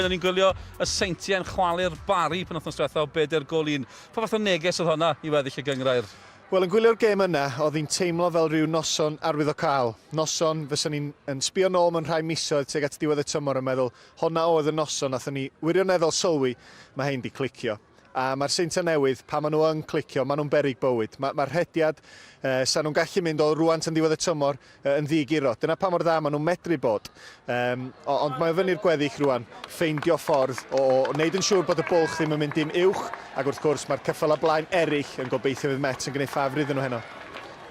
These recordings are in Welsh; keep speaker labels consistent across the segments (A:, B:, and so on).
A: Owain, o'n i'n gwylio y Seintiau'n chwalu'r Barri penwythnos diwetha o bedair gôl i un. Pa fath o neges oedd honna i weddill y gynghrair?
B: Wel, yn gwylio'r gêm yna, oedd hi'n teimlo fel rhyw noson arwyddocaol. Noson fysa ni'n yn sbio nôl mewn rhai misoedd tuag at diwedd y tymor yn meddwl, honna oedd y noson nathon ni wirioneddol sylwi, mae hein 'di clicio. A mae'r Seintiau Newydd, pan maen nhw yn clicio, maen nhw'n beryg bywyd. Mae, mae'r rhediad, eh, sa nhw'n gallu mynd o rŵan tan ddiwedd y tymor, eh, yn ddi-guro. Dyna pa mor dda maen nhw'n medru bod. Um, ond mae o fyny'r gweddill rŵan, ffeindio ffordd o, o wneud yn siŵr bod y bwlch ddim yn mynd dim uwch, ac wrth gwrs mae'r ceffylau blaen eraill yn gobeithio fydd Met yn gwneud ffafr iddyn nhw heno.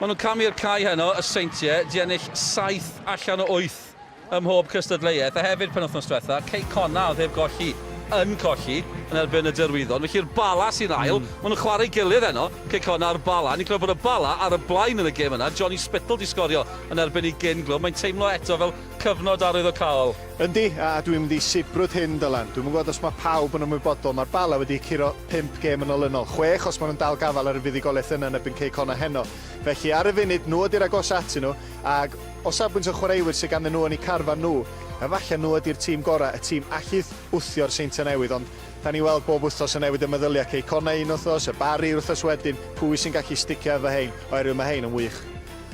A: Maen nhw'n camu i'r cae heno, y Seintiau, 'di ennill 7 allan o 8 ym mhob cystadleuaeth, a hefyd penwythnos diwetha, Cei Connah oedd heb golli yn colli yn erbyn y Derwyddon, felly'r Bala sy'n ail, mm. maen nhw'n chwarae gilydd heno, Cei Connah a'r Bala, ni'n clywed bod y Bala ar y blaen yn y gêm yna, Johnny Spittle di sgorio yn erbyn ei gyn glwb, mae'n teimlo eto fel cyfnod arwyddocaol.
B: Yndi, a dwi'n mynd i sibrwd hyn, Dylan. Dwi'm yn gwybod os mae pawb yn ymwybodol, mae'r Bala wedi curo 5 gêm yn olynol, 6 os maen nhw'n dal gafael ar y fuddugoliaeth yna yn erbyn Cei Connah heno. Felly ar y funud, nhw ydy'r agosa atyn nhw, ac O safbwynt y chwaraewyr sydd ganddyn nhw yn eu carfan nhw, efallai nhw ydy'r tîm gorau, y tîm allith wthio'r Seintiau Newydd, ond da ni'n weld bob wythnos yn newid y meddyliau, Cei Connah un wythnos, y Barri yr wythnos wedyn, pwy sy'n gallu sticio efo hein, oherwydd mae hein yn wych.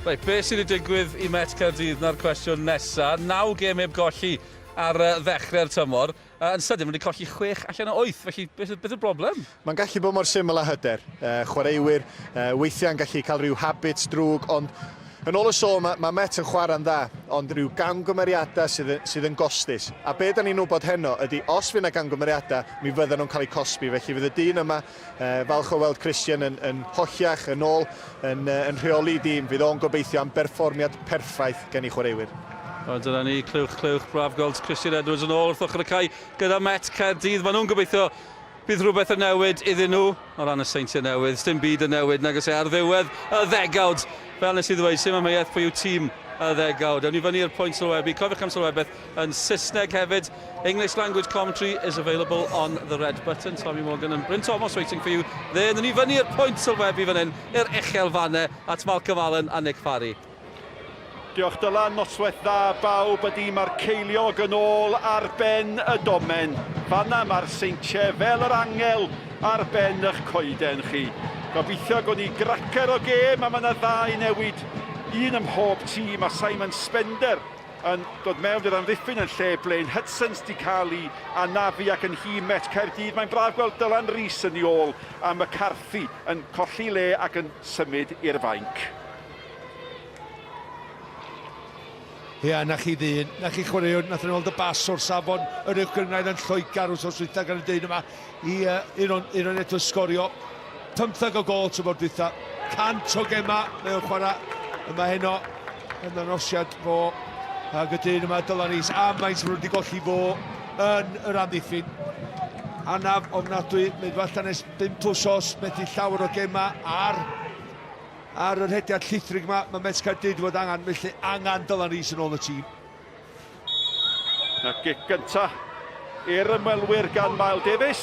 A: Reit, be sydd wedi digwydd i Met Caerdydd 'na'r cwestiwn nesa. Naw gêm heb golli ar ddechrau'r tymor. Yn sydyn, maen nhw wedi colli chwech allan o wyth, felly beth, beth yw'r broblem?
B: Mae'n gallu bod mor syml â hyder. Chwaraewyr weithiau yn gallu cael rhyw habits drwg, ond yn ôl y sôn mae, mae Met yn chwarae'n dda, ond rhyw gamgymeriadau sydd, sydd yn gostus. A be da ni'n wybod heno ydy, os fydd yna gamgymeriadau, mi fydden nhw'n cael eu cosbi. Felly fydd y dyn yma, falch o weld Christian yn, yn holliach, yn ôl, yn, yn rheoli dîm, fydd o'n gobeithio am berfformiad perffaith gen i chwaraewyr.
A: Wel, dyna ni, clywch, clywch, braf gweld Christian Edwards yn ôl wrth ochr y cae gyda Met Caerdydd. Maen nhw'n gobeithio bydd rhywbeth yn newid iddyn nhw o ran y Seintiau Newydd. Sdim byd yn newid nag oes e ar ddiwedd y ddegawd. Fel nes i ddweud, sim amheuaeth pwy yw tîm y ddegawd. Ewn ni fyny i'r pwynt sylwebu. Cofiwch am sylwebaeth yn Saesneg hefyd. English language commentary is available on the red button. Tommy Morgan and Bryn Thomas waiting for you there. Ewn ni fyny i'r pwynt sylwebu fan hyn, i'r uchelfannau at Malcolm Allen a Nick Parry.
C: Diolch Dylan, noswaith dda bawb, ydy mae'r ceiliog yn ôl ar ben y domen. Fanna mae'r seintiau fel yr angel ar ben eich coeden chi. Gobeithio gawn ni gracer o gêm a mae yna ddau newid, un ym mhob tîm a Simon Spender yn dod mewn i'r amddiffyn yn lle Blaine Hudson sydd wedi cael ei anafu ac yn nhîm Met Caerdydd. Mae'n braf gweld Dylan Rees yn ei ôl a McCarthy yn colli le ac yn symud i'r fainc.
D: Ia, na chi ddyn, na chi chwaraewr, nath nhw weld y bas o'r safon yr uwch gynghrair yn Lloegr wrth dwytha gan y dyn yma i uh, un o'n, un o'n eto sgorio. 15 o gol tymor dwytha, 100 o gema mae o'n chwarae yma heno yn ddangosiad fo ac y dyn yma Dylan Rees a maint maen nhw wedi golli fo yn yr amddiffyn. Anaf ofnadwy, mynd allan ers 5 wsos, methu llawer o gema ar Ar y rhediad llithrig yma, mae Met Caerdydd wedi bod angen, felly angen Dylan Rees yn ôl y tîm.
C: Na gic gynta i'r ymwelwyr gan Mael Davies.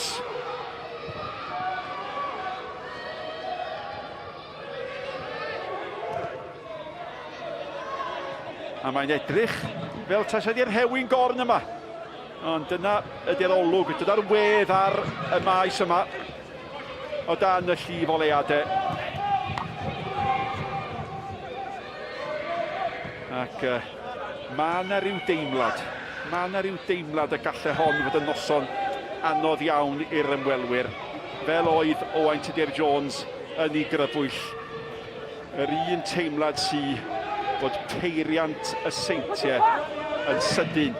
C: A mae'n edrych fel tas ydy'r rhewi'n gorn yma. Ond dyna ydy'r olwg, dyna'r wedd ar y maes yma. O dan y llif oleuadau. Ac uh, mae yna rhyw deimlad, mae yna rhyw deimlad y gallai hon fod yn noson anodd iawn i'r ymwelwyr, fel oedd Owain Tudur Jones yn ei grybwyll. Yr un teimlad sy bod peiriant y Seintiau yn sydyn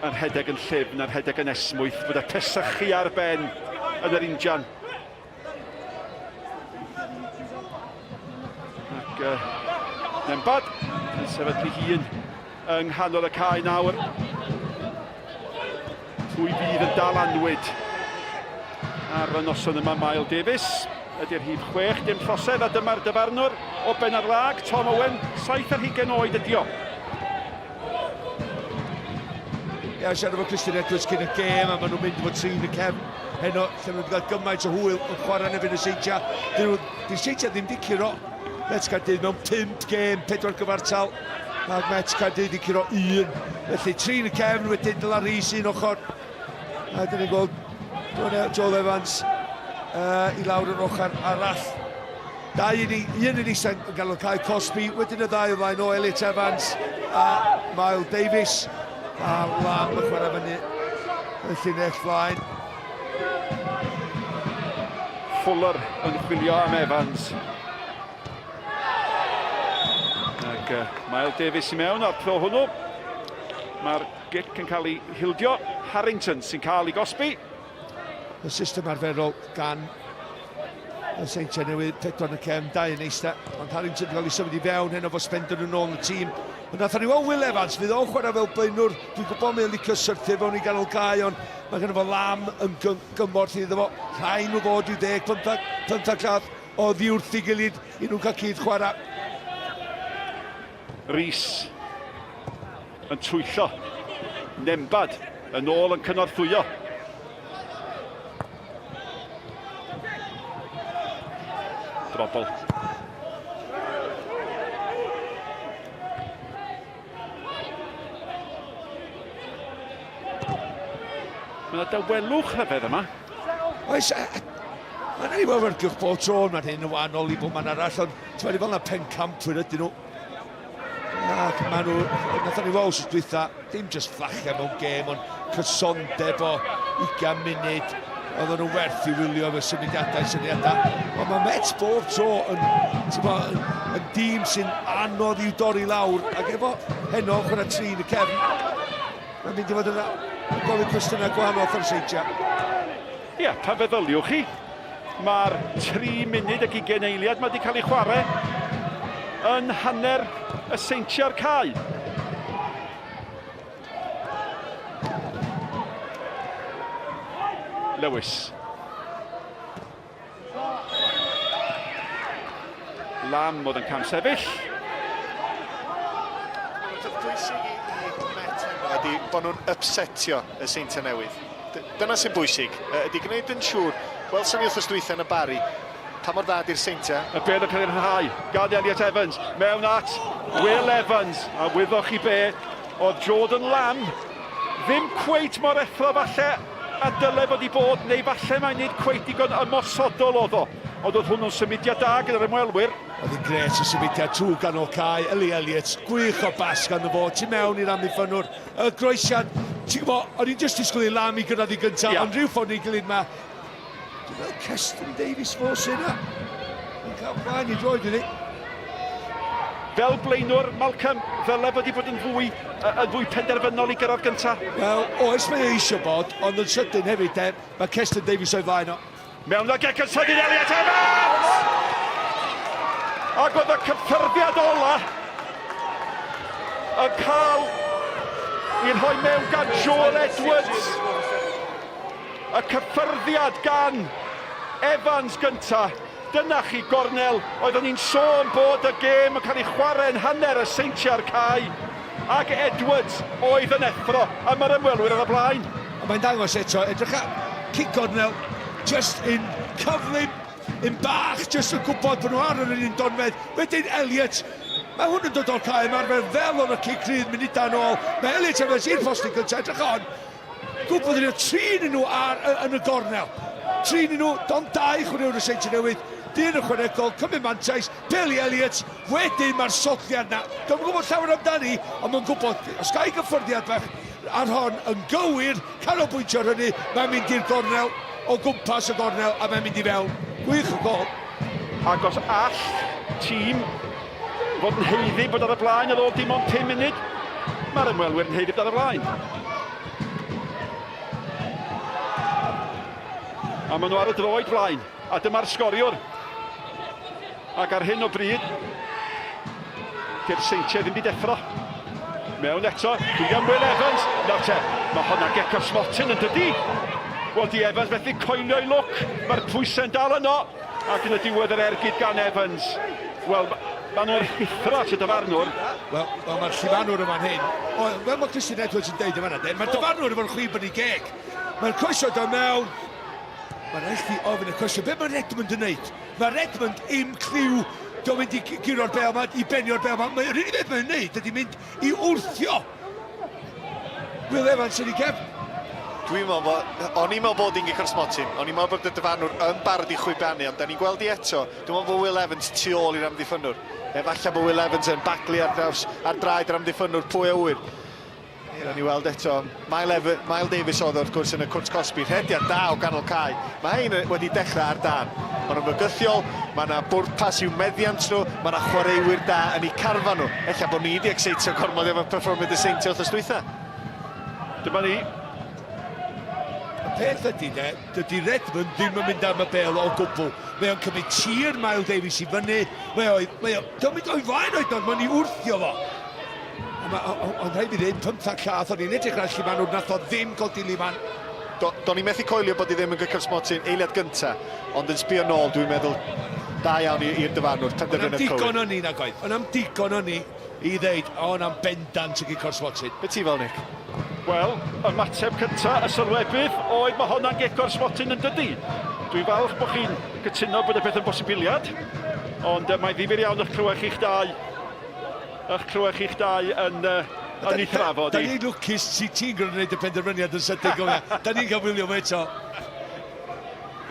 C: yn rhedeg yn llyfn, yn rhedeg yn esmwyth, bod y pesychu ar ben yn yr injan. Ac uh, Nembad yn sefydlu hun yng nghanol y cae nawr. Pwy fydd yn dal anwyd ar y noson yma? Mael Davies ydy'r rhif 6, dim trosedd, a dyma'r dyfarnwr o Benarlâg, Tom Owen, 27 oed ydi o.
D: Ia, siarad efo Christian Edwards cyn y gêm, a maen nhw'n mynd efo trin y cefn heno, lle maen nhw wedi cael gymaint o hwyl yn chwarae yn erbyn y Seintiau. Dyn nhw, di'r Seintiau ddim wedi curo Mets Caerdydd mewn 5 gêm, 4 gyfartal. Ac Mets Caerdydd wedi curo un. Felly trin y cefn, wedyn Dylan Rees un ochr. A dyn ni'n gweld Joel Evans uh, i lawr yr ochr arall. Dau yn, un yn eistedd yn gael cael cosbi, wedyn y ddau o flaen o Elliot Evans a Miles Davies. A Lam yn chwarae fyny y llinell flaen.
C: Fuller yn chwilio am Evans. Ac uh, Miles Davies i mewn a'r tro hwnnw. Mae'r gic yn cael ei hildio. Harrington sy'n cael ei gosbi.
D: Y system arferol gan y Seintiau Newydd, pedwar yn y cefn, dau yn eistedd, ond Harrington wedi cael ei symud i fewn heno fo Spender yn ôl yn y tîm. Ond nath ni weld Will Evans, fydd o'n chwarae fel blaenwr, dwi'n gwybod mae'n licio syrthio fewn i ganol cae, ond mae gen fo Lam yn gymorth iddo fo. Rhaid nhw fod i'w 10, 15, 15 llath oddi wrth ei gilydd i nhw'n cael cyd chwarae.
C: Rees yn twyllo. Nembad yn ôl yn cynorthwyo. Drobl. Mae yna dawelwch rhyfedd yma.
D: Oes, mae'n ei weld gylch bob tro, mae'n hyn yn wahanol i bob man arall, ond ti'n meddwl fel yna pencampwyr ydyn nhw. Ac maen nhw, nathon ni weld wsos dwytha, dim just fflachau mewn gêm, ond cysondeb o 20 munud. Oedden nhw werth i wylio efo symudiadau, syniadau. Ond mae Mets bob tro yn, bo, yn, yn dîm sy'n anodd i'w dorri lawr. Ac efo heno, chwarae tri yn y cefn, mae'n mynd i fod yn gofyn cwestiynau gwahanol wrth yr Seintiau.
C: Ie, yeah, pa feddyliwch chi? Mae'r 3 munud ac 20 eiliad mae wedi cael ei chwarae yn hanner y Seintiau'r cae. Lewis. Lam oedd yn camsefyll.
B: Peth pwysig i Met heno ydy bod nhw'n upsetio y Seintiau Newydd. Dyna sy'n bwysig, ydy gwneud yn siŵr, welson ni wythnos dwytha yn y Barri, pa mor dda ydy'r Seintiau.
C: Y bêl yn cael ei rhyddhau gan Elliot Evans, mewn at Will Evans, a wyddoch chi be, oedd Jordan Lamb ddim cweit mor effro falle a dyle fod i bod, neu falle mai nid cweit digon ymosodol oedd o, ond oedd hwnnw'n symudiad da gyda'r ymwelwyr.
D: Oedd hi'n grêt y symudiad trwy ganol cae, Ellie Elliott, gwych o bas ganddo fo, tu mewn i'r amddiffynnwr, y groesiad, ti'n gwybod, o'n i'n jyst disgwyl i Lam i gyrraedd i gyntaf, yeah. Ond rhyw ffordd neu gilydd ma, dwi'n meddwl Keston Davies fo sy'n yna, yn cael blaen i droed iddi.
C: Fel blaenwr, Malcolm, ddyle fod i bod yn fwy, yn fwy penderfynol i gyrraedd gyntaf?
D: Wel, oes mae e eisiau bod, ond yn sydyn hefyd, de, mae Keston Davies o'i flaen o.
C: Mewn ag ec yn sydyn Elliot Evans! Ac oedd y cyffyrddiad ola yn cael ei rhoi mewn gan Joel Edwards. Y cyffyrddiad gan Evans gynta. Dyna chi gornel, oeddwn i'n sôn bod y gêm yn cael ei chwarae yn hanner y Seintiau a'r cae, ac Edwards oedd yn effro, a mae'r ymwelwyr ar y blaen.
D: A mae'n dangos eto, edrych ar cic gornel, just un cyflym, un bach, just yn gwybod bod nhw ar yr un donfedd. Wedyn Elliot, mae hwn yn dod o'r cae ymarfer fel o'n y cic rhydd munudau yn ôl. Mae Elliot Evans i'r postyn cyntaf, edrych on, Gwybod yn y trin nhw ar, yn y gornel. Trin nhw, don dau chwaraewr y Seintiau Newydd, dyn ychwanegol, cymryd mantais, Billy Elliot, wedyn mae'r sodliad na. Dwi'n gwybod llawer amdani, ond mae'n gwybod, os gael gyffyrddiad bach ar hon yn gywir, canolbwyntio ar hynny, mae'n mynd i'r gornel, o gwmpas y gornel, a mae'n mynd i fewn. Gwych o gol.
C: Ac os all tîm fod yn haeddu bod ar y blaen ar ôl dim ond 5 munud, mae'r ymwelwyr yn haeddu bod ar y blaen. A maen nhw ar y droed flaen, a dyma'r sgoriwr. Ac ar hyn o bryd, dy'r Seintiau ddim wedi deffro. Mewn eto, William Will Evans. Nawr te, mae hwnna gec o'r smotyn yn dydi? Wel, di Evans methu coelio'i lwc. Mae'r pwysau'n dal yno. Ac yn y diwedd yr ergyd gan Evans. Wel, maen nhw'n rhuthro at y dyfarnwr.
D: Wel, well, mae'r llifanwr yma'n hyn. O, fel mae Christian Edwards yn deud yma, de, mae'r dyfarnwr efo'r chwib yn ei geg. Mae'r croeso dod mewn. Mae'n rhaid chi ofyn y cwestiwn, be mae Redmond yn neud? Mae Redmond im cliw Dwi'n mynd i guro'r bel yma, i benio'r bel yma. Mae'r unig beth mae'n neud ydy mynd i wrthio Will Evans yn ei gefn.
B: Dwi'n meddwl bod... O'n i'n meddwl bod hi'n gic o'r smotyn. O'n i'n meddwl bod y dyfarnwr yn barod i chwibanu, ond da ni'n gweld hi eto. Dwi'n meddwl bod Will Evans tu ôl i'r amddiffynnwr. Efallai bod Will Evans yn baglu ar draws ar draed yr amddiffynnwr, pwy a ŵyr. Gawn ni weld eto. Mile, Ev Mile Davies oedd wrth gwrs yn y cwrt cosbi. Rhediad da o ganol cae. Mae hein wedi dechrau ar dan. Maen nhw'n fygythiol, mae yna bwrpas i'w meddiant nhw, mae yna chwaraewyr da yn eu carfan nhw. Ella bod ni wedi exeitio gormod efo perfformiad y Seintiau wythnos dwytha.
C: Dyma ni.
D: Y peth ydy de, dydy Redmond ddim yn mynd am y bel o gwbl. Mae o'n cymryd tir Mile Davies i fyny. Mae o'i, mae o, dio'm mynd o'i flaen oed ond mae'n i wrthio fo. Ond rhaid fi ddweud, pymthag llath, o'n i'n edrych ar Llifanwr, nath o ddim godi Lifan.
B: Do, do'n i methu coelio bod i ddim yn gycio'r smotyn eiliad gynta, ond yn sbio nôl, dwi'n meddwl, da iawn i'r dyfarnwr, penderfyniad
D: cywir. Ond am digon o'n i, nag oedd? Ond am digon o'n i i ddeud, o, na'n bendant yn gicio'r smotyn.
B: Be ti fel, Nick?
C: Wel, ymateb cynta y sylwebydd oedd mae honna'n gic o'r smotyn yn dydi? Dwi'n falch bod chi'n cytuno bod y peth yn bosibiliad, ond mae'n ddifyr iawn eich clywed chi'ch dau Ych clywed chi'ch dau yn yn ei thrafod
D: hi. Da ni'n lwcus ti ti'n gorfod gwneud y penderfyniad yn sydyn gofia. Da ni'n cael wylio fo eto.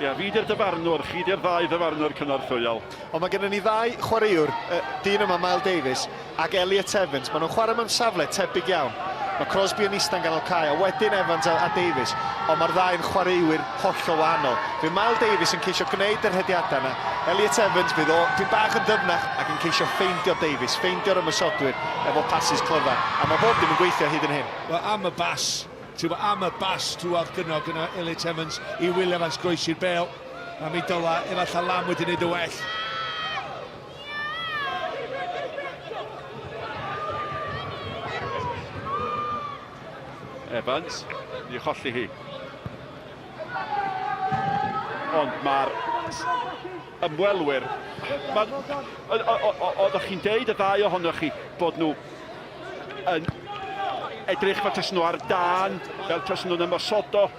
C: Ia, fi di'r dyfarnwr, chi di'r ddau ddyfarnwr cynorthwyol.
B: Ond mae gennym ni ddau chwaraewr, y dyn yma Mile Davies ac Elliot Evans. Maen nhw'n chwarae mewn safle tebyg iawn. Mae Crosby yn ista'n ganol cae, a wedyn Evans a, a Davies. Ond mae'r ddau'n chwaraewyr hollol wahanol. Fydd Mile Davies yn ceisio gwneud y rhediadau yna. Elliot Evans fydd o dipyn bach yn ddyfnach ac yn ceisio ffeindio Davies, ffeindio'r ymosodwyr efo pasys clyfar. A mae bob dim yn gweithio hyd yn hyn.
D: Wel, am y bas, ti'n gwybod, am y bas trwadd gynno gyda Elliot Evans i Will Evans groesi'r bêl. A mi dyla efallai Lam wedi gwneud y well.
C: Evans, ni cholli hi. Ond mae'r ymwelwyr... Oeddech chi'n deud y ddau ohonoch chi bod nhw yn edrych fel tasen nhw ar dân, fel tasen nhw'n ymosodol.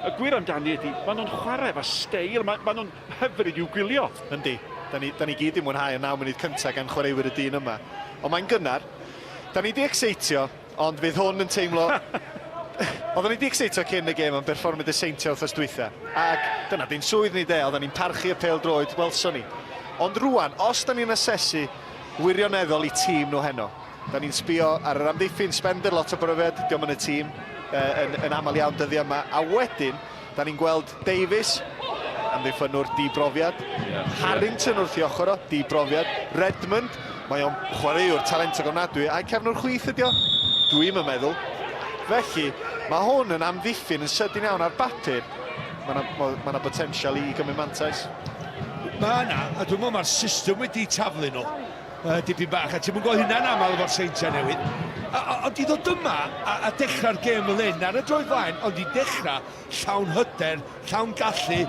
C: Y gwir amdani ydy, maen nhw'n chwarae efo steil, maen ma nhw'n hyfryd i'w gwylio.
B: Yndi, da ni, da ni gyd 'di mwynhau y naw munud cyntaf gan chwaraewyr y dyn yma. Ond mae'n gynnar. Da ni 'di exeitio, Ond fydd hwn yn teimlo... Oedden ni 'di exeitio cyn y gêm am berfformiad y Seintiau wythnos dwytha, ac dyna di'n swydd ni de, oedden ni'n parchu y pêl-droed, welson ni. Ond rŵan, os da ni'n asesu wirioneddol i tîm nhw heno, da ni'n sbio ar yr amddiffyn, Spender, lot o brofiad, dio'm yn y tîm yn, yn aml iawn dyddiau yma, a wedyn, da ni'n gweld Davies, amddiffynnwr di-brofiad, yeah, Harrington wrth i ochr o, di-brofiad, Redmond, mae o'n chwaraewr talentog ofnadwy, a'i cefnwr chwith ydi o? Dwi'm yn meddwl. Felly, mae hwn yn amddiffyn yn sydyn iawn ar bapur. Mae yna ma, ma potensial i gymryd mantais.
D: Mae yna, a dwi'n meddwl mae'r system wedi taflu nhw dipyn bach, a ti'n gweld hynna'n aml efo'r Seintiau Newydd. Ond i ddod yma a, a dechrau'r gêm fel hyn, ar y droed flaen, ond i dechrau llawn hyder, llawn gallu,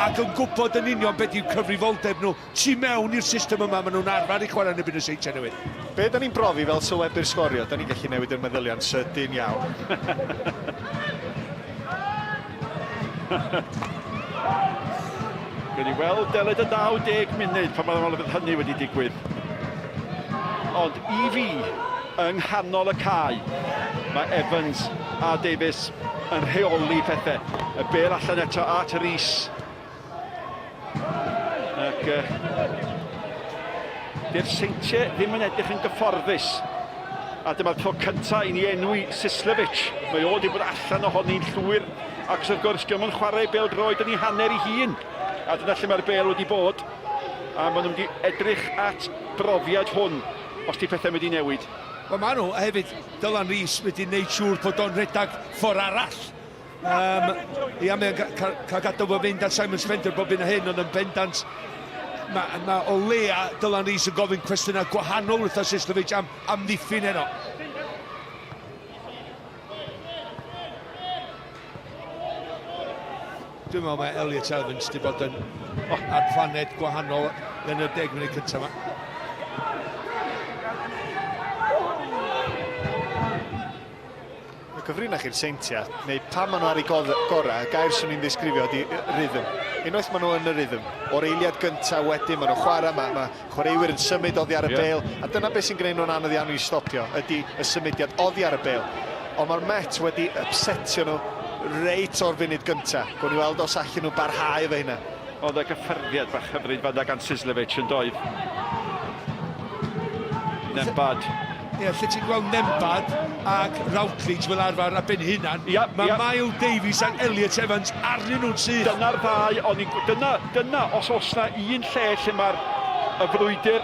D: ac yn gwybod yn union beth yw cyfrifoldeb nhw tu mewn i'r system yma, maen nhw'n arfer i chwarae yn erbyn y Seintiau Newydd.
B: Be da ni'n brofi fel sylwebu'r sgorio, da ni'n gallu newid yr meddyliau'n sydyn iawn.
C: Gawn ni weld deled y 90 munud pan mae'n fydd hynny wedi digwydd. Ond i fi, yng nghanol y cae, mae Evans a Davies yn rheoli pethau. Y bel allan eto at Rees. Ac uh, dy'r Seintiau ddim yn edrych yn gyfforddus. A dyma'r tro cyntaf i ni enwi Sislevic. Mae o wedi bod allan ohoni'n llwyr. Ac wrth gwrs, diolch yn chwarae bêl droed yn ei hanner ei hun. A dyna lle mae'r bêl wedi bod. A maen nhw'n mynd i edrych at brofiad hwn, os di pethau mynd i newid.
D: Wel, maen nhw hefyd, Dylan Rees wedi gwneud siŵr bod o'n rhedeg ffordd arall. Um, ia, mae'n cael ca gadael fo fynd at Simon Spender bob un a hyn, ond yn bendant, mae ma o leia Dylan Rees yn gofyn cwestiynau gwahanol wrth Sislovic am amddiffyn heno. Dwi'n meddwl mae Elliot Evans wedi bod yn oh, ar planed gwahanol yn y deg munud cyntaf yma.
B: Y cyfrinach i'r Seintiau, neu pan maen nhw ar eu gorau, y gair swn i'n ddisgrifio ydy rhythm. Unwaith maen nhw yn y rhythm, o'r eiliad gyntaf wedyn maen nhw'n chwarae, mae, mae chwaraewyr yn symud oddi ar y yeah. bêl, a dyna beth sy'n gwneud nhw'n anodd iawn i stopio, ydy y symudiad oddi ar y bêl. Ond mae'r Met wedi upsetio nhw reit o'r funud gynta. Gwn i weld os allan nhw barhau efo hynna.
C: Oedd y gyffyrddiad bach hyfryd fanna gan Sislevic yn doedd. Nembad.
D: Ie, lle ti'n gweld Nembad ac Routledge fel arfer a ben hunan,
C: ia,
D: mae
C: ia.
D: Miles Davies ac Elliot Evans arnyn nhw'n syth.
C: Dyna'r ddau, o'n i'n... Dyna, dyna, os oes na un lle lle mae'r y frwydr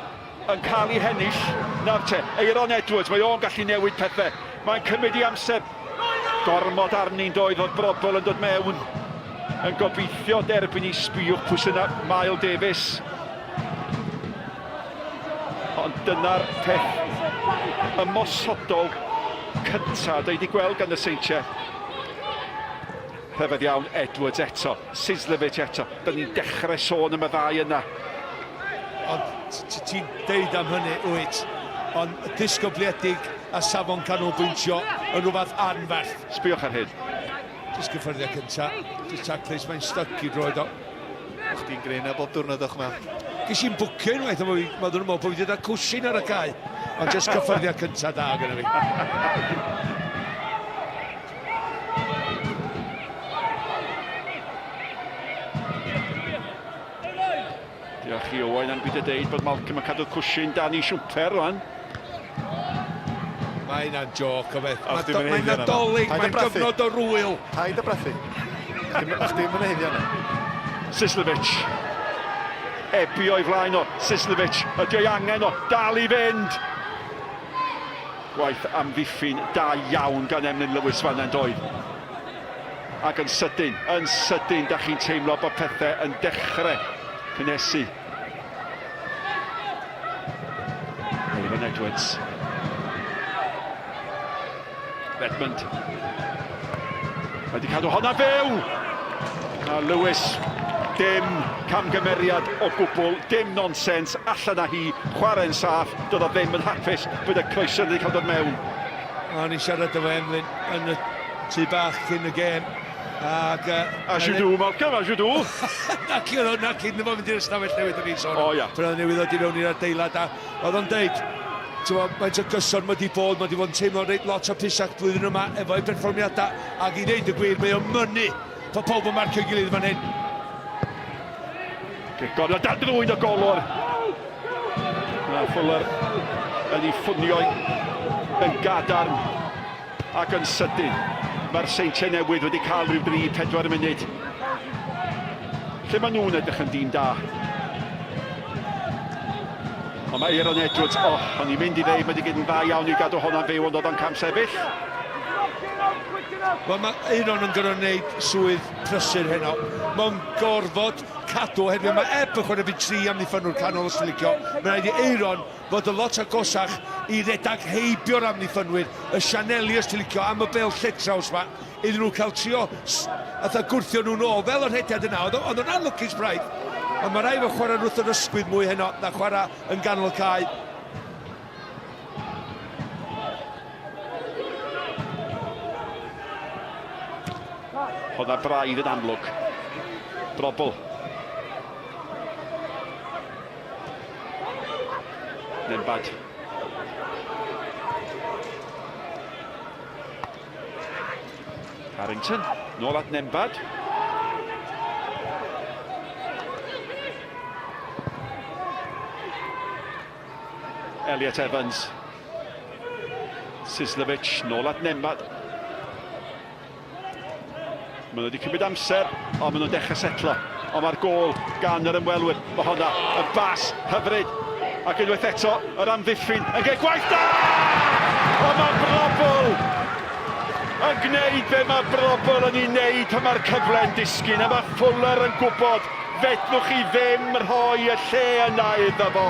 C: yn cael ei hennill, nawr te, Aeron Edwards, mae o'n gallu newid pethau. Mae'n cymryd i amser. Gormod arni'n doedd, oedd Brobol yn dod mewn yn gobeithio derbyn i sbïwch pwy sy'n Mael Davies. Ond dyna'r peth ymosodol cyntaf da ni wedi gweld gan y Seintiau. Rhyfedd iawn, Edwards eto, Sislevic eto. Da ni'n dechrau sôn am y ddau yna.
D: Ond ti'n deud am hynny, wyt, ond disgybliedig a safon canolbwyntio yn rhywbeth anferth.
C: Sbïwch ar hyn.
D: Jyst cyffyrddiad cynta, jyst taclus, mae'n styc i droed o.
B: O'ch chdi'n greu 'na bob diwrnod o'ch ma.
D: Ges i'n bwcio unwaith, ond mae nhw'n meddwl bod fi wedi dod â cwshin ar y cae. Ond jyst cyffyrddiad cynta da gyda fi.
C: Diolch i Owain am byd y deud bod Malcolm yn cadw'r cwshin dan i siwmper rwan.
D: Mae hynna'n joc o beth. Mae'n Nadolig, mae'n gyfnod o rwyl.
B: Paid â brathu. Chdi ddim yn haeddu hwnna.
C: Sislevic. Ebi o'i flaen o. Sislevic. Ydy o'i angen o. Dal i fynd. Gwaith amddiffyn da iawn gan Emlyn Lewis fan yna'n doedd. Ac yn sydyn, yn sydyn, da chi'n teimlo bod pethau yn dechrau cynhesu. Aaron Edwards. Redmond. Mae wedi cadw honna fyw! A Lewis, dim camgymeriad o gwbl, dim nonsens, allan â hi, chwarae'n saff, doedd o ddim yn hapus bod y croeso wedi cael dod mewn.
D: O'n i'n siarad efo Emlyn yn y tŷ bach cyn y gêm. Ac,
C: As you do, Malcolm, as you do.
D: Naci, oedd o, naci, ddim yn mynd i'r ystafell newydd yn ei sôn.
C: O, ia.
D: Pan oedd newydd ddod i mewn i'r adeilad a oedd o'n deud, ti'n faint o gyson mae wedi bod, mae wedi bod yn teimlo reit lot o pisach blwyddyn yma efo'i berfformiadau, ac i ddeud y gwir, mae o'n mynnu bod pawb yn marcio'i gilydd fan hyn.
C: Gorau dan drwyn y golwr. Mae Fuller yn ei ffunio yn gadarn ac yn sydyn. Mae'r Seintiau Newydd wedi cael rhyw 3-4 munud. Lle maen nhw'n edrych yn dîm da. Ond mae Aaron Edwards, oh, o'n i'n mynd i ddeud, mae wedi gwneud yn dda iawn i gadw hwnna'n fyw, ond oedd o'n cam sefyll.
D: Wel, mae Aaron yn gorfod gwneud swydd prysur heno. Mae'n gorfod cadw, oherwydd mae Ebb yn chwarae fi tri amddiffynwr canol os ti'n licio. Mae'n rhaid i Aaron fod yn lot agosach i redag heibio'r amddiffynwyr, y sianeli os ti'n licio, am y bel lletraws ma, iddyn nhw cael trio fatha gwrthio nhw'n ôl, fel y rhediad yna. Oedd o'n anlwcus braidd, ond mae rhaid fo chwarae wrth yr ysgwydd mwy heno na chwarae yn ganol y cae.
C: Honna braidd yn amlwg. Brobl. Nembad. Harrington, nôl at Nembad. Elliot Evans. Sislevic, nôl at Nembad. Maen nhw wedi cymryd amser, ond maen nhw'n dechrau setlo. Ond mae'r gôl gan yr ymwelwyr. Mae honna yn bas hyfryd. Ac unwaith eto, yr amddiffyn yn gwneud gwaith da! Ond mae Brobl yn gwneud be mae Brobl yn ei wneud pan mae'r cyfle'n disgyn. A mae Fuller yn gwybod fedrwch chi ddim rhoi y lle yna iddo fo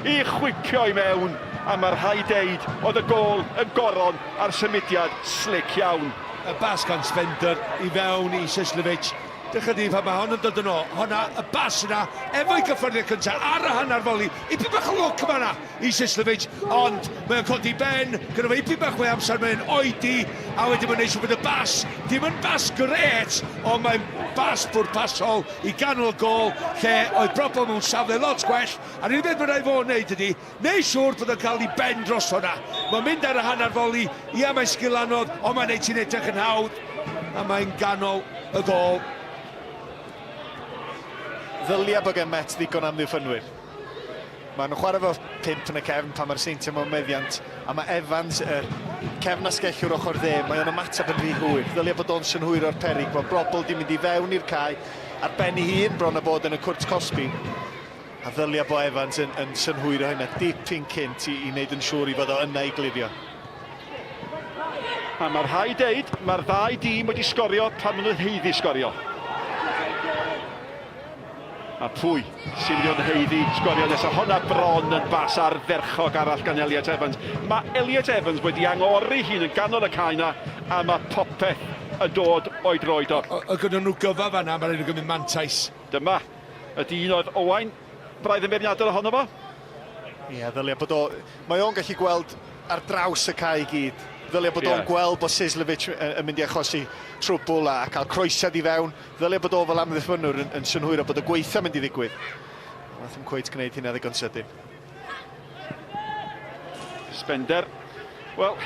C: i chwipio i mewn. A mae rhaid deud, oedd y gôl yn goron a'r symudiad slic iawn.
D: Y bas gan Spender i fewn i Sislevic. Dechrau dydd pan mae hon yn dod yn ôl. Honna, y bas yna, efo'i gyffyrddiad cyntaf ar y hanner foli. Ipyn bach o lwc yma yna i Sislevic, ond mae'n codi ben, gyda fe ipyn bach mwy amser, mae'n oedi, a wedyn mae'n neud siŵr bod y bas, dim yn bas gret, ond mae'n bas bwrpasol i ganol y gôl, lle oedd broblem mewn safle lot gwell, a'r unig beth mae'n rhaid fo wneud ydy, Neu siŵr bod o'n cael ei ben dros hwnna. Mae'n mynd ar y hanner foli. Ia, mae'n sgil anodd, ond mae'n neud ti'n edrych yn hawdd. A mae'n ganol y gol.
B: Ddylia bod gen Met ddigon amddiffynwyr. Maen nhw'n chwarae efo pump yn y cefn pan mae'r Seintiau mewn meddiant, a mae Evans, yr cefn asgellwr ochr dde, mae o'n ymateb yn rhy hwyr. Ddylia bod o'n synhwyro'r peryg, bod Brobl di mynd i fewn i'r cae ar ben ei hun bron a bod yn y cwrt cosbi. A ddylia bod Evans yn, yn synhwyro hynna dipyn cynt i, i wneud yn siŵr i fod o yna i glirio.
C: A mae rhaid deud, mae'r ddau dîm wedi sgorio pan maen nhw'n haeddu sgorio. A pwy sy'n mynd i fod yn haeddu sgorio nesaf? Honna bron yn bas ardderchog arall gan Elliot Evans. Mae Elliot Evans wedi angori hun yn ganol y cae 'na a mae popeth yn dod o'i droed o.
D: Oedd gyda nhw gyfa fan'na, mae rhaid nhw gymryd mantais.
C: Dyma y dyn oedd Owain braidd yn feirniadol ohono fo.
B: Ie, ddylia bod o... Mae o'n gallu gweld ar draws y cae i gyd. Ddylia bod o'n gweld bod Sislevic yn mynd i achosi trwbl a cael croesiad i fewn. Ddylia bod o fel amddiffynnwr yn, yn synhwyro bod y gweitha mynd i ddigwydd. Nath ddim cweit gwneud hynna ddigon sydyn.
C: Spender. Wel,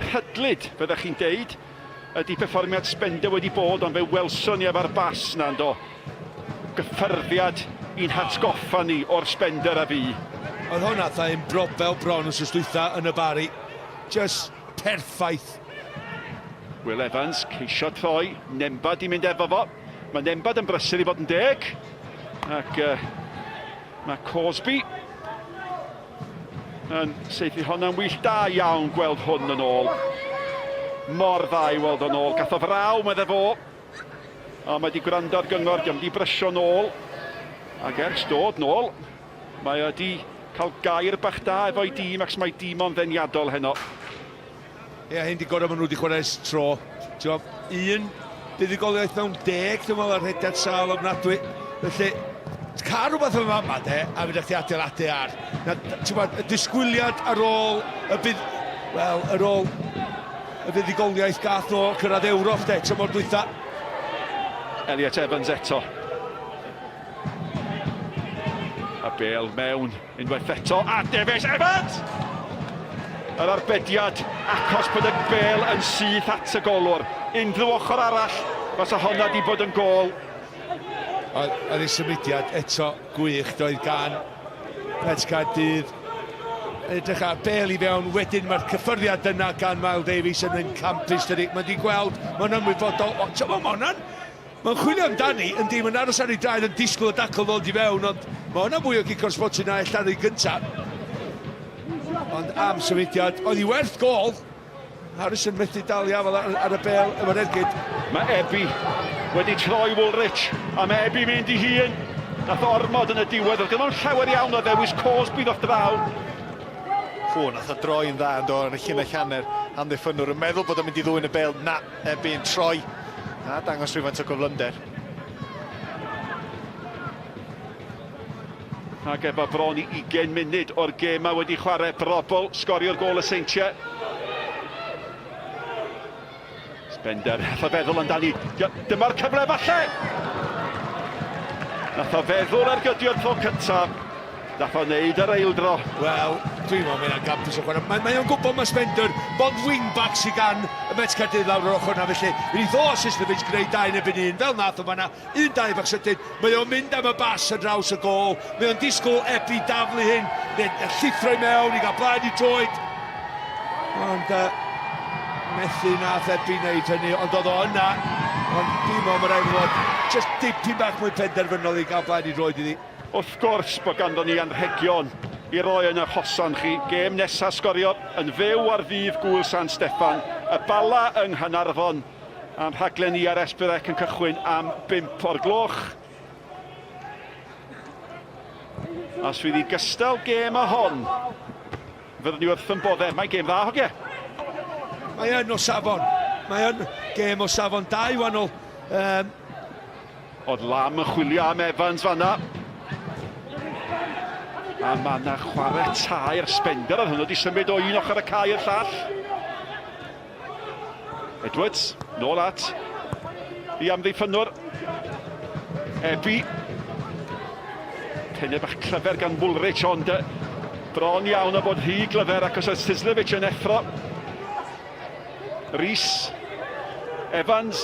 C: rhydlyd, fyddech chi'n deud, ydy perfformiad Spender wedi bod, ond fe welson ni efo'r bas na, yndo. Gyffyrddiad i'n hatgoffa ni o'r Spender a fu.
D: Oedd hwnna fatha un brobel bron wsos dwytha yn y Bari. Just perffaith.
C: Will Evans, ceisio troi, Nembad i mynd efo fo. Mae Nembad yn brysur i fod yn deg. Ac uh, mae Cosby yn saethu honna'n wych. Da iawn gweld hwn yn ôl. Mor dda i weld o'n ôl. Gath o fraw, medde fo. A mae wedi gwrando ar gyngor, diolch wedi brysio nôl. Ac ers dod nôl, mae wedi cael gair bach da efo'i dîm ac mae dîm o'n ddeniadol heno.
D: Ie, hyn di gorau maen nhw wedi chwarae ers tro. Ti'n un buddugoliaeth mewn deg, dwi'n meddwl, ar rhediad sâl ofnadwy. Felly, cael rhywbeth yma yma, de, a fydd chdi adeiladu ar. Na, ti'n gwybod, y disgwyliad ar ôl y bydd... Wel, ar ôl y fuddugoliaeth gath nhw cyrraedd Ewrop, de, tymor dwytha.
C: Elliot Evans eto. A bel mewn unwaith eto, a Davies Evans! Yr arbediad acos bod y bel yn syth at y golwr. Unrhyw ochr arall, fasa honna di bod yn gol.
D: Oedd ei symudiad eto gwych doedd gan Met Caerdydd. Edrych ar bel i fewn, wedyn mae'r cyffyrddiad yna gan Miles Davies yn un campus, dydy. Mae wedi gweld, mae'n ymwybodol, o, ti'n meddwl, mae hwnna'n... Mae'n chwilio amdani, yndi, mae'n aros ar ei draed yn disgwyl y dacl ddod i fewn, ond mae hwnna fwy o gico'r smotyn na ella'r un gyntaf. Ond am symudiad, oedd hi werth gol. Harrison methu dal i afael ar, ar y bel efo'r ergyd.
C: Mae Ebi wedi troi Woolrich, a mae Ebi mynd i hun. Nath ormod yn y diwedd, oedd gynnon llawer iawn o ddewis Cosby ddoth draw.
B: Hw, nath o droi yn dda yn do ar y llinell hanner. Amddiffynnwr yn meddwl bod o'n mynd i ddwyn y bel. Na, Ebi yn troi. A dangos rhywfaint o gyflymder.
C: Ac efo bron i 20 munud o'r gêm mae wedi chwarae Brobl, sgorio'r gôl y Seintiau. Spender, nath o feddwl amdani. Dyma'r cyfle falle! Nath o feddwl ergydio'r tro cyntaf. Nath o wneud yr eildro.
D: Wel, dwi'n meddwl mae'n gampus o chwarae. Mae, mae o'n gwybod mae Spender, bond wing-back sydd gan y Met Caerdydd lawr yr ochr na, felly fydd i ddo Sislevic gwneud dau yn erbyn un, fel nath o fanna. Un, dau bach sydyn, mae o'n mynd am y bas ar draws y gôl, mae o'n disgwyl Ebi daflu hyn, neu llithro i mewn i gael blaen i droed. Ond uh, methu nath Ebi wneud hynny, ond oedd o yna, ond dim ond mae rhaid fod just dipyn bach mwy penderfynol i gael blaen i droed iddi.
C: Wrth gwrs bod ganddo ni anrhegion i roi yn yr hosan chi. Gêm nesaf sgorio yn fyw ar ddydd Gŵyl San Steffan, y Bala yng Nghaernarfon. A'n rhaglen ni ar S4C yn cychwyn am 5 o'r gloch. A os fydd hi gystal gêm a hon, fyddwn ni wrth yn bodde. Mae'n gêm dda, hogie.
D: Mae yn o safon. Mae yn gêm o safon. Dau wahanol. Um...
C: Oedd Lam yn chwilio am Evans fanna. A mae yna chwarae tair Spender ar hwnnw wedi symud o un ochr y cae i'r llall. Edwards, nôl at i amddiffynnwr. Ebi. Pennau bach clyfer gan Woolrich, ond bron iawn o bod rhy glyfer ac os oedd Sislevic yn effro. Rhys. Evans.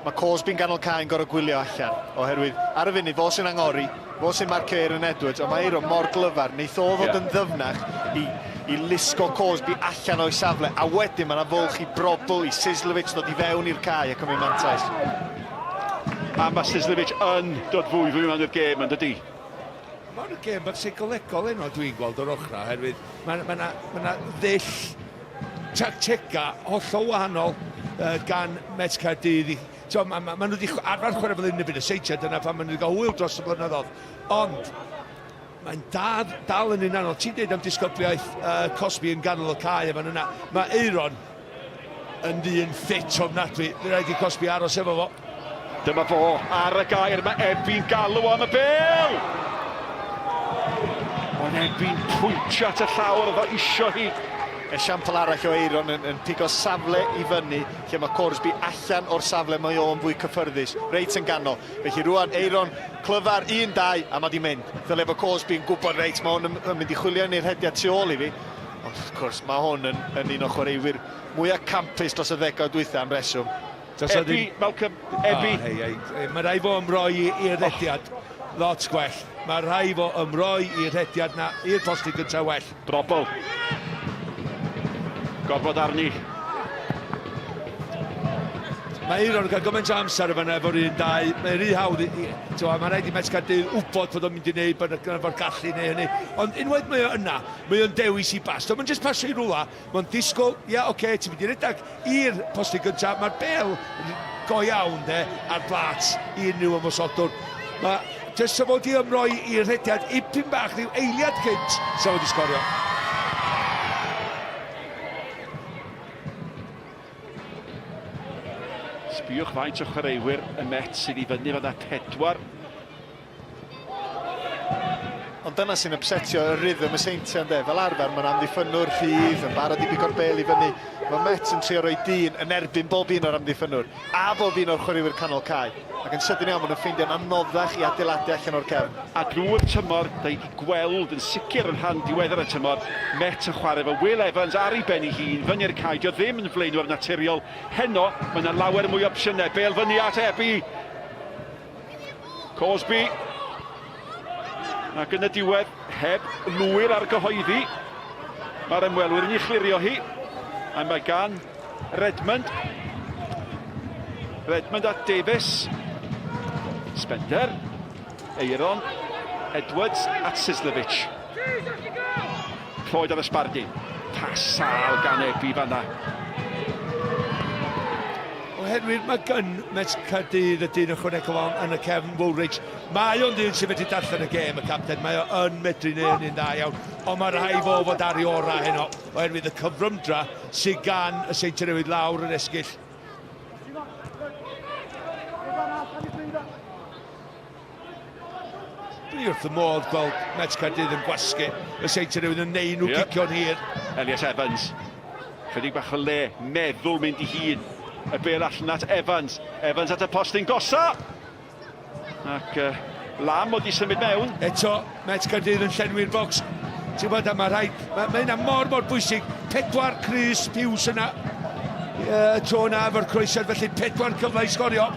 B: Mae Cosby'n ganol cae'n gorfod gwylio allan, oherwydd ar y funud fo sy'n angori, fo sy'n marcio Aaron Edwards, ond mae Aaron mor glyfar, neith o ddod yn ddyfnach i, i lusgo Cosby allan o'i safle, a wedyn mae yna fwlch i Brobbel, i Sislovic ddod i fewn i'r cae a cymryd mantais.
C: A mae Sislovic yn dod fwy fwy mewn i'r gêm, yn dydi?
D: Mae'n gêm bach seicolegol heno dwi'n gweld o'r ochrau, oherwydd mae yna ma ma ddull tactegau hollol wahanol uh, gan Met Caerdydd. Mae ma, ma nhw wedi arfer chwarae fel un yn y byd y Seintiau, dyna pam maen nhw wedi cael hwyl dros y blynyddoedd. Ond mae'n dad, dal yn un anodd. Ti'n dweud am disgybliaeth uh, Cosby yn ganol y cae efo yna. Mae Eiron yn ddyn ffit ofnadwy. Fe rhaid i Cosby aros efo fo.
C: Dyma fo ar y gair, mae Ebi'n galw am y bel! Ond Ebi'n pwyntio at y llawr, oedd o isio hi.
B: Esiampl arall o Eiron yn, yn pigo safle i fyny lle mae Corsby allan o'r safle mae o'n fwy cyffyrddus, reit yn ganol. Felly rwan Eiron clyfar, 1-2 a mae di mynd. Ddyle fod Corsby yn gwybod reit, mae hwn yn, yn mynd i chwilio yn ei rhediad tu ôl i fi. Ond wrth gwrs, mae hwn yn, yn un o chwaraewyr mwyaf campus dros y ddegawd dwytha am reswm.
C: Ebi, Malcolm, Ebi.
D: Oh, hei, hei. hei. Mae rhaid fo ymroi i'r rhediad oh. lot gwell. Mae rhaid fo ymroi i'r rhediad na, i'r postyn gyntaf well.
C: Brobl. Gorfod arni.
D: Mae Eiron yn cael gymaint o amser yma efo'r un dau. Mae'n rhy hawdd i... i mae rhaid i Met Caerdydd wybod bod o'n mynd i wneud, bod o'n gallu neu hynny. Ond unwaith mae o yna, Mae o'n dewis i bas. Dio'm yn jyst pasio i rwla, mae'n disgwyl, ia, yeah, oce, okay, ti'n mynd i redag i'r postyn gyntaf, mae'r bel go iawn, de, ar blat i unrhyw ymosodwr. Mae jyst sa fod i ymroi i'r rhediad ipyn bach, rhyw eiliad cynt, sa fod i sgorio.
C: Sbiwch faint o chwaraewyr y Met sydd i fyny fan'na, pedwar.
B: Ond dyna sy'n ypsetio y rhythm y Seintiau ynde. Fel arfer mae'n amddiffynnwr rhydd yn barod i bigo'r bêl i fyny. Mae Met yn trio rhoi dyn yn erbyn bob un o'r amddiffynnwr a bob un o'r chwaraewyr canol cae. Ac yn sydyn iawn maen nhw'n ffeindio'n anoddach i adeiladu allan o'r cefn.
C: A drwy'r tymor, da ni wedi gweld yn sicr yn rhan diweddar y tymor, Met yn chwarae efo Will Evans ar ei ben ei hun, fyny'r cae. Dio ddim yn flaenwr naturiol. Heno, mae yna lawer mwy o opsiynau. Bêl fyny at Ebi. Cosby. Ac yn y diwedd, heb lwyr ar gyhoeddi, mae'r ymwelwyr yn ei chlirio hi. A mae gan Redmond. Redmond at Davies. Spender. Eiron. Edwards at Sislovic. Troed ar y sbardun. Pas sâl gan Ebi fanna.
D: Oherwydd mae gan Met Caerdydd y dyn ychwanegol on yn y cefn, Woolridge. Mae o'n dyn sy'n medru darllen y gêm, y capten. Mae o yn medru neud hynny'n dda iawn. Ond mae rhaid fo fod ar ei orau heno, oherwydd y cyfrymdra sydd gan y Seintiau Newydd lawr yr esgyll. Dwi wrth y modd gweld Met Caerdydd yn gwasgu y Seintiau Newydd yn neud nhw yeah. gicio'n hir.
C: Elias Evans. Chydig bach o le, meddwl mynd i hun. Y bel allan at Evans. Evans at y postyn gosa! Ac uh, Lam wedi symud mewn.
D: Eto, Met Caerdydd yn llenwi'r bocs. Ti'n gwybod, a mae rhaid, mae, mae hynna mor mor bwysig. Pedwar Chris Hughes yna. Y tro yna efo'r croesiad, felly pedwar cyfle i sgorio.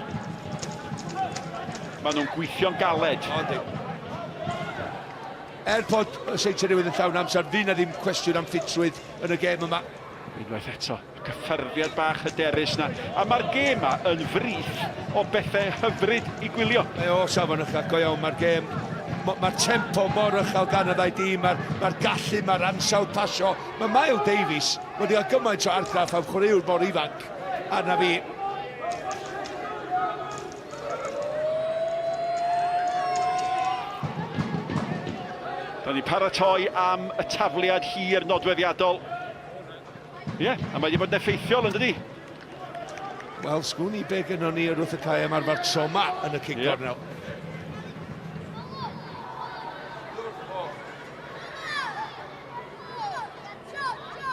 C: Maen nhw'n gweithio'n galed.
D: O, yndi. Er bod y Seintiau Newydd yn llawn amser, fydd na ddim cwestiwn am ffitrwydd yn y gêm yma.
C: Unwaith eto, y cyffyrddiad bach hyderus na. A mae'r gêm yma yn frith o bethau hyfryd i gwylio.
D: Mae o safon uchel, go iawn, mae'r gêm, mae'r tempo mor uchel gan y ddau dîm, mae'r mae gallu, mae'r ansawdd pasio. Mae Miles Davies wedi cael gymaint o argraff am chwaraewr mor ifanc arna fi.
C: Da ni paratoi am y tafliad hir nodweddiadol. Ie, yeah, a mae wedi bod yn effeithiol yn dydi?
D: Wel, sgwn i be gynnon ni wrth y cae am arfer tro ma yn y cic yeah. gornel.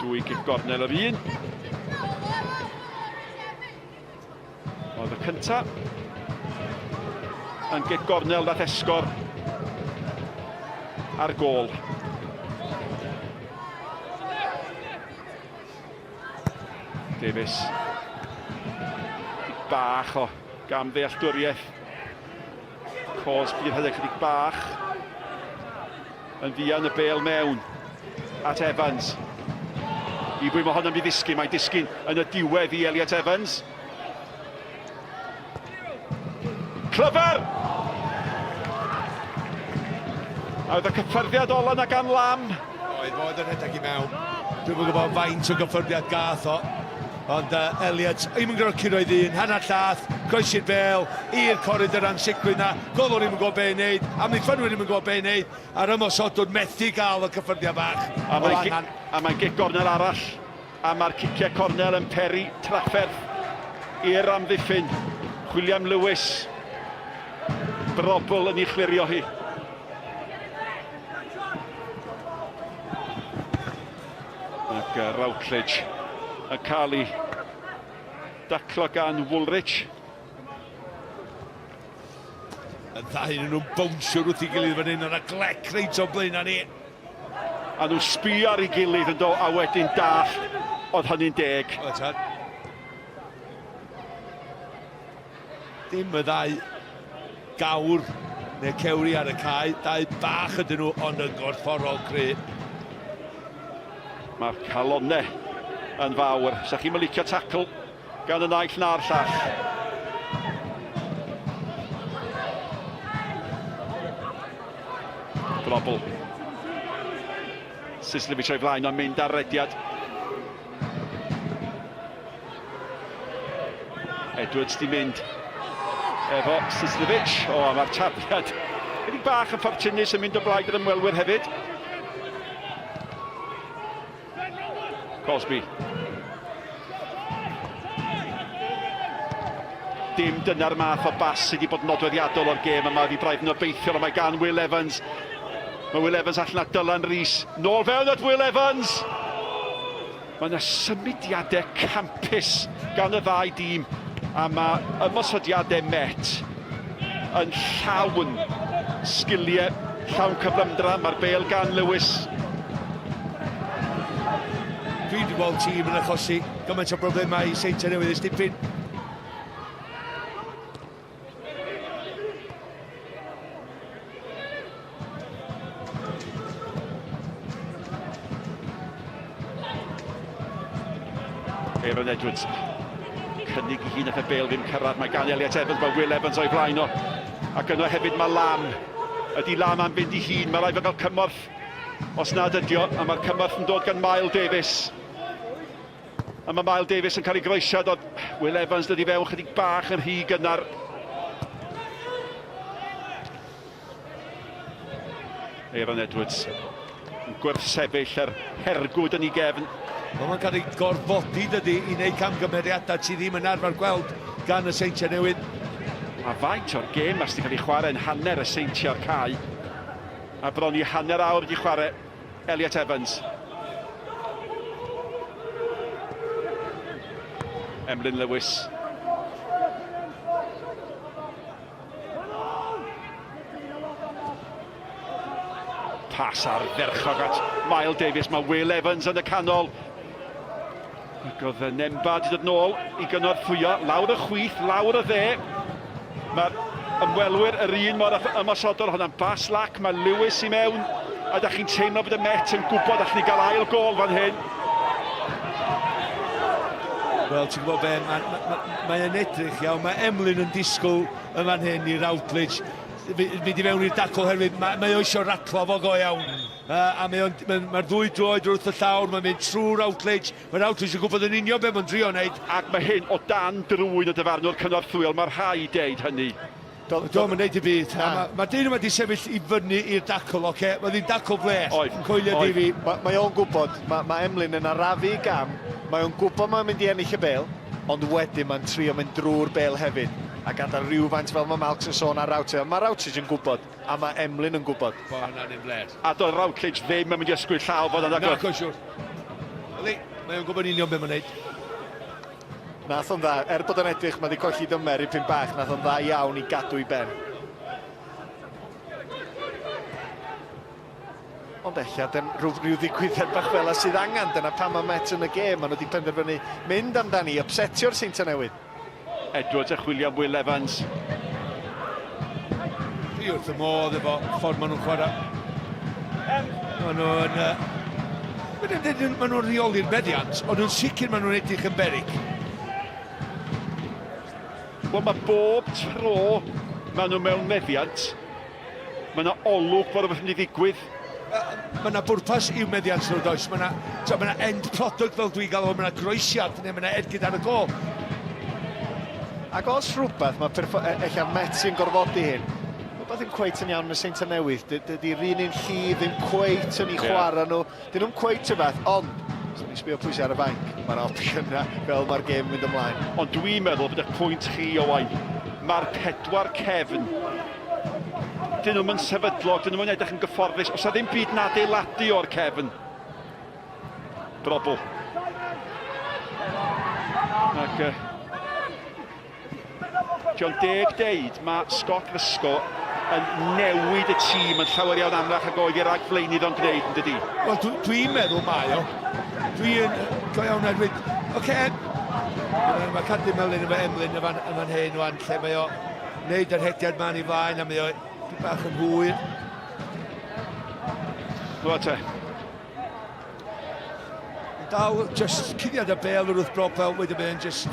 C: Dwy gic gornel yr un. Oedd y cynta yn gic gornel nath esgor ar gôl. Davies. Chydig bach o gam ddealltwriaeth. Cosby yn rhedeg chydig bach yn fuan y bel mewn at Evans. I bwy mae hon yn mynd i ddisgyn? Mae'n disgyn yn y diwedd i Elliot Evans. Clyfar! A oedd y cyffyrddiad ola na gan Lam.
D: Oedd, oedd yn rhedeg i mewn. Dwi'm yn gwybod faint o gyffyrddiad gath o. Ond uh, Elliot, ddim yn gwrdd curo i ddyn, hanner llath, croesi'r bel, i'r coridor ansicrwydd na, golwr ddim yn gwybod be i wneud, amddiffynwyr ddim yn gwybod be i wneud, a'r ymosodwr methu gael y cyffyrddiad bach.
C: A mae'n a mae'n gic gornel arall, a mae'r ciciau cornel yn peri trafferth i'r amddiffyn. William Lewis, brobl yn ei chlirio hi. Ac Routledge yn cael ei daclo gan Woolrich.
D: Y ddau yn nhw'n bownsio wrth i gilydd fan hyn, yna glec reit o blaen ni.
C: A nhw'n sbio ar ei gilydd yn do, a wedyn dall, oedd hynny'n deg.
D: Oedd tad. Dim y ddau gawr neu cewri ar y cae, dau bach ydyn nhw ond yn gorfforol cry.
C: Mae'r calonnau yn fawr. Sa chi'n licio tacl gan y naill na'r llall. Brobl. Sislevic o'i flaen o'n mynd ar rediad. Edwards di mynd efo Sislevic. O, a mae'r tafliad ychydig bach yn ffortunus yn mynd o blaid yr ymwelwyr hefyd. Cosby. Dim dyna'r math o bas sydd wedi bod yn nodweddiadol o'r gêm yma. Fi braidd yn obeithiol, ond mae gan Will Evans. Mae Will Evans allan at Dylan Rees. Nôl fewn at Will Evans! Mae yna symudiadau campus gan y ddau dîm a mae ymosodiadau Met yn llawn sgiliau, llawn cyflymdra. Mae'r bêl gan Lewis.
D: Dwi wedi gweld tîm yn achosi gymaint o broblemau i Seintiau Newydd ers dipyn.
C: Aaron Edwards cynnig i hun at y bel ddim cyrraedd. Mae gan Elliot Evans, mae Will Evans o'i flaen o. Ac yno hefyd mae Lam. Ydy Lam am fynd i hun, mae rhaid fe gael cymorth os nad ydi o, a mae'r cymorth yn dod gan Mael Davies. A mae Mael Davies yn cael ei groesiad, ond Will Evans dod i fewn chydig bach yn rhy gynnar. Aaron Edwards yn gwrthsefyll yr hergwd yn ei gefn.
D: Wel, mae'n cael ei gorfodi, dydy, i wneud camgymeriadau ti ddim yn arfer gweld gan y Seintiau Newydd.
C: A faint o'r gêm mas wedi cael ei chwarae yn hanner y Seintiau o'r cae. A bron i hanner awr wedi chwarae Elliot Evans. Emlyn Lewis. Pas ardderchog at Mael Davies. Mae Will Evans yn y canol. Ac oedd Nemba wedi dod nôl i gynorthwyo. Lawr y chwith, lawr y dde. Mae'r ymwelwyr yr un mor ymosodol. Hwnna'n bas lac, mae Lewis i mewn. A da chi'n teimlo bod y Met yn gwybod allan ni gael ail gol fan hyn.
D: Wel, ti'n gwybod be, mae'n ma, ma, ma edrych iawn. Mae Emlyn yn disgwyl yn fan hyn i Routledge fynd i fewn i'r dacl oherwydd mae, mae o eisiau ratlo fo go iawn. Uh, a mae o'n, mae'r ma ddwy droed wrth y llawr, mae'n mynd trwy Routledge, mae Routledge yn gwybod yn union beth mae'n drio wneud.
C: Ac mae hyn o dan drwyn y dyfarnwr cynorthwyol, mae rhaid deud hynny.
D: Do, do, mae'n neud i byd. Mae ma dyn yma wedi sefyll i fyny i'r dacl, oce? Okay? Mae ddim dacl fles.
C: Oedd.
D: Coelio di fi.
B: Mae, mae o'n gwybod, mae, mae Emlyn yn arafu i gam, mae o'n gwybod mae'n mynd i ennill y bel, ond wedyn mae'n trio mynd drwy'r bel hefyd a gadael rhywfaint fel mae Malcs yn sôn ar Routledge. Mae Routledge yn gwybod, a mae Emlyn yn gwybod.
D: Bo hwnna'n un fles.
C: A doedd Routledge ddim yn mynd i ysgwyd llaw fod yna.
D: Na, siwr. Yli, mae o'n gwybod union beth mae'n neud.
B: Nath o'n dda, er bod o'n edrych, mae wedi colli dymer i pyn bach, nath o'n dda iawn i gadw i ben. Ond ella, dyn, rhyw, rhyw ddigwyddiad bach fel sydd angen, dyna pam mae Met yn y gêm, maen nhw wedi penderfynu mynd amdani, upsetio'r Seintiau Newydd.
C: Edwards a chwilio am Will Evans.
D: Dwi wrth y modd efo ffordd maen nhw'n chwarae. Maen nhw'n... Uh, maen nhw'n rheoli'r meddiant, ond yn sicr maen nhw'n edrych yn berig.
C: Wel, mae bob tro maen nhw mewn meddiant, mae yna olwg bod rhywbeth yn mynd i ddigwydd.
D: Mae yna bwrpas i'w meddiant nhw, does? Mae yna, mae yna end product fel dwi'n galw, mae yna groesiad neu mae yna ergyd ar y gol.
B: Ac os rhywbeth, mae perfo- e- ella Met sy'n gorfodi hyn, rhywbeth ddim cweit yn iawn yn y Seintiau Newydd. Dydy'r un un llif ddim cweit yn ei chwarae nhw. Dyn nhw'm cweit y fath, ond os ni'n sbio pwy sydd ar y fainc, mae'r opsiynau fel mae'r gêm yn mynd ymlaen.
C: Ond dwi'n meddwl bod eich pwynt chi, Owain, mae'r pedwar cefn, dyn nhw'm yn sefydlog, dyn nhw'm yn edrych yn gyfforddus, os na ddim byd yn adeiladu o'r cefn. Brobl. Ac uh, John deg deud, mae Scott Fusco yn newid y tîm yn llawer iawn amlach ag oedd ei ragflaenydd o'n gwneud, yn dydi?
D: Wel, dwi'n dwi meddwl mae o. Dwi'n, go iawn, Edwin. Oce, okay. mae Cadw Melyn efo Emlyn yn fan, yn fan hyn wan, lle mae o wneud yr hediad ma'n i flaen, a mae o bach yn hwyr.
C: Wel te.
D: Dal just cuddiad y bel wrth bropel, wedyn mae'n just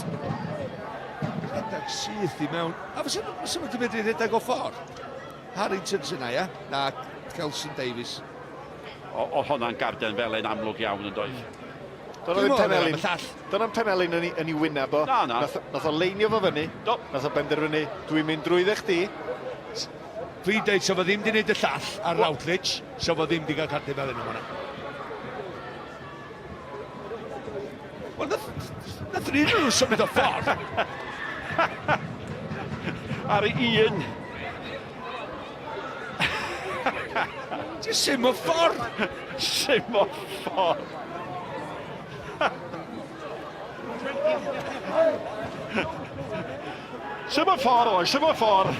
D: rhedeg syth i mewn. A fysa nhw wedi medru rhedeg o ffordd? Harrington sy'n na, ia? Na, Kelson Davies.
C: O, oedd hwnna'n garden felen amlwg iawn yn doedd.
B: Dyna ddim penelin, dyna penelin yn ei, yn ei wyneb o.
C: Na, na.
B: Nath, nath o leinio fo fyny.
C: Do.
B: Nath o benderfynu, dwi'n mynd drwyddo chdi.
D: Dwi'n deud, so fo ddim di wneud y llall ar Routledge, so fo ddim di gael cardyn felyn am hwnna. Wel, nath, nath yr un nhw symud o ffordd.
C: Ar un.
D: Just sim o ffordd.
C: Sim o ffordd. Sim o ffordd, oes, sim o ffordd.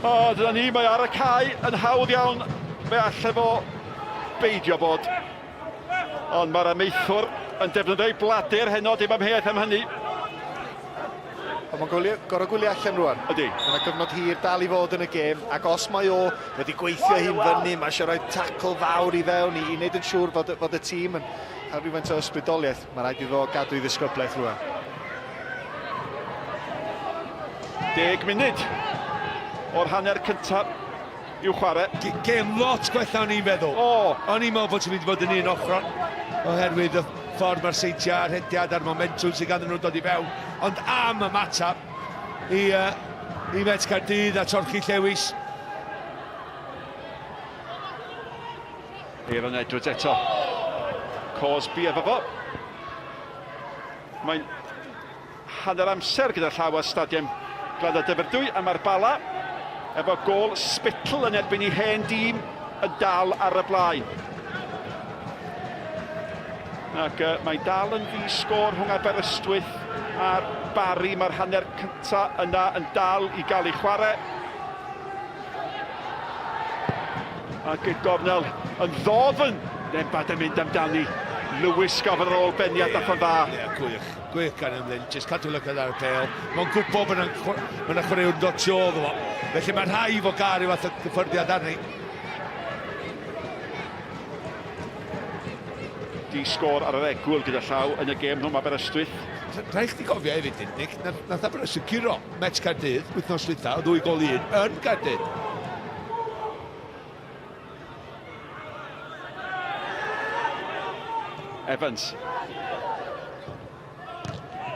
C: O, dyna ni, mae ar y cae yn hawdd iawn. Fe alle fo beidio bod. Ond mae'r amaethwr yn defnyddio'i bladur heno, dim amheuaeth am hynny.
B: Ond mae'n gwylio, gorau gwylio allan rwan.
C: Ydy.
B: Mae yna gyfnod hir dal i fod yn y gêm, ac os mae o wedi gweithio hi'n fyny, mae eisiau rhoi tacl fawr i fewn i, i wneud yn siŵr fod, fod y tîm yn cael rhywfaint o ysbrydoliaeth. Mae rhaid iddo gadw i ddisgyblaeth rwan.
C: 10 munud o'r hanner cyntaf i'w chwarae.
D: Gêm lot gwella o'n i'n feddwl.
C: O!
D: O'n i'n meddwl bod ti'n mynd i fod yn un ochr, oherwydd y ffordd mae'r Seintiau a'r rhediad a'r momentwm sydd ganddyn nhw'n dod i fewn. Ond am ymateb i, uh, i Met Caerdydd a Torchi Llewis.
C: Aaron Edwards eto. Cosby efo fo. Mae'n hanner amser gyda llaw ar stadiwm Glandaf Dyfrdwy a mae'r Bala efo gôl Spittle yn erbyn i hen dîm yn dal ar y blaen. Ac uh, mae dal yn ddi sgôr rhwng Aberystwyth a'r Barri. Mae'r hanner cyntaf yna yn dal i gael ei chwarae. Ac y gornel yn ddofn. Nembad yn mynd amdani. Lewis gofyn ar ôl beniad yeah, nath o'n dda.
D: Ie, yeah, gwych. Gwych gan Emlyn. Just cadw lygad ar y bêl. Mae'n gwybod bod yna chwaraewr yn dod tu ôl iddo fo. Felly mae'n rhaid i fo gael rhyw fath o gyffyrddiad arni.
C: Di sgôr ar yr egwyl gyda llaw yn y gêm rhwng Aberystwyth.
D: Rhaid chdi gofio hefyd, Nick, nath Aberystwyth guro Met Caerdydd wythnos dwytha, o ddwy gol un, yn Gaerdydd.
C: Evans.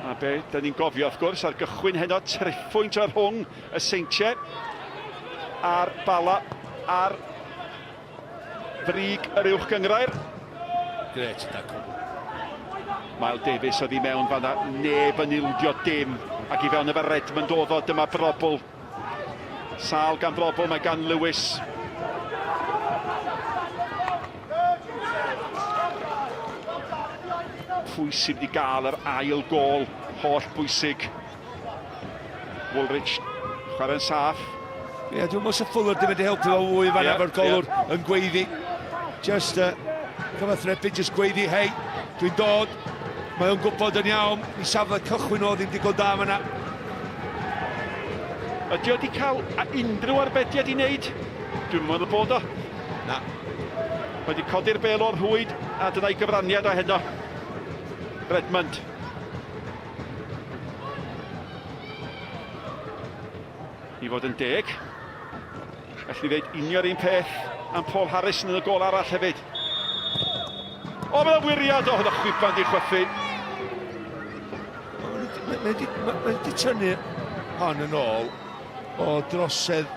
C: A be da ni'n gofio, wrth gwrs, ar gychwyn heno, triphwynt o'r rhwng y Seintiau a'r Bala ar frig yr uwch gynghrair.
D: Gret, dacw.
C: Miles Davis oedd i mewn fanna, neb yn ildio dim, ac i fewn efo Redmond oedd o, dyma Brobl. Sal gan Brobl, mae gan Lewis. Pwy sydd wedi gael yr ail gôl holl bwysig? Woolrich, chwarae'n saff.
D: Ie, yeah, dwi'n meddwl sy'n Fuller ddim wedi helpu fo fwy fan yeah, efo'r golwr yeah. yn gweiddi. Just uh, cyfathrebu, just gweiddi, hei, Dwi'n dod. Mae o'n gwybod yn iawn. I safle cychwyn o ddim digon da fan'na.
C: Ydy o wedi cael unrhyw arbediad i wneud? Dwi'n meddwl bod o.
D: Na.
C: Mae wedi codi'r bel o'r rhwyd a dyna'i gyfraniad o heno. Redmond. I fod yn deg, gallu dweud unio'r un peth am Paul Harrison yn y gol arall hefyd. O, mae'n wiriad o, hwnna chwiban di chwythu.
D: Mae wedi tynnu hon yn ôl o drosedd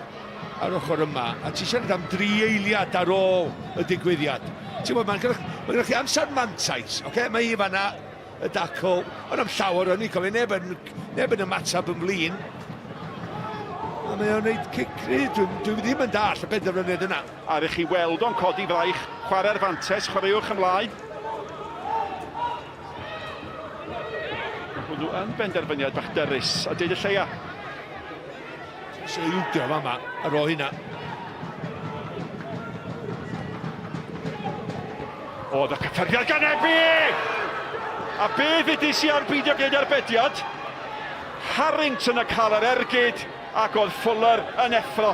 D: ar ochr yma, a ti'n siarad am dri eiliad ar ôl y digwyddiad. Ti'n gwybod, mae'n gyda chi amser mantais, oce? Okay? Mae hi fanna, y dacl, ond am llawer o'n i'n cofio, neb yn, neb yn ymateb yn flin. A mae o'n neud cic gry, dwi, dwi ddim yn dall y benderfyniad yna.
C: Ar i chi weld o'n codi fraich, chwarae'r fantes, chwaraewch ymlaen. Mae hwnnw yn benderfyniad bach dyrus, a deud y lleia.
D: Eisiau ildio fama ar ôl hynna.
C: Oedd y cyffyrddiad gan Ebi! A be ddudis i am beidio gwneud arbediad? Harrington yn cael yr ergyd ac oedd Fuller yn effro.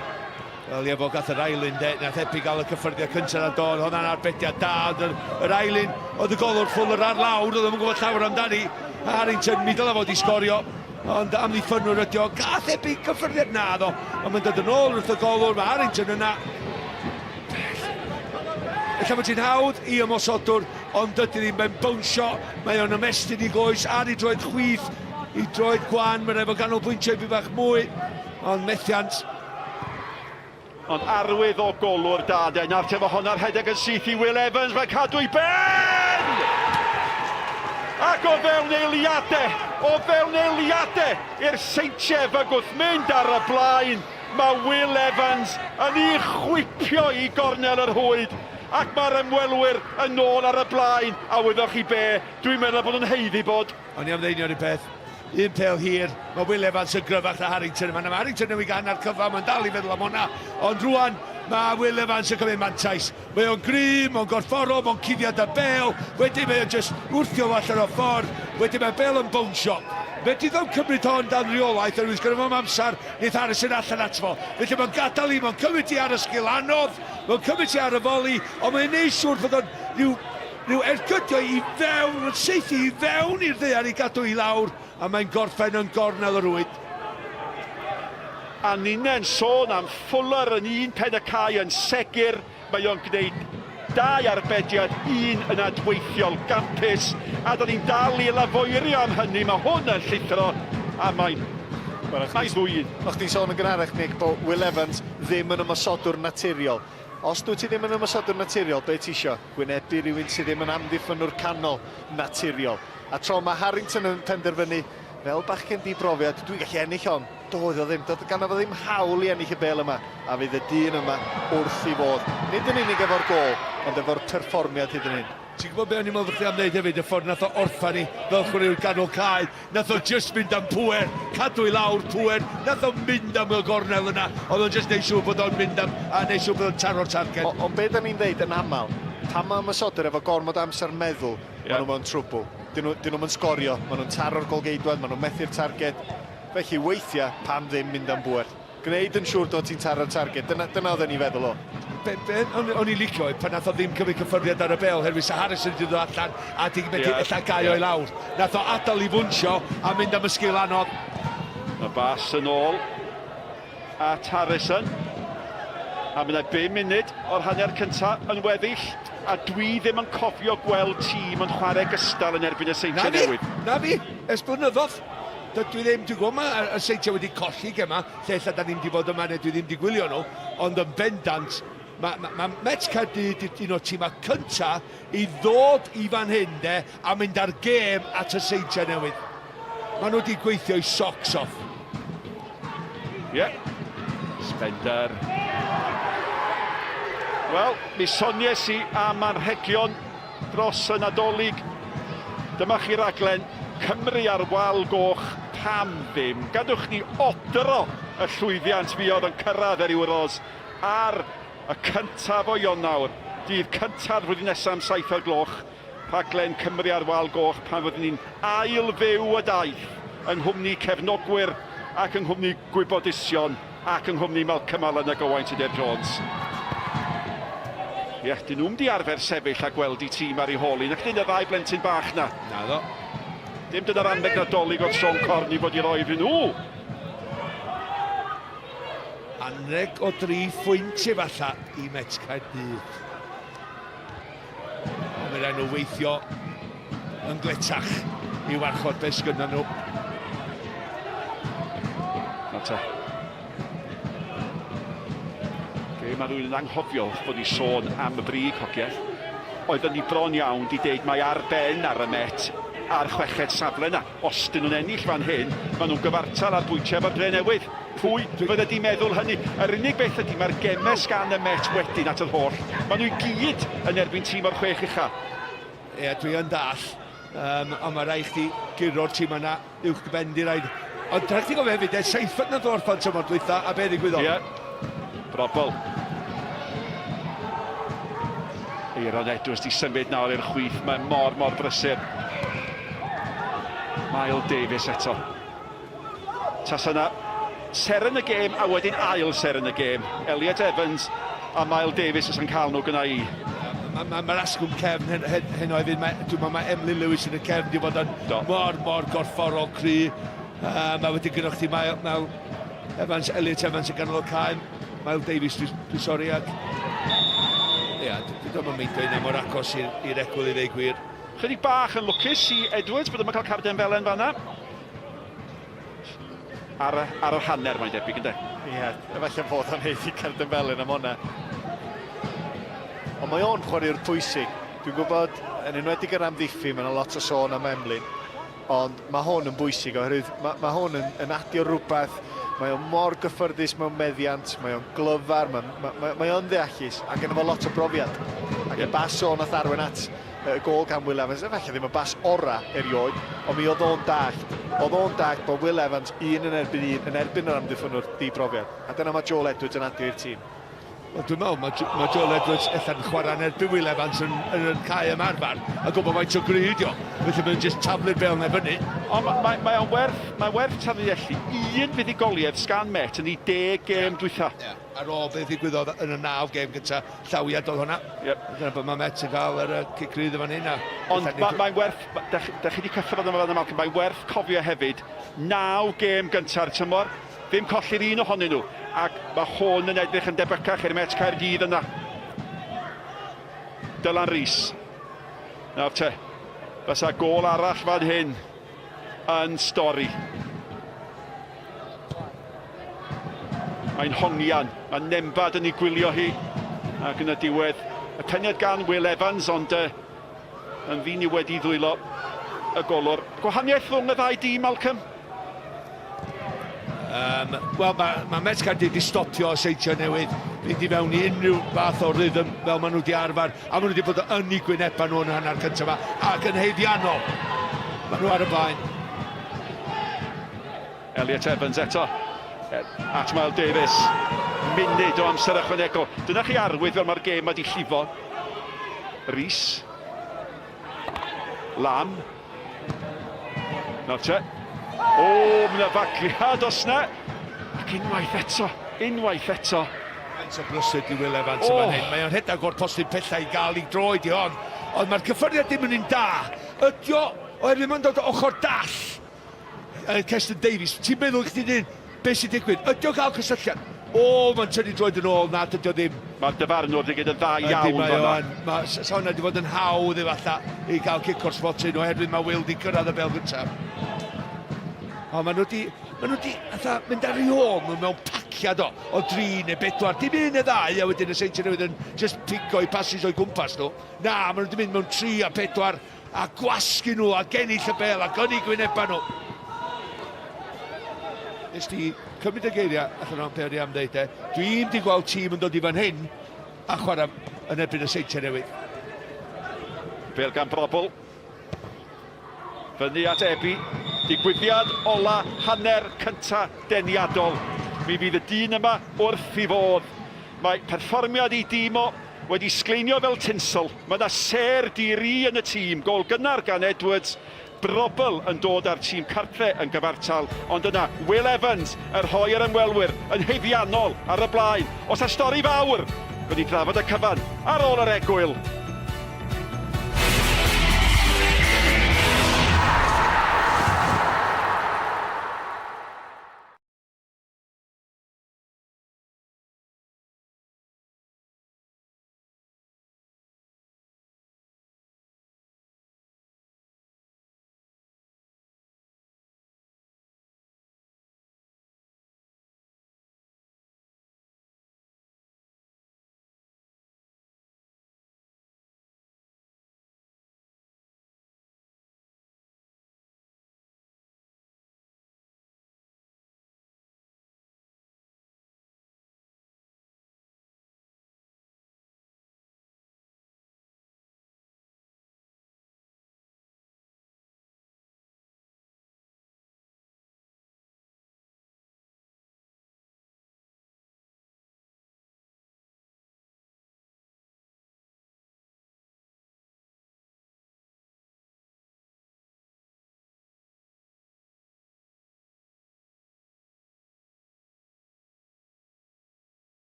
D: Wel ie, fo gath yr ail un de, nath Ebi gael y cyffyrddiad cyntaf na do, oedd hwnna'n arbediad da, ond yr, yr ail un, oedd y golwr Fuller ar lawr, oedd ddim yn gwybod llawer amdani, Harrington, mi dylai fod i sgorio. Ond amddiffynnwr ydi o. Gath Ebi gyffyrddiad? Naddo. Ond mae'n dod yn ôl wrth y golwr. Mae Harrington yna. Ella bod hi'n hawdd i ymosodwr, ond dydy ddim. Mae'n bownsio, mae o'n ymestyn i goes ar ei droed chwith, i droed gwan. Mae'n rhaid fod ganolbwyntio i bach mwy, ond methiant.
C: Ond arwydd o golwr da de. Nawr te mae honna'r rhedeg yn syth i Will Evans. Mae'n cadw i ben! Ac o fewn eiliadau, o fewn eiliadau i'r Seintiau fygwth mynd ar y blaen, mae Will Evans yn ei chwipio i gornel yr rhwyd ac mae'r ymwelwyr yn ôl ar y blaen. A wyddoch chi be, dwi'n meddwl bod nhw'n haeddu bod.
D: O'n i am ddeud union un peth. Un pêl hir, mae Will Evans yn gryfach na Harrington. Mae Harrington newydd gael hanner cyfan, mae'n dal i feddwl am hwnna. Ond rwan, mae Will Evans yn cymryd mantais. Mae o'n gry, mae'n gorfforol, mae'n cuddiad y bêl. Wedyn mae o'n just wrthio fo allan o'r ffordd. Wedyn mae'r bêl yn bownsio. Fedrith o'm cymryd hon dan reolaeth, oherwydd sgynno fo'm amser, neith Harrison allan ato fo. Felly mae'n gadael i, mae'n cymryd hi ar y sgil anodd, mae'n cymryd hi ar y foli, ond mae'n neud siŵr fod o'n rhyw Rhyw ergydio i fewn, yn saethu i fewn i'r ddaear i gadw i lawr, a mae'n gorffen yn gornel y rwyd.
C: A ninne'n sôn am Fuller yn un pen y cae yn segur, mae o'n gwneud dau arbediad, un yn adweithiol gampus, a da ni'n dal i lafoerio am hynny, mae hwn yn llithro, a mae'n mae ddwy un.
B: O'ch chdi'n sôn yn gynharach, Nick, bod Will Evans ddim yn ymosodwr naturiol. Os dwyt ti ddim yn ymosodwr naturiol, be ti isio? Gwynebu rhywun sydd ddim yn amddiffynnwr canol naturiol. A tro mae Harrington yn penderfynu, fel bachgen di-brofiad, dwi'n gallu ennill hon. Doedd o ddim, doedd ganddo fo ddim hawl i ennill y bêl yma, a fydd y dyn yma wrth ei fodd. Nid yn unig efo'r gôl, ond efo'r perfformiad hyd yn hyn.
D: Ti'n gwybod be o'n i'n meddwl bod chdi am ddeud hefyd, y ffordd nath o orffan hi fel chwaraewr ganol cae, nath o jyst mynd am pŵer, cadw i lawr pŵer, nath o mynd am y gornel yna, oedd o'n jyst neud siŵr bod o'n mynd am, a neud siŵr bod o'n taro'r targed.
B: Ond be da ni'n ddeud yn aml, pan mae ymosodwyr efo gormod o amser meddwl, yeah. maen nhw mewn trwbl. Dyn nhw, dyn nhw'm yn sgorio, maen nhw'n taro'r golgeidwad, maen nhw'n methu'r targed. Felly weithiau, pam ddim mynd am bŵer? Gwneud yn siŵr dod ti'n taro'r targed. Dyna, dyna oedden ni'n feddwl o.
D: Be, be o'n, o'n i'n licio oedd pan nath o ddim cymryd cyffyrddiad ar y bel, herwydd sa Harrison wedi dod allan a di methu yeah. ella gau yeah. o'i lawr. Nath o adael i fwnsio a mynd am y sgil anodd.
C: Mae bas yn ôl at Harrison. A mae yna 5 munud o'r hanner cyntaf yn weddill. A dwi ddim yn cofio gweld tîm yn chwarae gystal yn erbyn y Seintiau Newydd.
D: Na fi, ers blynyddoedd. Dydw i ddim, dwi'n gwybod mae y Seintiau wedi colli gemau, lle ella da ni'm 'di bod yma neu dwi ddim 'di gwylio nhw, ond yn bendant, mae ma, ma Met Caerdydd 'di un o'r tîmau cynta i ddod i fan hyn de, a mynd ar gêm at y Seintiau Newydd. Maen nhw wedi gweithio i socks off.
C: Ie. Yeah. Spender. Wel, mi sonies i am anrhegion dros y Nadolig. Dyma chi raglen Cymru ar Wal Goch, pam ddim? Gadwch ni odro y llwyddiant fuodd yn cyrraedd yr Euros ar y cyntaf o Ionawr, dydd cynta'r flwyddyn nesaf am 7 o'r gloch. Rhaglen Cymru ar Wal Goch pan fyddwn ni'n ail fyw y daith yng nghwmni cefnogwyr ac yng nghwmni gwybodusion ac yng nghwmni Malcolm Allen ac Owain Tudur Jones. Ie, dyn nhw'm di arfer sefyll a gweld i tîm ar ei hôl hi, nac ydyn y ddau blentyn bach na.
D: Naddo.
C: Dim dyna'r anrheg Nadolig oedd Siôn Corn i fod i roi iddyn nhw.
D: Anrheg o dri phwynt efallai i Met Caerdydd. Ond mae rhaid nhw weithio yn gletach i warchod beth sgynnon nhw.
C: Nawr te. Ge, mae rhywun yn anghofio wrth bod ni sôn am y brig, hogiau. Oedden ni bron iawn di deud mae ar ben ar y Met a'r chweched safle yna. Os dyn nhw'n ennill fan hyn, maen nhw'n gyfartal ar bwyntiau efo'r Drenewydd. Pwy fydde di meddwl hynny? Yr unig beth ydy, mae'r gemau sgan y Met wedyn at yr holl. Maen nhw i gyd yn erbyn tîm o'r chwech ucha.
D: Ie, dwi yn dall. Um, ond mae rhaid chdi guro'r tîm yna uwch dy ben di raid. Ond rhaid chdi gofio hefyd, e, seithfed nath orffan tymor dwytha, a be ddigwyddodd?
C: Ie, brobl. Aeron Edwards di symud nawr i'r chwith, mae mor, mor brysur. Mael Davies eto. Tasa yna seren y gêm a wedyn ail seren y gêm. Elliot Evans a Mael Davies os yn cael nhw gyna i.
D: Mae'r ma, ma, ma asgwrn cefn hyn, hyn, hyn oedd hyn, dwi'n meddwl mae Emlyn Lewis yn y cefn di bod yn Do. mor, mor gorfforol cry. Uh, mae wedi gyda chdi Mael, Mael Evans, Elliot Evans yn ganol y cae. Mael Davies, dwi'n dwi sori, ac... Ia, dwi'n dwi yn meindio hynna mor agos i'r egwyl i ddeu gwir.
C: Chydig bach yn lwcus i Edwards bod yma cael carden felen fanna. Ar, y, ar yr hanner mae'n debyg, ynddo?
B: Ie, yeah, efallai bod o'n haeddu cerdyn felyn am hwnna. Ond mae o'n chwaraewr pwysig. Dwi'n gwybod, yn enwedig yr amddiffyn, mae yna lot o sôn am Emlyn. Ond mae hwn yn bwysig oherwydd mae, mae hwn yn, yn adio rhywbeth. Mae o'n mor gyffyrddus mewn meddiant, mae o'n glyfar, mae, mae, mae, mae o'n ddeallus a gynno fo lot o brofiad. Ac y bas o nath arwain at y gôl gan Will Evans, efallai ddim y bas ora erioed, ond mi oedd o'n dallt. Oedd o'n dallt bod Will Evans un yn erbyn un yn erbyn yr amddiffynnwr di-brofiad. A dyna mae Joel Edwards yn adio i'r tîm.
D: Wel, dwi'n meddwl mae, mae Joel Edwards ella'n chwarae yn erbyn Will Evans yn, yn, yn cae ymarfer a gwybod faint o gry ydi o. Felly mae'n just taflu'r bel na fyny.
C: Ond mae, mae, mae o'n werth, mae werth tanlinellu un fuddugoliaeth sgan Met yn ei deg gêm yeah. dwytha.
D: Yeah. Ar ôl beth ddigwyddodd yn y naw gêm gynta, llawiad oedd hwnna.
C: Yep.
D: Dyna bod mae Met yn cael yr cic rydd yn fan hyn.
C: Ond mae'n mae werth, da chi, da chi wedi cyffwrdd yma fan Malcolm, mae'n werth cofio hefyd, naw gêm gynta'r tymor, ddim colli'r un ohonyn nhw, ac mae hwn yn edrych yn debycach i'r Met Caerdydd yna. Dylan Rees. Nawr te, fysa gôl arall fan hyn yn stori. Mae'n hongian, mae Nembad yn ei gwylio hi, ac yn y diwedd, y peniad gan Will Evans, ond uh, yn ddiniwed i ddwylo y golwr. Gwahaniaeth rhwng y ddau dîm, Malcolm?
D: Um, Wel, mae ma Met Caerdydd wedi stopio Seintiau Newydd fynd i fewn i unrhyw fath o rhythm fel maen nhw wedi arfer, a maen nhw wedi bod yn eu gwynebau nhw yn y hanner cyntaf yma, ac yn haeddiannol. Maen nhw ar y blaen.
C: Elliot Evans eto at Miles Davies. Munud o amser ychwanegol. Dyna chi arwydd fel mae'r gêm wedi llifo. Rees. Lam. Nawr te. O, mae yna fagliad os na. Ac unwaith eto, unwaith eto.
D: Faint o brysur di Will Evans oh. yma hyn. Mae o'n rhedeg o'r postyn pellau i gael ei droed i hon. Ond mae'r cyffyrddiad ddim yn un da. Ydy o, oherwydd mae'n dod o ochr dall. Uh, Keston Davies, ti'n meddwl chdi dyn, beth sy'n digwydd? Ydy o gael cysylltiad? O, mae'n tynnu droed yn ôl, na, dydy o ddim.
C: Mae'r dyfarnwr wedi gwneud yn dda iawn
D: fan'na. Mae sa hwnna wedi bod yn hawdd efallai i gael cic o'r smotyn oherwydd mae Will wedi cyrraedd y bel gyntaf. Ond maen nhw wedi, maen nhw wedi fatha, mynd ar ei ôl nhw mewn paciad o, o dri neu bedwar, dim un neu ddau, a wedyn y Seintiau Newydd yn just pigo i passes o'i gwmpas nhw. Na, maen nhw wedi mynd mewn tri a pedwar a gwasgu nhw a gennill y bel a gynnu gwynebau nhw. Nes di cymryd y geiriau allan o'n be o'n i am ddeud e. Dwi'm di gweld tîm yn dod i fan hyn a chwarae yn erbyn y Seintiau Newydd.
C: Bel gan Brobl. Fyny at Ebi. Digwyddiad ola hanner cynta deniadol. Mi fydd y dyn yma wrth i fodd. Mae perfformiad ei dîm o. wedi sgleinio fel tinsel. Mae 'na sêr di-ri yn y tîm. Gôl gynnar gan Edwards. Brobl yn dod â'r tîm cartre yn gyfartal, ond yna Will Evans yn rhoi yr ymwelwyr yn haeddiannol ar y blaen. Oes 'na stori fawr? Gawn ni drafod y cyfan ar ôl yr egwyl.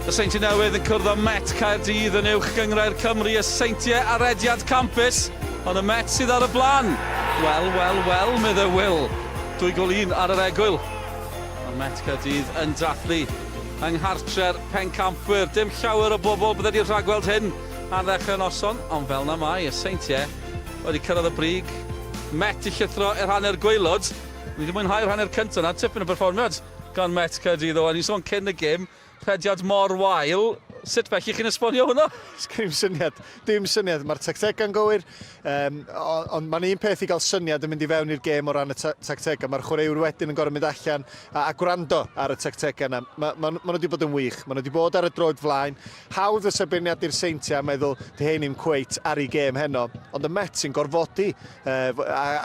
A: Y Seintiau Newydd yn cwrdd â Met Caerdydd yn Uwch Gynghrair Cymru, y Seintiau ar rediad campus, ond y Met sydd ar y blaen. Wel, wel, wel, medde Will. 2-1 ar yr egwyl. Mae Met Caerdydd yn dathlu yng nghartre'r pencampwyr. Dim llawer o bobl bydde wedi rhagweld hyn ar ddechrau noson, ond fel na mae y Seintiau wedi cyrraedd y brig. Met i llithro i'r hanner gwaelod. Ni wedi mwynhau'r hanner cyntaf 'na, tipyn o berfformiad gan Met Caerdydd. Owen, ni'n sôn cyn y gêm, rhediad mor wael. Sut felly chi'n esbonio hwnna?
B: Sgen i'm syniad. Dim syniad. Mae'r tactegau'n gywir, um, ond mae'n un peth i gael syniad yn mynd i fewn i'r gêm o ran y tactegau. Mae'r chwaraewyr wedyn yn gorfod mynd allan a, a gwrando ar y tactegau yna. Mae ma, ma nhw wedi bod yn wych. Mae nhw wedi bod ar y droed flaen. Hawdd fysa beirniadu'r Seintiau a meddwl, di hein i'm cweit ar ei gêm heno. Ond y Mets sy'n gorfodi uh,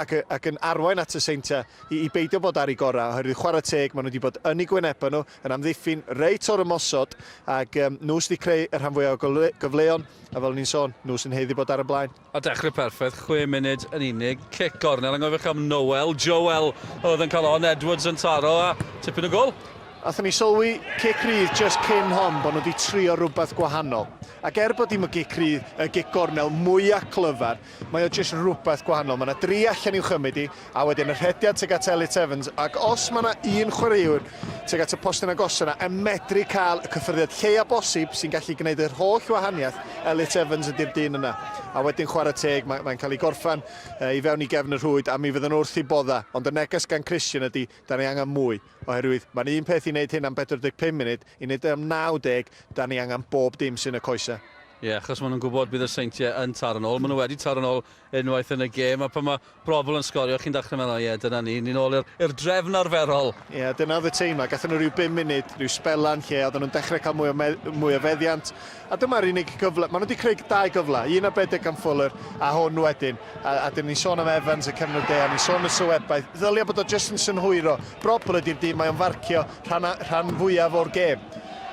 B: ac, ac yn arwain at y Seintiau i, i beidio bod ar ei gorau, oherwydd chwarae teg, maen nhw wedi bod yn eu gwynebau nhw, yn amddiffyn reit o'r ymosod, ac um, nhw sydd wedi creu y rhan fwyaf o gyfleon, a fel ni'n sôn, nhw sy'n haeddu bod ar y blaen.
A: A dechrau perffaith, 6 munud yn unig, cic gornel, angofiwch am Noel, Joel oedd yn cael on, Edwards yn taro, a tipyn o gol.
B: Athon ni sylwi cic rydd jyst cyn hon bod nhw wedi trio rhywbeth gwahanol. Ac er bod dim y gic rydd, y gic gornel mwyaf clyfar, mae o jyst rhywbeth gwahanol. Mae yna dri allan i'w chymryd i, a wedyn y rhediad tuag at Elliot Evans, ac os mae yna un chwaraewr tuag at y postyn agosa yna yn medru cael y cyffyrddiad lleia bosib sy'n gallu gwneud yr holl wahaniaeth, Elliot Evans ydy'r dyn yna. A wedyn chwarae teg, mae'n mae cael ei gorffan i fewn i gefn y rhwyd, a mi fydden nhw wrth i bodda. Ond y neges gan Christian ydy, da ni angen mwy, oherwydd mae'n un peth i wneud hyn am 45 munud, i wneud e am 90, da ni angen bob dim sy'n y coesau.
A: Ie, yeah, achos maen nhw'n gwybod bydd y Seintiau yn taro'n ôl. Maen nhw wedi taro'n ôl unwaith yn y gêm, a pan mae Brobl yn sgorio, chi'n dechrau meddwl, ie, dyna ni, ni'n ôl i'r drefn arferol.
B: Ie, yeah, dyna oedd y teimlad. Gathen nhw rhyw 5 munud, rhyw sbelan lle oedden nhw'n dechrau cael mwy o, mwy o feddiant. A dyma'r unig gyfle. Maen nhw wedi creu dau gyfle, un arbedig gan Fuller a hwn wedyn. A, a dyn ni'n sôn am Evans, y cefnwr de, a ni'n sôn y sylwebaeth. Ddylia bod o jyst yn synhwyro. Brobl ydy'r dyn, mae o'n farcio rhan, rhan fwyaf o'r gêm.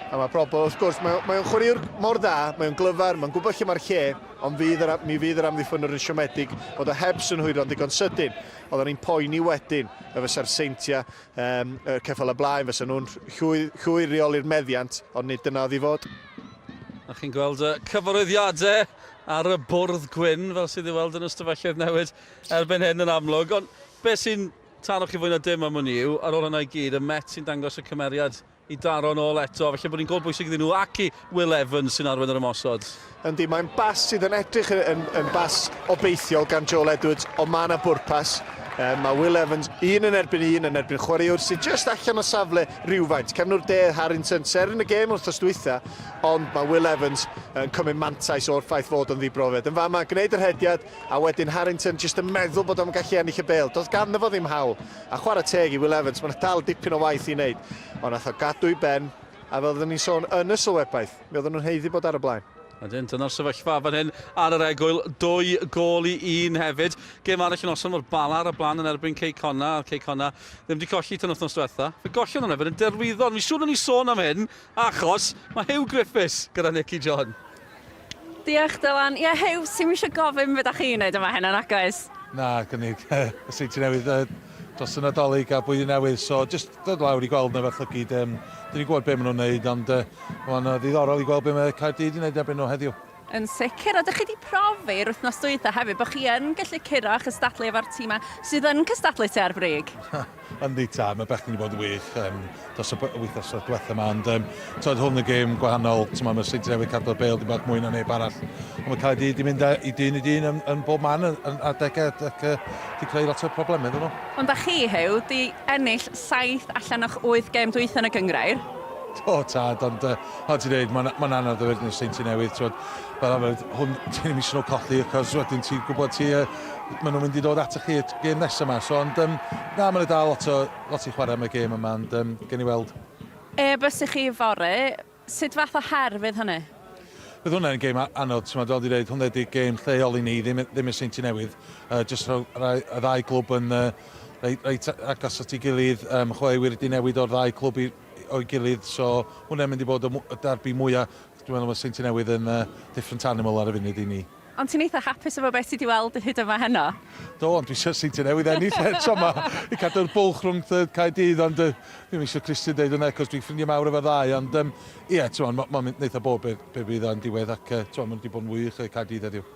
B: A mae Brobl, wrth gwrs, mae, mae o'n chwaraewr mor dda, mae o'n glyfar, mae'n gwybod lle mae'r lle, ond fydd yr, mi fydd yr amddiffynwr yn siomedig bod o heb synhwyro'n ddigon sydyn. Oedden ni'n poeni wedyn y fysa'r Seintiau, um, y ceffyl y blaen, fysa nhw'n llwy, llwy reoli'r meddiant, ond nid dyna oedd i fod.
A: A chi'n gweld y cyfarwyddiadau ar y bwrdd gwyn, fel sydd i weld yn y stafelloedd newid erbyn hyn yn amlwg. Ond beth sy'n taro chi fwy na dim am hwn yw, ar ôl hynna i gyd, y Met sy'n dangos y cymeriad i daro nôl eto. Felly bod ni'n gol bwysig iddyn nhw ac i Will Evans sy'n arwain yr ymosod.
B: Yndi, mae'n bas sydd yn edrych yn, yn, yn bas obeithiol gan Joel Edwards, ond mae yna bwrpas. Um, mae Will Evans un yn erbyn un yn erbyn chwaraewr sydd jyst allan o safle rhywfaint. Cefnwr de Harrington, seren y gêm wrthnos dwytha, ond mae Will Evans yn cymryd mantais o'r ffaith fod yn ddibrofiad. Yn fama, gwneud yr hediad, a wedyn Harrington jyst yn meddwl bod o'n gallu ennill y bêl. Doedd ganddo fo ddim hawl. A chwarae teg i Will Evans, mae 'na dal dipyn o waith i wneud. Ond nath o gadw i ben, a fel oedden ni'n sôn yn y sylwebaeth, mi oedden nhw'n haeddu bod ar y blaen.
A: Ydyn, dyna'r sefyllfa fan hyn ar yr egwyl, 2 gôl i 1 hefyd. Gêm arall yn noson, mae'r Bala ar y blaen yn erbyn Cei Connah, a Cei Connah ddim wedi colli tan wythnos diwetha. Fe gollodd nhw hefyd yn Derwyddon. Mi siŵr o'n i sôn am hyn, achos mae Huw Griffiths gyda Nicky John.
E: Diolch Dylan. Ie, Huw, sy'm eisiau gofyn be da chi'n neud yma heno, nac oes?
F: Na, gynnig y Seintiau Newydd dros y Nadolig a Blwyddyn Newydd, so jyst dod lawr i gweld nhw efo'r llygid. Um, dyn ni'n gwybod be maen nhw'n neud, ond uh, mae'n ddiddorol i gweld be mae Caerdydd yn neud erbyn nhw heddiw.
E: Yn sicr, a dych chi wedi profi yr wythnos dwytha hefyd bod chi yn gallu curo a chystadlu efo'r tîmau sydd yn cystadlu tua'r brig.
F: Yndi tad, mae bechgyn wedi bod yn wych um, dros y wythnos diwetha yma, ond um, tod, hwn y gêm gwahanol, ti'n mae Seintiau Newydd cadw'r bêl dim bach mwy na neb arall. Ond mae Caerdydd wedi mynd i dyn i dyn yn, yn bob man yn, yn adegau ac uh, wedi creu lot o problemau iddyn nhw.
E: Ond da chi, Huw, di ennill 7 allan o'ch 8 gêm dwytha yn y gynghrair.
F: Do, tad, ond uh, fel ti'n dweud, mae'n ma anodd efo'r Seintiau Newydd, ti'n fel arfer, hwn, ti ddim eisiau nhw colli, achos wedyn ti'n gwybod ti, uh, maen nhw'n mynd i ddod atoch chi y gêm nesaf yma. So, ond, um, na, mae'n dal lot, o, lot i chwarae am y gêm yma, ond um, gen i weld.
E: E, bys i chi fory, sut fath o her fydd hynny?
F: Bydd hwnna'n gêm anodd, ti'n meddwl, wedi dweud, hwnna ydy gêm lleol i ni, ddim, ddim y Seintiau Newydd. Uh, just rhoi, y ddau glwb yn uh, reit, reit agos at ei gilydd, um, chwaraewyr wedi newid o'r ddau clwb i, o'i gilydd, so hwnna'n mynd i bod y, y derby mwyaf. Dwi'n meddwl mae Seintiau Newydd yn uh, different animal ar y funud i ni.
E: Ond ti'n eitha hapus efo beth ti 'di weld hyd yma heno?
F: Do, ond dwi eisiau Seintiau Newydd ennill eto 'ma i cadw'r bwlch rhwng Caerdydd, ond uh, ddim eisiau Christian deud hwnna, cos dwi'n ffrindiau mawr efo'r ddau, ond um, ie, yeah, ti'n mae'n ma, ma eitha bob be, be bydd o'n diwedd, ac uh, ti'n ma'n wedi bod yn wych Caerdydd heddiw.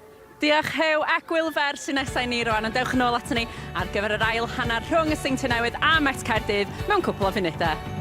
E: Diolch Huw, egwyl fer sy'n nesau ni rwan, ond dewch yn ôl aton ni ar gyfer yr ail hanner rhwng y Seintiau Newydd a Met Caerdydd mewn cwpl o funudau.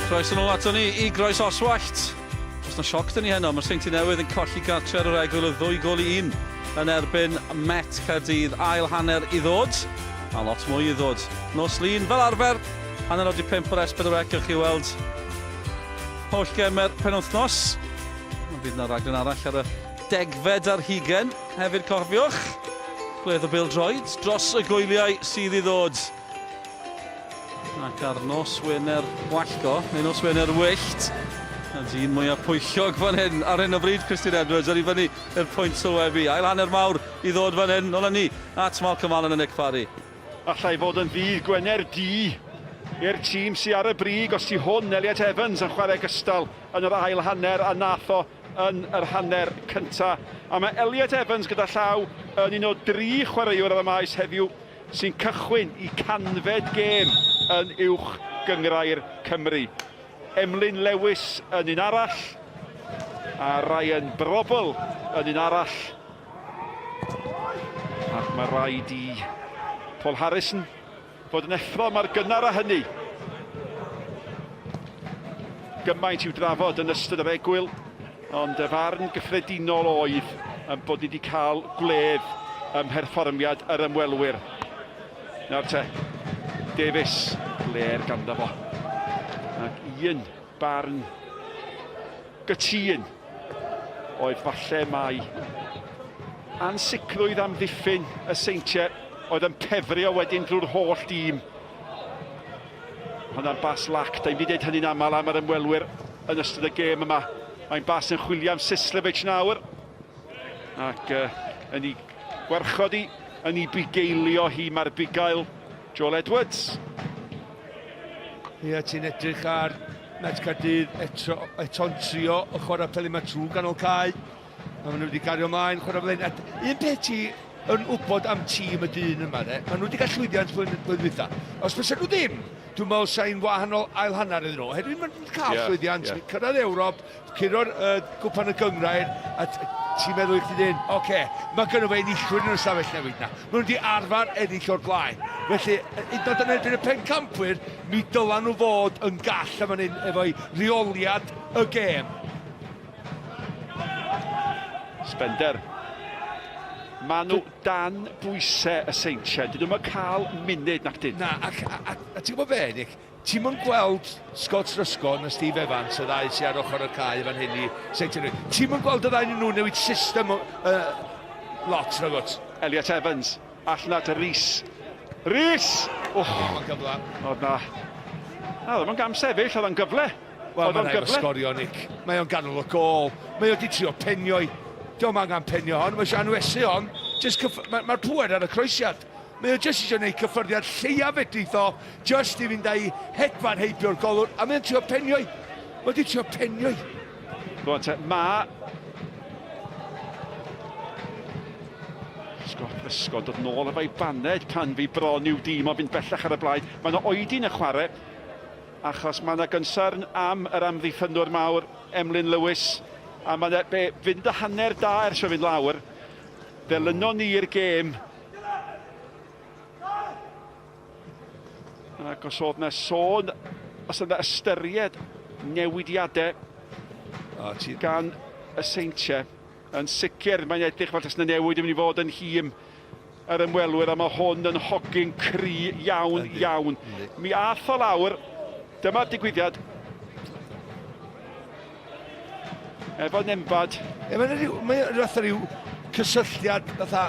A: Croeso nôl ato ni i Groes Oswallt. Os na sioc dyn ni heno, mae'r Seintiau Newydd yn colli gartre ar yr egwyl o ddwy gol i un yn erbyn Met Caerdydd. Ail hanner i ddod, a lot mwy i ddod. Nos Lun, fel arfer, hanner awr 'di pump ar S4C, gewch chi weld holl gemau'r penwythnos. Ond bydd yna raglen arall ar y degfed ar hugen hefyd, cofiwch. Gwledd o bêl-droed dros y gwyliau sydd i ddod. Ac ar nos Wener Wallgo, neu nos Wener Wyllt, y dyn mwyaf pwyllog fan hyn ar hyn o bryd, Christian Edwards, ar i fyny i'r pwynt sylwebu. Ail hanner mawr i ddod fan hyn, nôl â ni at Malcolm Allen a Nick Parry.
C: Allai fod yn ddydd Gwener du i'r tîm sy ar y brig os ti hwn, Elliot Evans yn chwarae gystal yn yr ail hanner a nath o yn yr hanner cynta. A mae Elliot Evans gyda llaw yn un o dri chwaraewr ar y maes heddiw sy'n cychwyn i canfed gêm yn Uwch Gynghrair Cymru. Emlyn Lewis yn un arall, a Ryan Brobbel yn un arall. Ac mae rhaid i Paul Harrison fod yn effro mor gynnar â hynny. Gymaint i'w drafod yn ystod yr egwyl, ond y farn gyffredinol oedd yn bod ni wedi cael gwledd ym mherfformiad yr ymwelwyr. Nawr te, Davies, gler ganddo fo. Ac un barn gytûn oedd falle mai ansicrwydd amddiffyn y Seintiau oedd yn pefrio wedyn drwy'r holl dîm. Hwnna'n bas lac, da ni'n wedi dweud hynny'n aml am yr ymwelwyr yn ystod y gêm yma. Mae'n bas yn chwilio am Sislevic nawr. Ac uh, yn ei gwarchod hi, yn ei bugeilio hi mae'r bugail Joel Edwards.
D: Ie, ti'n edrych ar Met Caerdydd eto, eto'n trio y chwarae peli yma trwy ganol cae. A maen nhw wedi gario ymlaen, chwarae fel hyn. A un peth ti yn wybod am tîm y dyn yma, de, maen nhw wedi cael llwyddiant flwyddyn dwytha. Os fysa nhw ddim, dwi'n meddwl sa'n wahanol ail hanner iddyn nhw. Oherwydd maen nhw wedi cael yeah, llwyddiant, yeah. cyrraedd Ewrop, curo'r uh, gwpan y gyngrair, a ti'n meddwl i chdi dyn, oce, okay, mae gynnu fe enillwyr yn yr ystafell newid na. Maen nhw wedi arfer ennill o'r blaen. Felly, hyd yn oed yn erbyn y pencampwyr, mi dylan nhw fod yn gall am hyn efo'i reoliad y gêm.
C: Spender. Maen nhw dan bwysau y Seintiau. Dyn nhw'n cael munud nac dyn.
D: Na, ac, a, a, a ti'n gwybod be, Nick? Ti'm yn gweld Scott Ruscoe na Steve Evans, y ddau sy ar ochr y cae fan hyn i Seintiau Newydd. Ti'm yn gweld y ddau nhw newid system uh, lot, nagwt?
C: Elliot Evans, allan at Rees. Rees!
D: Oh, mae'n gyfle.
C: Oedd na... Na, oedd o'n gam sefyll, oedd o'n gyfle.
D: Wel, mae'n rhaid o sgorio, Nick. Mae o'n ganol y gol. Mae o di trio penio i. Dio'm angen penio hon, mae eisiau anwesu hon. Just cyff... Mae'r ma pŵer ar y croesiad. Mae o jyst eisiau gwneud cyffyrddiad lleia fedrith o, jyst i fynd a'i hedfan heibio'r golwr, a mae o'n trio penio i. Mae wedi trio penio i.
C: Rwan te, mae Scott Prescott dod nôl efo'i baned pan fi bron i'w dîm o fynd bellach ar y blaen. Mae yna oedi'n y chwarae achos mae yna gynsern am yr amddiffynnwr mawr Emlyn Lewis a mae yna be, fynd y hanner da ers o fynd lawr. Ddilynon ni i'r gêm Ac os oedd yna sôn, os oedd yna ystyried newidiadau oh, ti... gan y Seintiau, yn sicr mae'n edrych fel tas yna newid yn mynd i fod yn nhîm yr ymwelwyr a mae hwn yn hogyn cry iawn, iawn. Mi ath o lawr, dyma'r digwyddiad, Efo Nembad.
D: Ie, mae'n rhyw, mae fatha rhyw cysylltiad fatha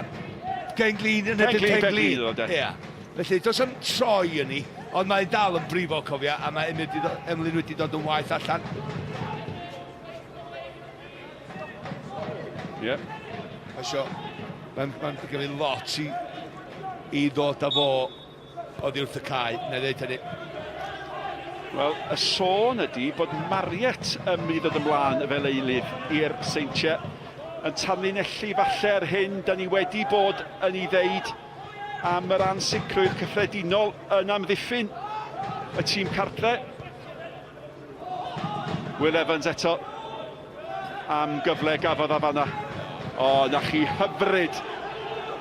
D: gen-glin yn erbyn pen-glin. Ie. Felly, does am troi yn ni, ond mae'n dal yn brifo, cofia, a mae Emlyn wedi dod yn waeth allan.
C: Ie. Yeah.
D: Mae isio, mae'n ma gymryd lot i, i ddod â fo oddi wrth y cae, na i ddeud hynny.
C: Wel, y sôn ydy bod Marriott yn mynd i ddod ymlaen fel eilydd i'r Seintiau, yn tanlinellu falle yr hyn da ni wedi bod yn ei ddeud am yr ansicrwydd cyffredinol yn amddiffyn y tîm cartre. Will Evans eto am gyfle gafodd a fanna. O, na chi hyfryd.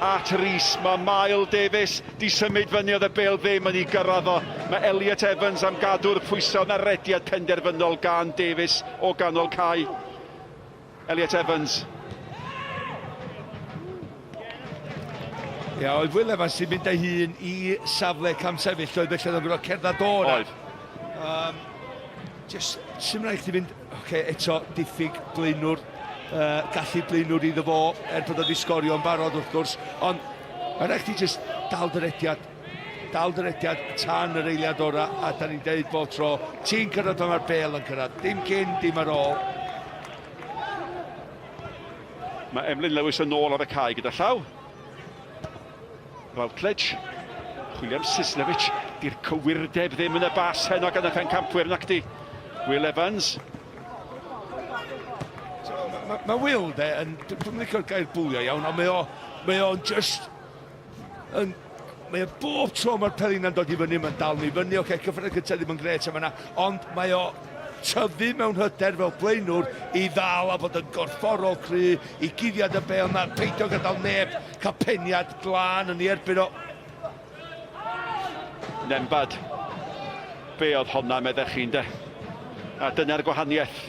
C: at Rees. Mae Mael Davies di symud fyny, oedd y bel ddim yn ei gyrraedd o. Mae Elliot Evans am gadw'r pwysau, na rediad penderfynol gan Davies o ganol cae. Elliot Evans.
D: Ia, oedd Will Evans sy'n mynd â'i hun i safle camsefyll, oedd felly oedd o'n gwrdd cerdded o 'na.
C: Oedd.
D: Um, just, sy'n rhaid chdi fynd, oce, okay, eto, diffyg blaenwr, uh, gallu blaenwr iddo fo, er bod o wedi sgorio yn barod wrth gwrs, ond mae'n rhaid chdi just dal dy rediad, dal dy rediad tan yr eiliad ora, a da ni'n deud bob tro, ti'n cyrraedd pan mae'r bel yn cyrraedd, dim cyn, dim ar ôl.
C: Mae Emlyn Lewis yn ôl ar y cae gyda llaw. Routledge. Chwilio am Sislevic. Di'r cywirdeb ddim yn y bas heno gan y pencampwyr, nac di. Will Evans.
D: Mae ma Will, de, yn, dwi'n licio'r gair bwlio iawn, ond mae o, mae o'n just yn mae o bob tro mae'r pelina'n dod i fyny, mae'n dal ni fyny, oce, okay, cyffred cyntaf ddim yn gret am yna, ond mae o tyfu mewn hyder fel blaenwr i ddal a bod yn gorfforol cry, i guddiad y bel na, peidio gadael neb cael peniad glân yn ei erbyn o.
C: Nembad, be oedd honna meddech chi'n de? A dyna'r gwahaniaeth.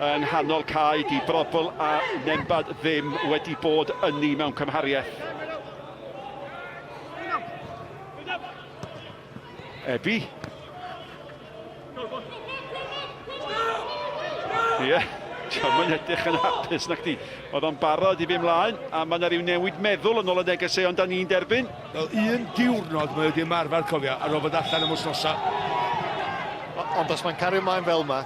C: Yng nghanol cae, di Brobl a Nembad ddim wedi bod ynni mewn cymhariaeth. Ebi. Ie, yeah. Diolch yn edrych yn hapus nac di. Oedd o'n barod i fi mlaen, a mae yna rhyw newid meddwl yn ôl y negeseuon da ni'n derbyn.
D: Wel, un diwrnod mae wedi ymarfer, cofia, ar ôl fod allan am wythnosau.
B: Ond os mae'n cario ymlaen fel yma,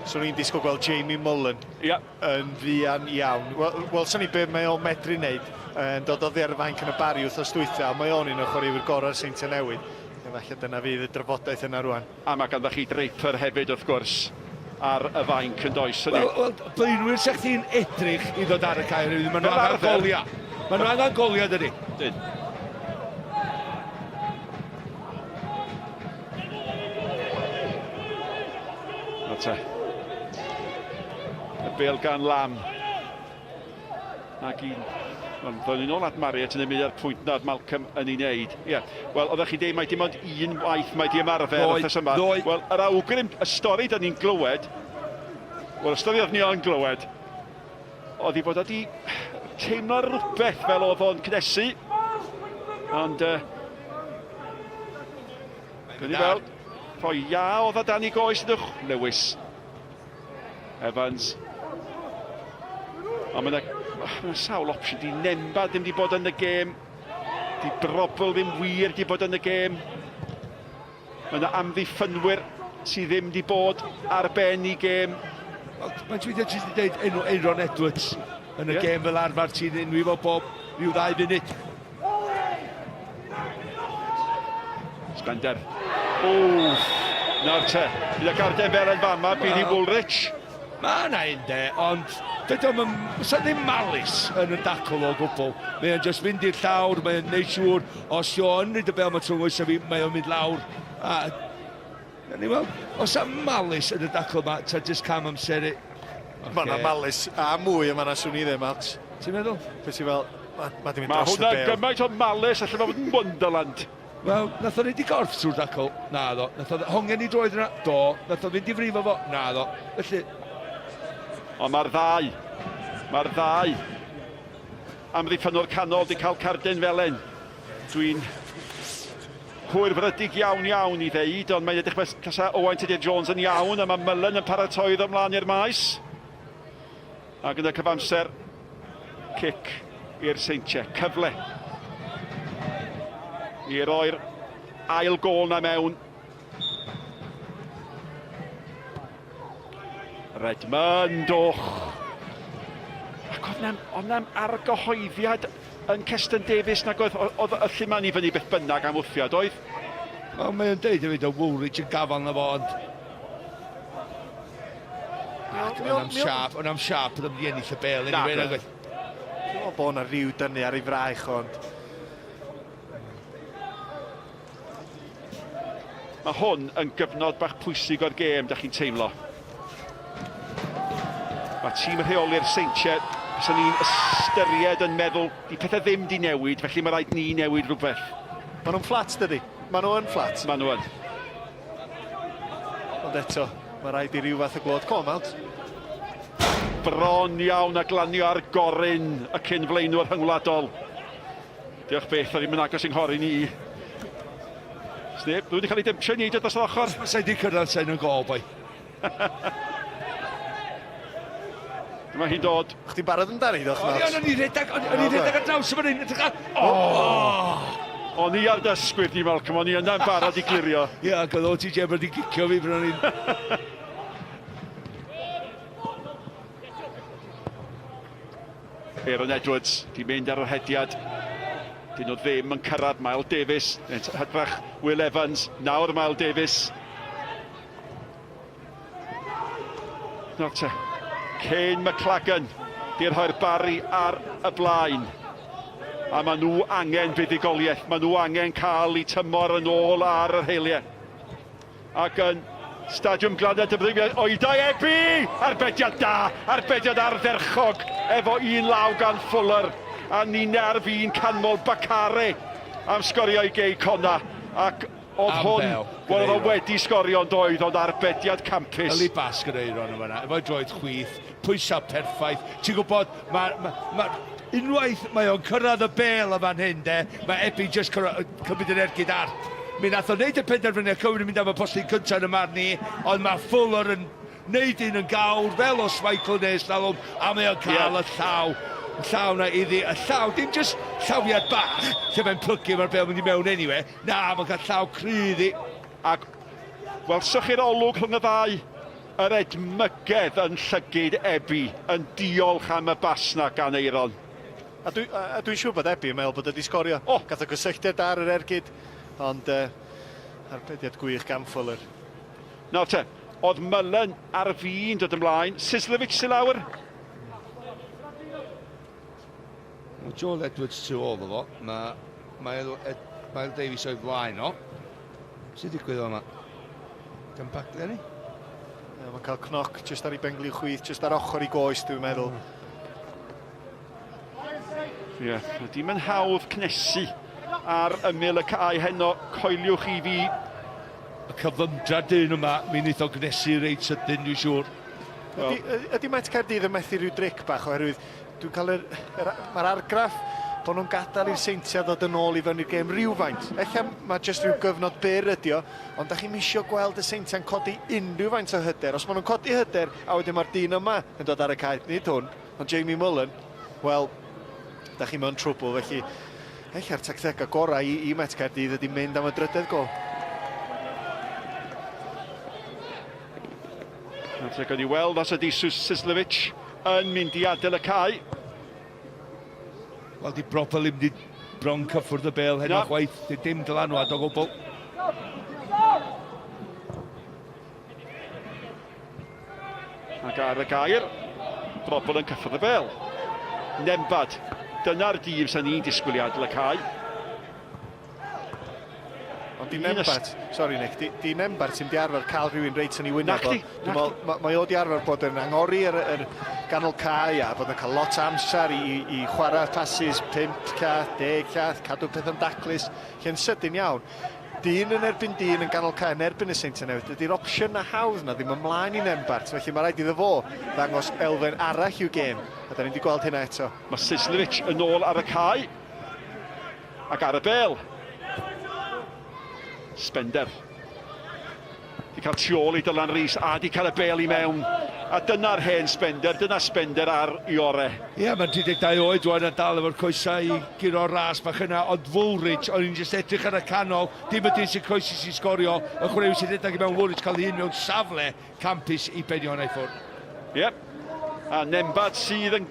B: swn i'n disgwyl gweld Jamie Mullen
C: yeah.
B: yn fuan iawn. Wel, welson ni be mae o'n medru wneud, yn dod oddi ar y fainc yn y Barri wythnos dwytha, ond mae o'n un o chwaraewyr gorau'r Seintiau Newydd. Efallai dyna fydd y drafodaeth yna rwan.
C: A mae ganddo chi Draper hefyd, wrth gwrs, ar y fainc yn does?
D: Wel, wel, blaenwyr sa chdi'n edrych i ddod ar y cae oherwydd maen nhw angen goliau. Maen nhw angen goliau, dydy?
C: Dyn. Nawr te. Y bel gan Lam. Ac un... Wel, ddown ni'n ôl at Marriott yn ymwneud â'r pwynt na oedd Malcolm yn ei wneud. Ie. Yeah. Wel, oeddech chi'n deud mai dim ond un waith mae di ymarfer wythnos yma.
D: Ddoe.
C: Wel, yr awgrym, y stori da ni'n glywed, wel, y stori oedd ni o'n glywed, oedd i fod wedi teimlo rhywbeth fel oedd o'n cnesu, ond uh, Gwni weld, rhoi ia oedd o dan i goes ydych, Lewis. Evans. Ond mae yna sawl opsiwn. Di Nemba ddim wedi bod yn y gêm. Di Brobl ddim wir wedi bod yn y gêm. Mae yna amddiffynwyr sydd ddim wedi bod ar ben i gêm.
D: Wel, mae'n dweud ti wedi dweud enw Aaron Edwards yn y yeah. gêm fel arfer ti'n enwi fo bob rhyw ddau funud.
C: Spender. Wff! Nawr te, bydd y garden fel yn fama, bydd i Woolrich.
D: Mae yna un de, ond dydy o'm sa ddim malis yn y dacl o gwbl. Mae o'n just mynd i'r llawr, mae o'n neud siŵr, os yw o'n neud y bel mae trwy oes fi, mae o'n mynd lawr. A Gawn ni weld. Oes 'na malice yn y dacl yma, ta jyst cam amseru?
B: Okay. Mae yna malice a mwy yma na swn i ddim, Alex.
D: Ti'n meddwl?
B: Fe ti fel, mae ma di mynd
C: Mae
B: dros y
C: hwnna'n
B: bêl.
C: gymaint o malice, allan fo fod yn Wonderland.
D: Wel, nath o neud i gorff trwy'r dacl? Na ddo. Nath o hongen i droed yna? Do. Nath o fynd i frifo fo? Na ddo. Felly...
C: Ond mae'r ddau, mae'r ddau amddiffynnwr canol di cael cardyn felen. Dwi'n hwyrfrydig iawn iawn i ddeud, ond mae'n edrych fel tasa Owain Tudur Jones yn iawn, a mae Mullen yn paratoi iddo mlaen i'r maes. Ac yn y cyfamser, cic i'r Seintiau. Cyfle i roi'r ail gôl na mewn. Redmond, och! Ac oedd na'm, oedd na'm argyhoeddiad yn Keston Davies nag oedd, oedd y lluman i fyny beth bynnag am wthiad, oedd?
D: Wel, mae o'n deud hefyd o Woolrich yn gafael na fo, ond... Ac o'n am siap, o'n am siap, oedd o'n mynd i ennill y bel, anyway, nag oedd.
B: Dwi'n meddwl bod yna rhyw dynnu ar ei fraich, ond...
C: Mae hwn yn gyfnod bach pwysig o'r gêm, da chi'n teimlo. Mae tîm rheoli'r Seintiau, Fysa ni'n ystyried yn meddwl, di pethau ddim di newid, felly mae rhaid ni newid rhywbeth.
B: Maen nhw'n fflat, dydy? Maen nhw yn fflat.
C: Maen nhw yn.
B: Ond eto, mae rhaid i ryw fath o glod. Come on, Mount.
C: Bron iawn a glanio ar gorun y cyn flaenwr rhyngwladol. Diolch byth, oedd ddim yn agos i'n nghorun i. Sneb, dwi wedi cael ei demptio i neidio dros yr ochr.
D: Os mae di cyrraedd sain yn gol, boi.
C: Dyma hi'n dod.
B: Chdi'n barod amdani, ddoch
D: O'n i, o'n i'n rhedeg, o'n i'n rhedeg ar draws y fan hyn, edrych ar... Oh!
C: O'n i ar dy ysgwydd di, Malcolm, o'n i yna'n barod i glirio.
D: Ie, ac oedd OTJ wedi gicio fi pan o'n i'n...
C: Aaron Edwards di mynd ar yr hediad. Dyn nhw ddim yn cyrraedd Miles Davies. Hytrach Will Evans. Nawr Miles Davies. Nawr te. Kane McLagan di rhoi'r Barri ar y blaen. A maen nhw angen buddugoliaeth. Maen nhw angen cael eu tymor yn ôl ar yr heiliau. Ac yn Stadiwm Glannau Dyfrdwy, oedai Ebi! Arbediad da, arbediad ardderchog efo un law gan Fuller. A ninne ar fin canmol Bakare am sgorio i Gei Connah. Ac oedd hwn, wel oedd o wedi sgorio ond oedd, ond arbediad campus.
D: Yli bas gyda Euron yn fanna, efo'i droed chwith, pwysau perffaith. Ti'n gwybod, mae, ma, ma, unwaith mae o'n cyrraedd y bêl yn fan hyn, de, mae Ebi jyst cymryd yr ergyd arp. Mi nath o wneud y penderfyniad cywir yn mynd am y postyn cyntaf yn y marn i, ond mae Fuller yn wneud un yn gawr, fel o Schmeichel neu Slalom, a mae o'n cael y llaw, y llaw na iddi, y llaw, dim jyst llawiad bach, lle mae'n plygu, mae'r bêl mynd i mewn anyway, na, mae'n cael llaw cry iddi.
C: Ac welsoch chi'r olwg rhwng y ddau, yr edmygedd yn llygid Ebi, yn diolch am y bas 'na gan Aeron.
B: A dwi, a dwi'n siŵr bod Ebi yn meddwl bod o wedi sgorio.
C: O!
B: Gath o gysylltiad da ar yr ergyd, ond uh, arbediad gwych gan Fuller.
C: Nawr te, oedd Mullen ar fin dod ymlaen. Sislevic sy'n lawr.
D: Mae Joel Edwards tu ôl fo. Mae Mael, Ed, Mael Davies o'i flaen o. Sy'n digwydd o'ma? Gan baglu ni?
B: Yeah, mae'n cael cnoc jyst ar ei bengliw chwith, jyst ar ochr ei goes, dwi'n meddwl.
C: Ie, yeah, dim yn hawdd cnesu ar ymyl y cae heno, coeliwch i fi.
D: Y cyflymdra dyn yma, mi wneith o gnesu reit sydyn, dwi'n siŵr.
B: Ydy, ydy Met Caerdydd yn methu rhyw dric bach oherwydd dwi'n cael yr, yr, mae'r argraff bod nhw'n gadael i'r Seintiau ddod yn ôl i fyny'r gêm rhywfaint. Ella mae jyst rhyw gyfnod byr ydi o, ond da chi'n misio gweld y Seintiau'n codi unrhyw faint o hyder. Os maen nhw'n codi hyder, a wedyn mae'r dyn yma yn dod ar y cae, nid hwn, ond Jamie Mullen, wel, da chi mewn trwbl, felly ella'r tactegau gorau i, i Met Caerdydd ydy mynd am y drydedd gol.
C: Nawr gawn ni weld os ydy Sislevic yn mynd i adael y cae.
D: Wel, di Bropel ddim di bron cyffwrdd y bel heno chwaith. Di dim dylanwad o gwbl.
C: Ac ar y gair, Bropel yn cyffwrdd y bel. Nembad, dyna'r dîm sy'n ni'n disgwyl i adael y cae.
B: Ond di Nembart, sori Nick, di, di Nembart sy'n di arfer cael rhywun reit yn ei wyneb o.
C: Nacdi,
B: Mae mae o di arfer bod yn angori ar yr ganol cae a bod yn cael lot o amser i, i, i chwarae passes 5 llath, 10 llath, cadw pethau'n daclus, lle'n sydyn iawn. Dyn yn erbyn dyn yn ganol cae yn erbyn y Seintiau Newydd, dydy'r opsiwn na hawdd na ddim ymlaen i Nembart, felly mae rhaid iddo fo ddangos elfen arall i'w gêm, a da ni wedi gweld hynna eto.
C: Mae Sislevic yn ôl ar y cae. Ac ar y bel. Spender. Di cael tu ôl i Dylan Rees a di cael y bel i mewn. A dyna'r hen Spender, dyna Spender ar i ore.
D: Ie, yeah, mae'n 32 oed rwan a dal efo'r coesau i guro'r ras bach yna, ond Woolridge, o'n i'n jyst edrych ar y canol, dim y dyn sy'n croesi sy'n sgorio, y chwaraewyr sy'n rhedeg i mewn Woolridge cael un mewn safle campus i benio hwnna i ffwrdd.
C: Ie, yep. a Nembad sydd yn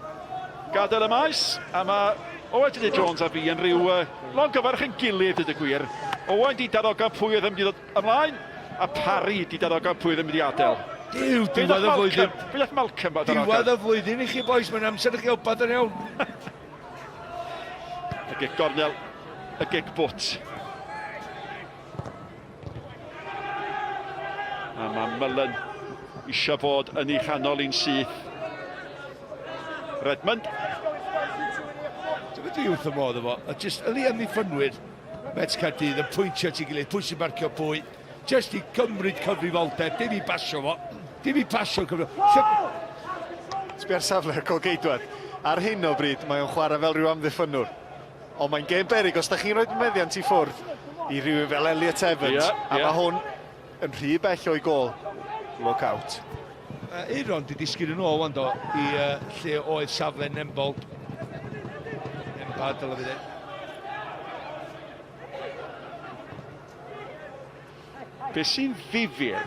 C: gadael y maes, a mae Owen Tudur Jones a fi yn rhyw uh, longyfarch yn gilydd, dweud y gwir. Owen di darogan pwy oedd yn mynd i ddod ymlaen, a Parry di darogan pwy oedd yn mynd i adael.
D: Duw, diwedd y flwyddyn.
C: Be nath Malcolm bod
D: darogan? Diwedd y flwyddyn i chi, boys, mae'n amser i chi wbod yn iawn.
C: Y gic gornel, y gic bwt. A mae Mullen eisiau bod yn ei chanol i'n syth. Redmond.
D: Dwi'n mynd i wrth y modd efo. A jyst yli amddiffynwyr Met Caerdydd yn pwyntio at ei gilydd, pwy sy'n marcio pwy. Jyst i gymryd cyfrifoldeb, dim i basio fo. Dim i pasio cyfrifoldeb.
B: Sbia'r safle y golgeidwad. Ar hyn o bryd, mae o'n chwarae fel rhyw amddiffynnwr. Ond mae'n gêm beryg, os da chi'n rhoi meddiant i ffwrdd i rhywun fel Elliot Evans, yeah, a yeah. mae hwn yn rhy bell o'i gôl. Look out.
D: Euron di disgyn yn ôl wan do i uh, lle oedd safle Nembold. Nembad dyle fi dweud.
C: Be sy'n ddifyr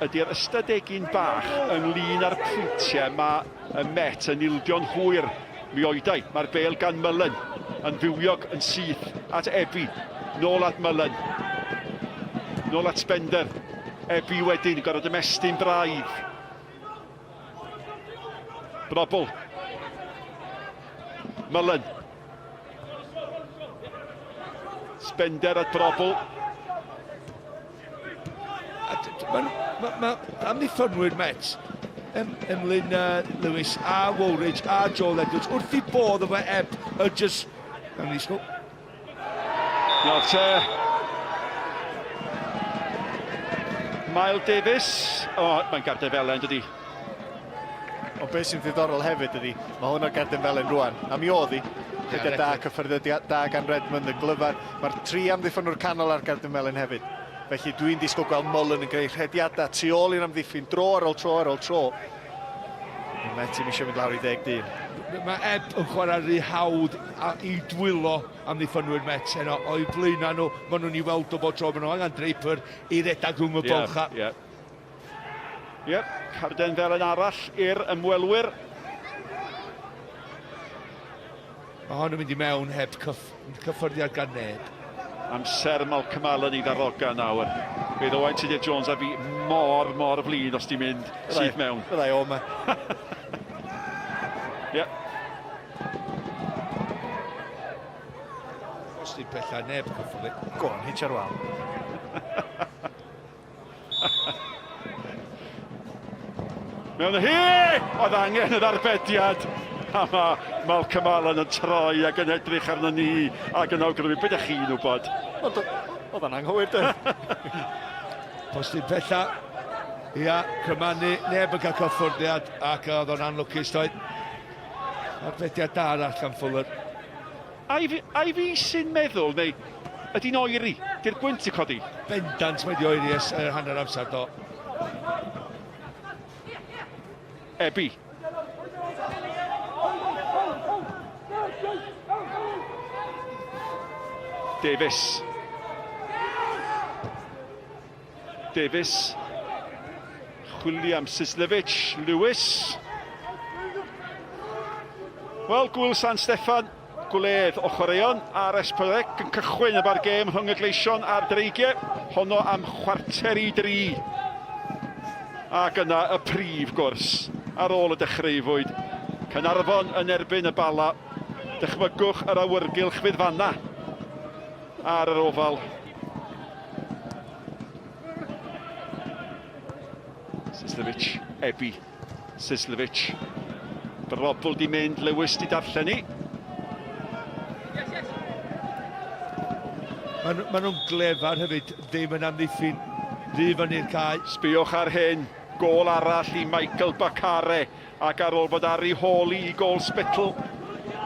C: ydy'r ystadegyn bach ynglyn â'r pwyntiau mae y Met yn ildio'n hwyr. Mi oedai, mae'r bêl gan Mullen yn fywiog yn syth at Ebi. Nôl at Mullen. Nôl at Spender. Ebi wedyn yn gorfod ymestyn braidd. Brobl. Mullen. Spender at Brobl.
D: Mae ma, ma amddiffynwyr Met, em, Emlyn uh, Lewis a Woolridge a Joel Edwards, wrth i bodd efo Eb, y just... Nawn ni sgw.
C: Nawr te. Mael Davies. O, oh, mae'n garden felen, dydy.
B: Ond beth sy'n ddiddorol hefyd ydy, mae hwn o'r garden felen rwan, a mi oedd hi. Rhediad da, cyffyrddiad da gan Redmond, y glyfar. Mae'r tri amddiffynwr canol ar garden felen hefyd. Felly dwi'n disgwyl gweld Mullen yn gwneud rhediadau tu ôl i'r amddiffyn, dro ar ôl tro ar ôl tro. Mae Met ddim eisiau mynd lawr i ddeg dyn.
D: Mae Eb yn chwarae rhy hawdd a i dwylo amddiffynwyr Met heno. O'i blaenau nhw, maen nhw'n ei weld o bob tro. Maen nhw angen Draper i redag rhwng y bylchau.
C: Ie, ie. Ie, carden felen arall i'r ymwelwyr.
D: Mae hon yn mynd i mewn heb cyff cyffyrddiad gan neb.
C: Amser Malcolm Allen i ddarogan nawr. Bydd Owain Tudur Jones a fi mor, mor flin os ti'n mynd syth mewn.
B: Byddai o yma.
C: Ie.
D: Os ti'n pella neb cyffwrdd.
B: Go on, hitio'r wal.
C: Mewn hi! Oedd angen yr arbediad. A mae Malcolm Allen yn troi ac yn edrych arno ni ac yn awgrymu, beth ydych chi'n wybod?
B: Oedd o'n anghywir, dyn.
D: Postyn pella. Ia, Cymanu, neb yn cael cyffwrddiad ac oedd o'n anlwcus doedd. Arbediad da arall gan Fuller.
C: Ai fi, ai fi sy'n meddwl, neu ydy'n oeri? Di'r gwynt yn codi?
D: Bendant mae di oeri ers yr hanner amser do.
C: Ebi. Davies. Davies. Chwilio am Sislevic. Lewis. Wel, Gwyl San Steffan, gwledd o chwaraeon ar S4C yn cychwyn efo'r gêm rhwng y Gleision a'r Dreigiau. Honno am 2:45. Ac yna y prif gwrs ar ôl y dechreuwyd. Caernarfon yn erbyn y Bala. Dychmygwch yr awyrgylch fydd fanna ar yr ofal. Sislevic, Ebi, Sislevic. Brobl di mynd, Lewis di darllen i.
D: Maen ma nhw'n glefar hefyd, ddim yn amddiffyn rhy fyny'r cae.
C: Sbiwch ar hyn, gôl arall i Michael Bakare. Ac ar ôl bod ar ei hôl i gôl Spittle,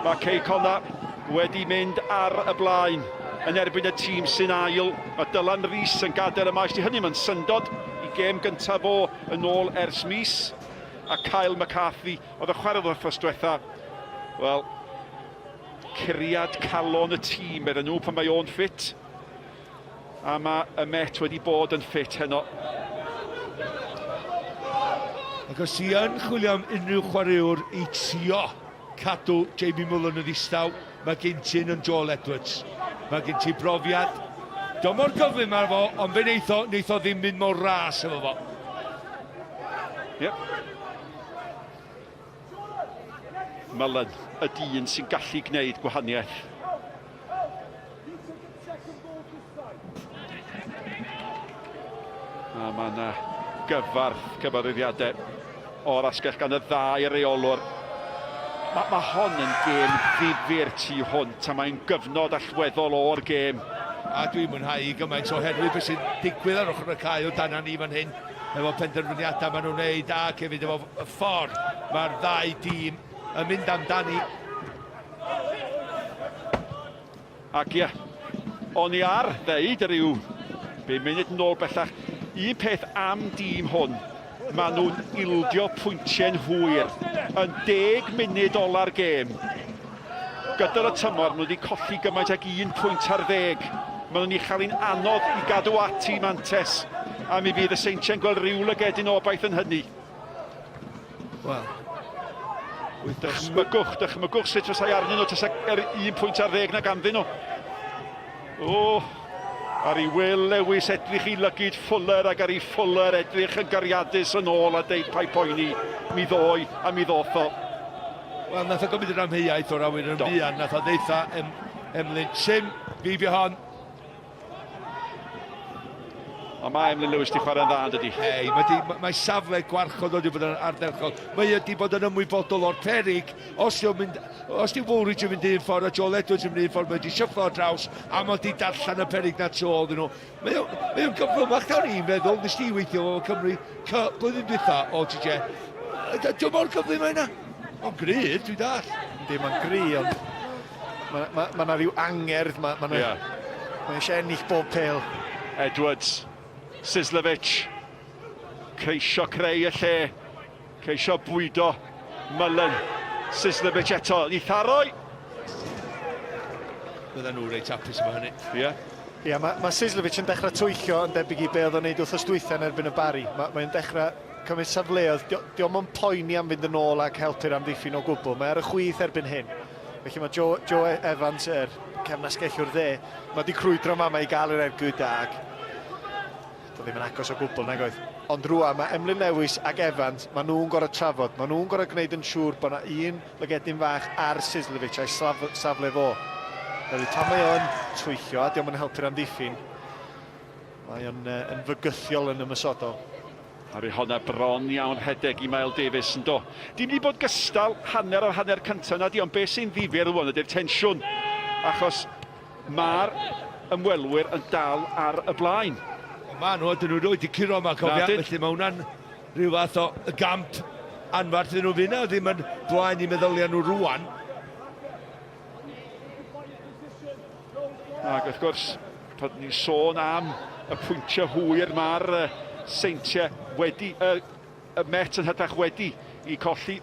C: mae Cei Connah wedi mynd ar y blaen yn erbyn y tîm sy'n ail. Mae Dylan Rees yn gadael y maes. Di hynny mae'n syndod i gêm gyntaf fo yn ôl ers mis. A Kyle McCarthy oedd y chwaraewr wythnos diwetha. Wel, curiad calon y tîm, medden nhw pan mae o'n ffit. A mae y Met wedi bod yn ffit heno.
D: Ac os ti yn chwilio am unrhyw chwaraewr i trio cadw Jamie Mullen yn ddistaw, mae gen ti yn Joel Edwards. Mae gen ti brofiad. Dio mor gyflym ar fo, ond fe wneith o, wneith o ddim mynd mor ras efo fo.
C: Yep. Mullen, y dyn sy'n gallu gwneud gwahaniaeth. A mae yna gyfarth cyfarwyddiadau o'r asgell gan y ddau reolwr. Mae ma hon yn gêm ddifyr tu hwnt a mae'n gyfnod allweddol o'r gêm.
D: A dwi'n mwynhau hi gymaint oherwydd beth sy'n digwydd ar ochr y cae o dan ni fan hyn efo penderfyniadau maen nhw'n wneud ac hefyd efo y ffordd mae'r ddau dîm yn mynd amdani.
C: Ac ie, o'n i ar ddeud ryw bum munud yn ôl bellach, un peth am dîm hwn, maen nhw'n ildio pwyntiau'n hwyr, yn deg munud ola'r gêm. Gydol y tymor, maen nhw wedi colli gymaint ag un pwynt ar ddeg. Maen nhw'n ei chael hi'n anodd i gadw ati mantes, a mi fydd y Seintiau'n gweld rhyw lygedyn o obaith yn hynny.
D: Wel,
C: Dychmygwch, dychmygwch sut fasai arnyn nhw tasa er un pwynt ar ddeg na ganddyn nhw. O, ar i Will Lewis edrych i lygid Fuller ac ar i Fuller edrych yn gariadus yn ôl a deud paid poeni, mi ddoi a mi ddoth o.
D: Wel, nath o gymryd yr amheuaeth o'r awyr yn fuan, nath o ddeutha em, Emlyn, Sim, fi fi hon.
C: Ond mae Emlyn Lewis di chwarae'n dda, yn dydi?
D: Hei, mae, di, mae, mae safle gwarchod wedi bod yn ardderchog. Mae wedi bod yn ymwybodol o'r perig. Os di'n mynd, os di Woolridge yn mynd un ffordd a Joel Edwards yn mynd un ffordd, mae wedi shufflo ar draws a mae wedi darllen y perig na tu ôl iddyn nhw. Mae o'n, mae o'n gyflymach na o'n i'n meddwl. Nes di weithio efo Cymru cy, blwyddyn dwytha o TJ. Dwi'n mor gyflym â hynna. Mae'n gryf, dwi'n dall.
B: Yndi, mae'n gry, ond mae ma, ma 'na ryw angerdd, mae ma 'na... Yeah. Mae eisiau ennill bob pêl.
C: Edwards, Sislovic, ceisio creu y lle, ceisio bwydo Mullen, Sislovic eto, i tharoi!
D: Bydden nhw reit hapus efo hynny.
C: Ie. Yeah.
B: Ie, yeah, mae ma Sislovic yn dechrau twyllio yn debyg i be oedd o'n neud wythnos dwytha yn erbyn y Barri. Mae'n mae dechrau cymryd safleoedd. Di o'm yn poeni am fynd yn ôl ac helpu'r amddiffyn o gwbl. Mae ar y chwith erbyn hyn. Felly mae Joe, Joe Evans, yr cefnasgellwr dde, mae wedi crwydro yma, mae i gael yr ergyd da ac doedd ddim yn agos o gwbl nag oedd. Ond rwan mae Emlyn Lewis ac Evans, maen nhw'n gorfod trafod, maen nhw'n gorfod gwneud yn siŵr bod yna un lygedyn fach ar Sislovic a'i safle fo. Felly pan mae o'n twyllio a dio'm yn helpu'r amddiffyn, mae o'n yn fygythiol yn ymosodol.
C: Aru honna bron iawn rhedeg i Mael Davies yn do. Dim di bod gystal hanner o'r hanner cyntaf na di, ond beth sy'n ddifyr rwan ydy'r tensiwn. Achos mae'r ymwelwyr yn dal ar y blaen.
D: Maen nhw, dyn nhw erioed 'di curo yma, cofia, felly mae hwnna'n rhyw fath o gamp anferth iddyn nhw. Fydd 'na ddim yn blaen i meddyliau nhw rwan.
C: Ac wrth gwrs, pan ni'n sôn am y pwyntiau hwyr, mae'r Seintiau wedi, y, y Met yn hytrach wedi i colli.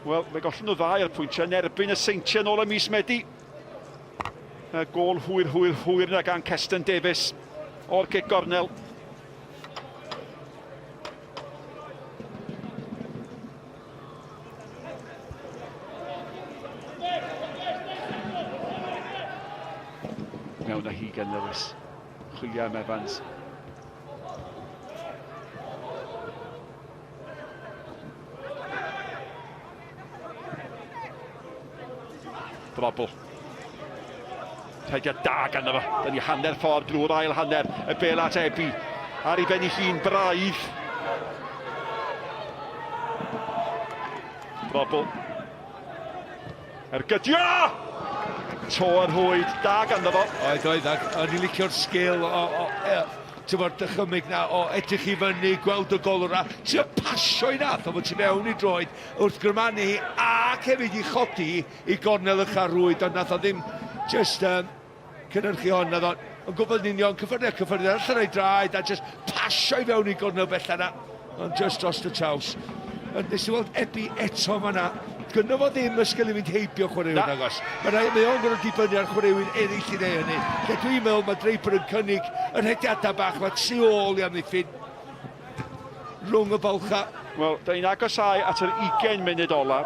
C: Wel, fe gollon nhw ddau o'r pwyntiau yn erbyn y Seintiau yn ôl ym mis Medi. Y gôl hwyr, hwyr, hwyr yna gan Keston Davies o'r cic gornel. Mewn â hi gan Lewis. Chwilio am Evans. Drobl. Rhediad da ganddo fo. Da ni hanner ffordd drwy'r ail hanner. Y bel at Ebi. Ar ei ben ei hun braidd. Drobl. Ergydio! To yr hwyd, da ganddo fo.
D: Oedd, oedd, ac o'n i'n licio'r sgil o, o, e, ti'n bod, dychymyg na, o edrych i fyny, gweld y golwr a trio pasio i nath, o fod tu mewn i droed, wrth grymanu hi, ac hefyd i chodi hi i gornel y rhwyd, ond nath o ddim just um, cynhyrchu hon, nath o yn gwybod yn union, cyffyrddiad, cyffyrddiad allan o'i draed, a just pasio i fewn i gornel bella na, ond just dros y traws. Ond nes i weld Ebi eto fanna, gynno fo ddim y sgil i fynd heibio chwaraewyr nagos. Mae rhaid, mae o'n gorfod dibynnu ar chwaraewyr eraill i wneud hynny. Lle dwi'n meddwl mae Draper yn cynnig y rhediadau bach, mae tu ôl i amddiffyn rhwng y bylchau.
C: Wel, da ni'n agosáu at yr 20 munud ola.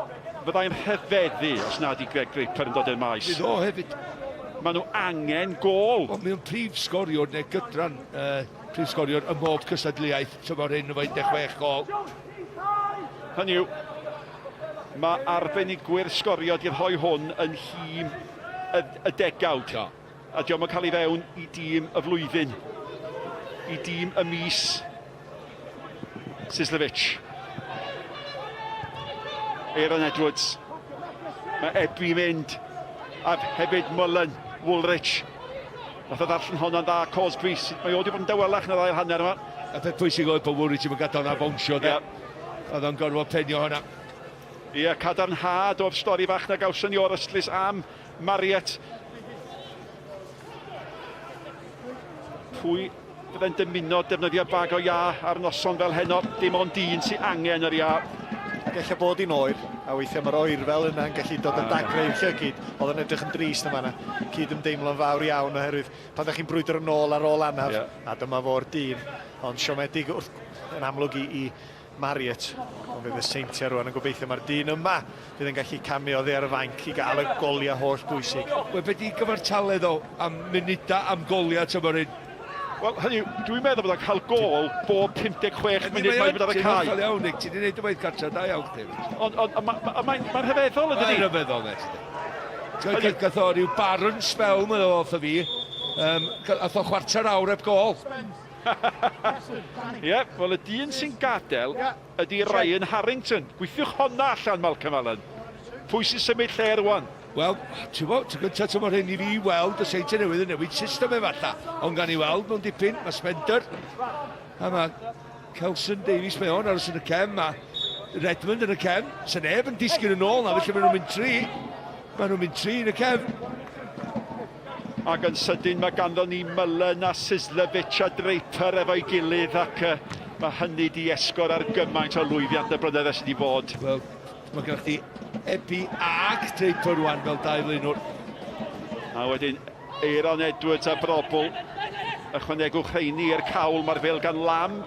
C: Fyddai'n rhyfeddu os nad i Greg Draper yn dod i'r maes.
D: Fydd o hefyd.
C: Maen nhw angen gôl.
D: Wel, mae o'n prif sgoriwr neu gydran uh, prif sgoriwr ym mhob cystadleuaeth tymor hyn efo 16 gôl.
C: Hynny yw, mae arbenigwyr sgorio di rhoi hwn yn nhîm y, y degawd. Do. A diolch yn cael ei fewn i dîm y flwyddyn, i dîm y mis. Sislovic. Aaron Edwards. Mae Ebi mynd. A hefyd Mullen, Woolrich. Nath o ddarllen honna'n dda, Cosby. Mae o wedi bod yn dawelach yn yr ail hanner yma.
D: Y peth pwysig oedd bod Woolrich ddim yn gadael na fownsio, de.
C: Ie.
D: Oedd o'n gorfod penio hwnna.
C: Ie, cadarnhad o'r stori fach na gawson ni o'r ystlys am Marriott. Pwy fydde'n dymuno defnyddio bag o iâ ar noson fel heno? Dim ond un sy'n angen yr iâ.
B: Ac ella bod hi'n oer, a weithiau mae'r oerfel yna'n gallu dod â dagrau i'r llygid. Oedd o'n edrych yn drist yn fanna. Cyd-ymdeimlo'n fawr iawn oherwydd pan da chi'n brwydro nôl ar ôl anaf, yeah. a dyma fo'r dyn. Ond siomedig wrth, yn amlwg i, i Marriott, ond fydd y Seintiau rwan yn gobeithio mae'r dyn yma fydd yn gallu camu oddi ar y fainc i gael y goliau holl bwysig.
D: Wel, be di gyfartaledd o am munudau am goliau tymor hyn?
C: Wel, hynny yw, dwi'n meddwl bod o'n cael gôl bob 56 munud mae'n mynd ar y cae.
D: Ti'n hollol iawn, Nick. Ti wedi gwneud y waith gartre, da iawn chdi.
C: Ond on, on, mae'n ma, ma rhyfeddol, ydy?
D: Mae'n rhyfeddol, met. Ti'n Gath o ryw barren spell, meddwl wrtho fi. Um, ath o chwarter awr heb gôl.
C: Ie, wel y dyn sy'n gadael ydy Ryan Harrington. Gweithiwch honna allan, Malcolm Allen. Pwy sy'n symud lle rwan?
D: Wel, ti'n bo, ti'n gyntaf tymor hyn i fi weld y Seintiau Newydd yn newid system efallai. Ond gan i weld mewn dipyn, mae Spender, a mae Kelson Davies, mae o'n aros yn y cefn, mae Redmond yn y cefn. Sa neb yn disgyn yn ôl na, felly maen nhw'n mynd tri. Maen nhw'n mynd tri yn y cefn.
C: Ac yn sydyn mae ganddo ni Mullen a Sislevic a Draper efo'i gilydd ac uh, mae hynny di esgor ar gymaint o lwyddiant y blynyddoedd sydd wedi bod.
D: Wel, mae gennych chi Ebi ac Draper rwan fel dau flaenwr.
C: A wedyn Aaron Edwards a Brobl. Ychwanegwch rheini i'r cawl, mae'r fel gan Lam.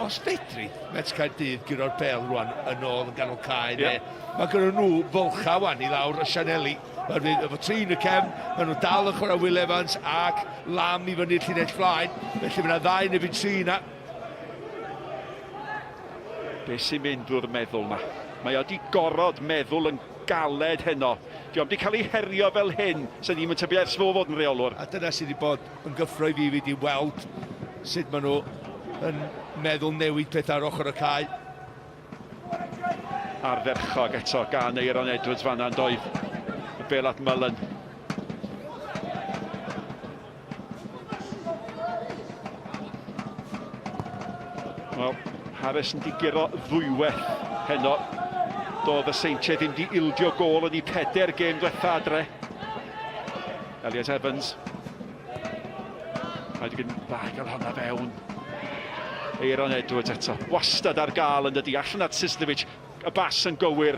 D: Os fedri Met Caerdydd guro'r bel rwan yn ôl yn ganol cae, yeah. mae gyda nhw fylcha wan i lawr y sianeli. Oherwydd efo tri yn y cefn, maen nhw dal yn chwarae Will Evans ac Lam i fyny'r llinell flaen. Felly mae yna ddau neu fynd tri yna.
C: Be sy'n mynd drwy'r meddwl ma? Mae o di gorod meddwl yn galed heno. Di o'm di cael ei herio fel hyn, sy'n ni'n tybio ers fo fod yn reolwr.
D: A dyna sydd wedi bod yn gyffro i fi wedi weld sut maen nhw yn meddwl newid pethau ar ochr y cae.
C: Ardderchog eto gan Aeron Edwards fanna yn doedd. Y bel at Mullen. Wel, Harris yn diguro ddwywaith heno. Doedd y Seintiau ddim di ildio gôl yn ei peder gêm diwetha adre. Elliot Evans. Rhaid i gyn dda i gael honna fewn. Aaron Edwards eto. Wastad ar gael yn dydi. Allan at Sislevic. Y bas yn gywir.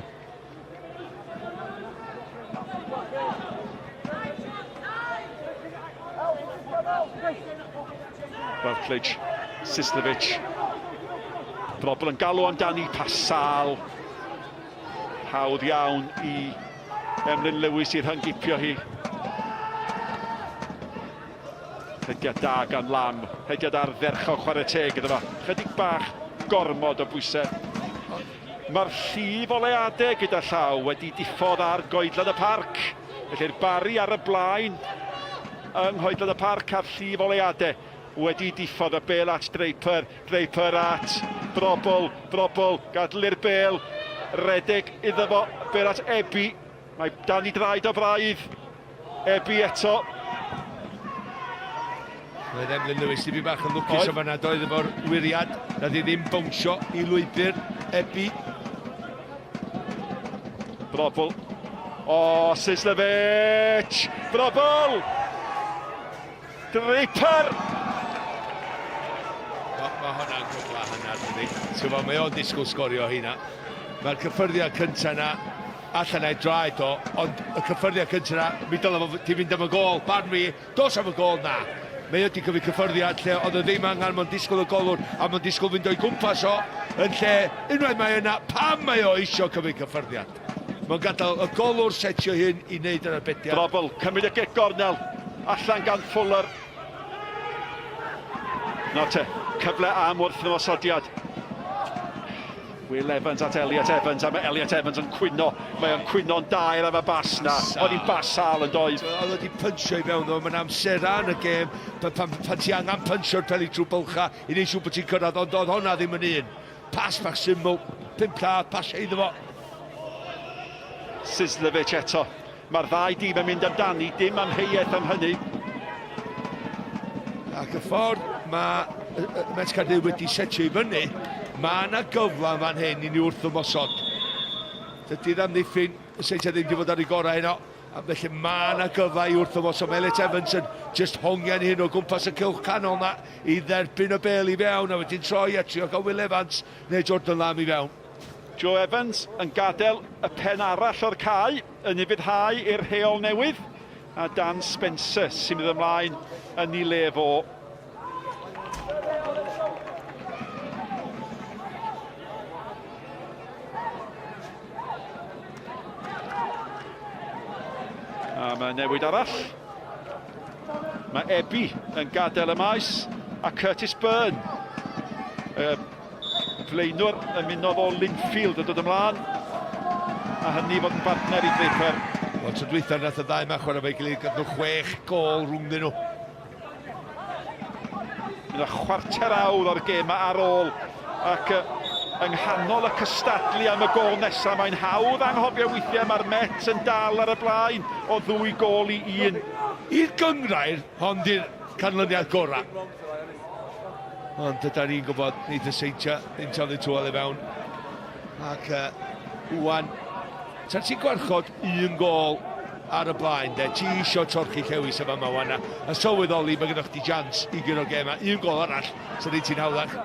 C: Routledge, Sislevic. Brobl yn galw amdani, Pasal. Hawdd iawn i Emlyn Lewis i rhyngipio hi. Hediad da gan Lam. Hediad ardderchog chwarae teg iddo fo. Chydig bach gormod o bwysau. Mae'r llif o leadau gyda llaw wedi diffodd ar goedlan y parc. Felly'r Barri ar y blaen yng nghoedlan y parc a'r llif o leadau wedi diffodd y bel at Draper. Draper at Brobl, Brobl, gadl i'r bel redeg iddo fo, bel at Ebi. Mae dan i draed o braidd. Ebi eto.
D: Roedd Emlyn Lewis dipyn bach yn lwcus o fanna, doedd efo'r wyriad, na di ddim bownsio i lwybr Ebi.
C: Brobl. O, Sislevic! Brobl! Draper!
D: Mae ma hwnna'n gyfle hanner, dydy. Ti'n gwybod, mae o'n disgwyl sgorio hynna. Mae'r cyffyrddiad cyntaf yna allan o'i draed o, ond y cyffyrddiad cyntaf yna, mi dylai fo ti fynd am y gôl, barn fi, dos am y gôl na. Mae o wedi cymryd cyffyrddiad lle oedd o ddim angen, mae'n disgwyl y golwr, a mae'n disgwyl fynd o'i gwmpas o, yn lle unwaith mae yna, pam mae o isio cymryd cyffyrddiad? Mae'n gadael y golwr setio hyn i wneud yr arbediad.
C: Drobl, cymryd y gic gornel, allan gan Fuller. Nawr te, cyfle am wrthymosodiad. Will Evans at Elliot Evans, a mae Elliot Evans yn cwyno. Mae o'n cwyno'n daer am y bas na. Oedd hi'n bas sâl yn doedd.
D: Oedd wedi pynsio i fewn, mae'n amsera yn y gêm, pan, pan, pan ti angen pynsio'r peli trwy bylcha i wneud siŵr bod ti'n cyrraedd, ond oedd honna ddim yn un. Pas bach syml, pump lladd, pasio iddo fo.
C: Sislevic eto. Mae'r ddau dîm yn mynd amdani, dim amheuaeth am hynny.
D: Ac y ffordd mae Met Caerdydd wedi setio i fyny, mae yna gyfle yn fan hyn i ni wrth ymosod. Dydy'r amddiffyn y Seintiau ddim wedi bod ar ei gorau heno, a felly mae yna gyfle i wrth ymosod. Mae Elliot Evans yn just hongian hyn o gwmpas y cylch canol na i dderbyn y bel i fewn, a wedyn troi a trio gael Will Evans neu Jordan Lamb i fewn.
C: Joe Evans yn gadael y pen arall o'r cae yn ufuddhau i'r rheol newydd, a Dan Spencer sy'n mynd ymlaen yn ei le fo. A mae newid arall. Mae Ebi yn gadael y maes a Curtis Byrne, y flaenwr ymunodd o Linfield yn dod ymlaen a hynny fod yn bartner i Draper.
D: Wel, tro dwytha nath y ddau 'ma chwarae fo'i gilydd, gath nhw chwech gôl rhwngddyn nhw.
C: Mae chwarter awr o'r gêm ar ôl ac yng nghanol y cystadlu am y gôl nesaf mae'n hawdd anghofio weithiau mae'r Met yn dal ar y blaen o ddwy gôl i un.
D: I'r gynghrair, hon di'r canlyniad gorau. Ond dyda ni'n gwybod, neith y Seintiau ddim taflu tywel i fewn. Ac uh, wan, ta ti'n gwarchod un gol ar y blaen, de, ti isio torchi llewis yma yma wan, a sylweddoli mae gennych chdi jans i guro gêm, a un gol arall, sy'n neud ti'n hawddach.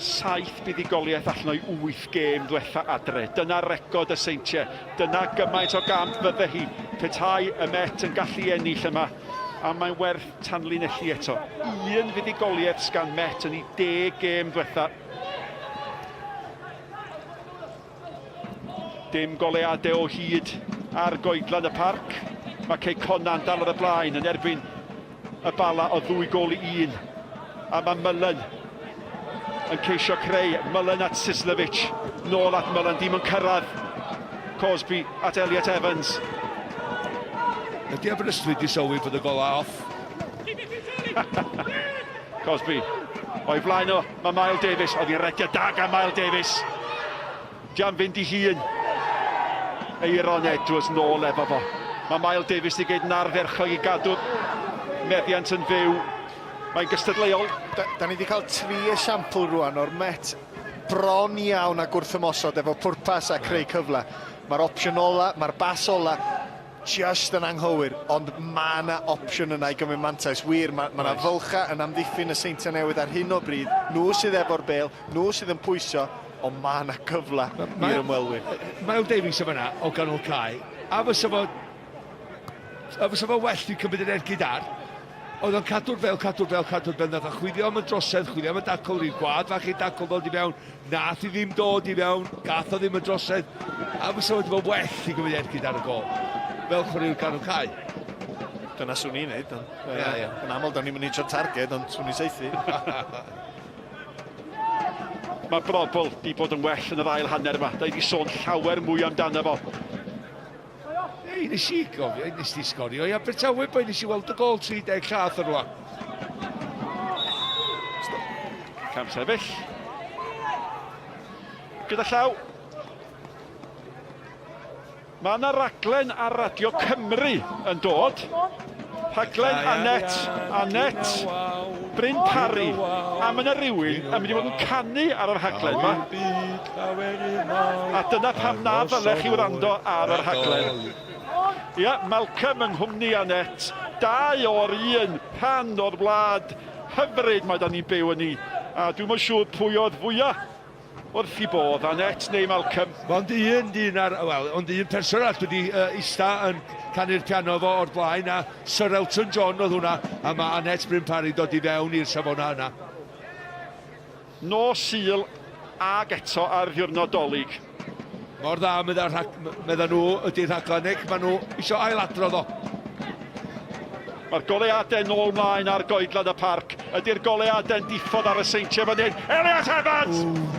C: Saith buddugoliaeth allan o'i wyth gêm ddwetha adre. Dyna record y Seintiau. Dyna gymaint o gamp fydde hi petai y Met yn gallu ennill yma. A mae'n werth tanlinellu eto. Un fuddugoliaeth sgan Met yn ei deg gêm ddwetha. Dim goleadau o hyd ar goedlan y parc. Mae Cei Connah'n dal ar y blaen yn erbyn y Bala o ddwy gôl i un. A mae Mullen yn ceisio creu. Mullen at Sislevic. Nôl at Mullen, dim yn cyrraedd. Cosby at Elliot Evans.
D: Ydy Aberystwyth wedi sylwi bod y golau off?
C: Cosby. O'i flaen o, mae Mael Davies. Oedd hi'n rediad da gan Mael Davies. Di am fynd i hun. Eiron Edwards nôl efo fo. Mae Mael Davies wedi gwneud yn ardderchog i gadw meddiant yn fyw. Mae'n gystadleuol.
B: Da, da ni wedi cael tri esiampl rwan o'r Met bron iawn a gwrthymosod efo pwrpas a creu cyfle. Mae'r opsiwn ola, mae'r bas ola, just yn anghywir, ond mae yna opsiwn yna i gymryd mantais. Wir, mae yna fylcha yn amddiffyn y Seintiau Newydd ar hyn o bryd. Nhw sydd efo'r bêl, nhw sydd yn pwyso, ond mae yna gyfle i'r ymwelwyr.
D: Mael Davies yn fan'na o ganol cae, a fysa fo, a fysa fo well i cymryd yr ergyd ar, oedd o'n cadw'r bêl, cadw'r bêl, cadw'r bêl, nath o chwilio am y drosedd, chwilio am y dacl, rhyw gwad fach i dacl ddod i fewn, nath i ddim dod i fewn, gath o ddim y drosedd, a fysa wedi bod well i gymryd ergyd ar y gol, fel chwaraewr ganol cae.
B: Dyna swn i'n neud, ond yeah, yeah. yn aml da ni'n mynd i targed, ond swn i'n saethu.
C: Mae Brobl di bod yn well yn yr ail hanner yma. Da ni wedi sôn llawer mwy amdano fo.
D: Ei, nes i gofio, nes di sgorio i Abertawe, boi, nes i weld y gol 30 llath o rwa.
C: Cam sefyll. Gyda llaw. Mae yna raglen ar Radio Cymru yn dod. Rhaglen Anet, Anet, Bryn Parry. A mae yna rhywun yn mynd i fod yn canu ar y rhaglen yma. A dyna pam na ddylech chi wrando ar y rhaglen. Ia, Malcolm yng nghwmni Anet. Dau o'r un rhan o'r wlad hyfryd mae da ni'n byw yn ni. A dwi'm yn siŵr pwy oedd fwya Wrth i bodd, Annette neu Malcolm.
D: Ond un dyn ar, wel, ond un person arall wedi uh, ista yn canu'r piano fo o'r blaen, a Sir Elton John oedd hwnna, a mae Annette Bryn Parry dod i fewn i'r safonau yna.
C: Nos Sul ag eto ar ddiwrnod Dolig.
D: Mor dda, medda, rhag, medda nhw, ydy'r rhaglen, neu maen nhw eisiau ailadrodd o.
C: Mae'r goleuadau nôl mlaen ar goedlan y parc. Ydy'r goleuadau'n diffodd ar y Seintiau fan hyn? Elliot Evans!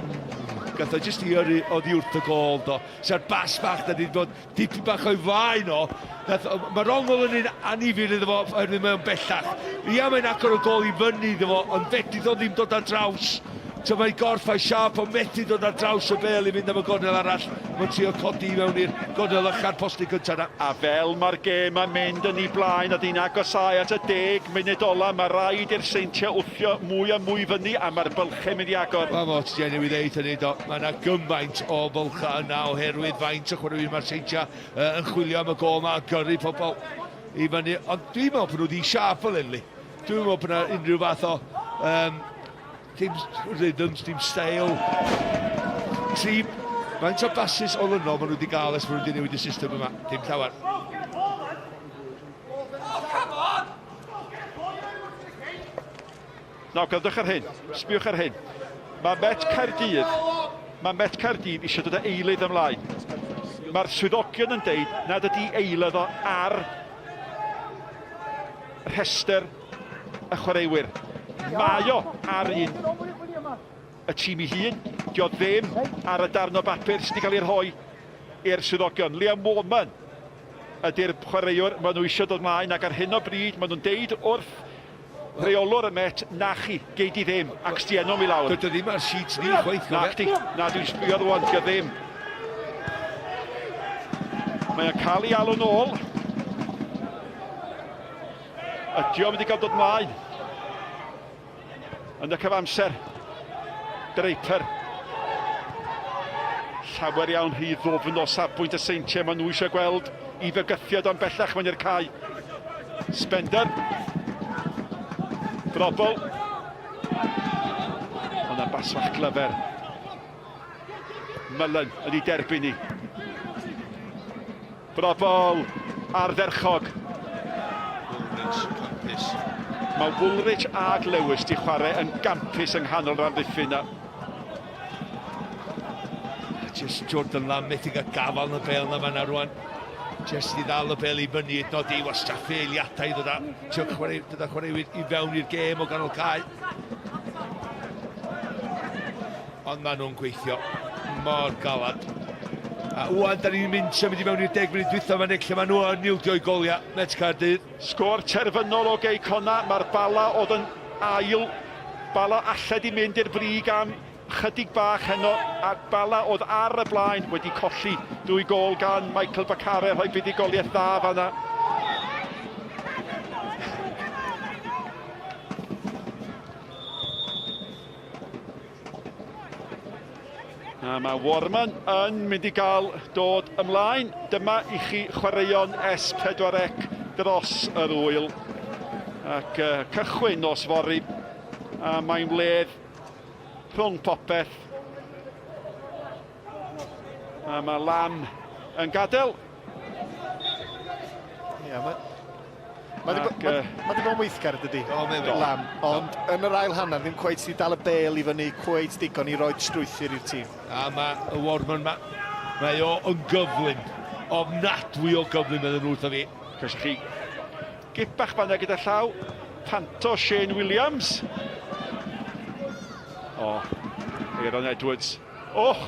D: Gath o jyst i yrru oddi wrth y gôl do. Sa'r bas bach da ni wedi bod dipyn bach o'i flaen o. Nath, mae'r ongl yn un anifir iddo fo oherwydd mae o'n bellach. Ia, mae'n agor y gôl i fyny iddo fo, ond fedrith o ddim dod ar draws. Ti'n mae gorff a'i siâp o methu dod ar draws y bêl i fynd am y gornel arall. Mae'n trio codi i mewn i'r gornel ycha'r postyn cyntaf 'na.
C: A fel mae'r gêm yn mynd yn ei blaen a dyn agosáu at y deg munud ola, mae rhaid i'r Seintiau wthio mwy a mwy fyny a mae'r bylchau mynd i agor.
D: Wel, mae ti newydd ddeud hynny, do. Mae yna gymaint o fylchau yna oherwydd faint o chwaraewyr mae'r Seintiau yn chwilio am y gôl 'ma a gyrru pobl i fyny. Ond dwi'n meddwl bod nhw wedi siâp fel hyn, Lee. Dwi'n meddwl bod yna unrhyw fath o um, Dim rhythms, dim steil. Tri, faint o basis olynol maen nhw wedi gael ers maen nhw wedi newid y system yma? Dim llawer.
C: Nawr, gwrandwch ar hyn, sbiwch ar hyn. Mae Met Caerdydd, mae Met Caerdydd eisiau dod â eilydd ymlaen. Mae'r swyddogion yn deud nad ydy eilydd o ar rhestr y chwaraewyr. Mae o ar un y tîm ei hun, dio ddim ar y darn o bapur sydd wedi cael ei rhoi i'r swyddogion. Liam Warman ydy'r chwaraewr maen nhw eisiau dod mlaen ac ar hyn o bryd maen nhw'n deud wrth reolwr y Met, na chi, gei di ddim, ac sti enw mi lawr.
D: Dydy o ddim ar sheet ni chwaith,
C: cofia. Na chdi, na dwi'n sbio rwan, dio ddim. Mae o'n cael ei alw'n ôl. Ydy o'n mynd i gael dod mlaen? Yn y cyfamser, Draper. Llawer iawn rhy ddwfn o safbwynt y Seintiau. Maen nhw eisiau gweld i fygythiad o'n bellach mewn i'r cae. Spender. Drobol. Ond am basfach glyfer. Mullen yn ei derbyn ni. Brobol ardderchog.
D: Woolrich campus.
C: Mae Woolrich ag Lewis di chwarae yn gampus yng nghanol yr amddiffyn na.
D: Just Jordan Lamb methu gael gafael yn y bel na fanna rwan. Just i ddal y bel i fyny, hyd nod i wastraffu eiliadau i ddod â, trio chwarae, dod â chwaraewyr i fewn i'r gêm o ganol cae. Ond maen nhw'n gweithio mor galad. A wwan, da ni'n mynd symud i mewn i'r 10 munud dwytha fan lle maen nhw yn ildio i goliau. Met Caerdydd.
C: Sgôr terfynol o Gei Connah, mae'r Bala oedd yn ail. Bala allai di mynd i'r brig am chydig bach heno, a Bala oedd ar y blaen wedi colli dwy gôl gan Michael Bakare, rhoi buddugoliaeth dda fanna. A mae Warman yn mynd i gael dod ymlaen. Dyma i chi chwaraeon S4C dros yr ŵyl. Ac uh, cychwyn nos fory. A mae'n wledd rhwng popeth. A mae Lam yn gadael.
B: Ie, mae... Mae wedi ma, ma bod yn weithgar, dydy?
D: O, mae'n wedi.
B: Lam. Ond yn yr ail hanner, ddim cweit di dal y bêl i fyny cweit digon i roi strwythur i'r tîm.
D: A mae y Warman, ma, mae o yn gyflym. Ofnadwy o gyflym, meddyn nhw wrtho fi.
C: Cawsoch chi gip bach fanna gyda llaw. Panto Shane Williams. O, Aaron Edwards. Och!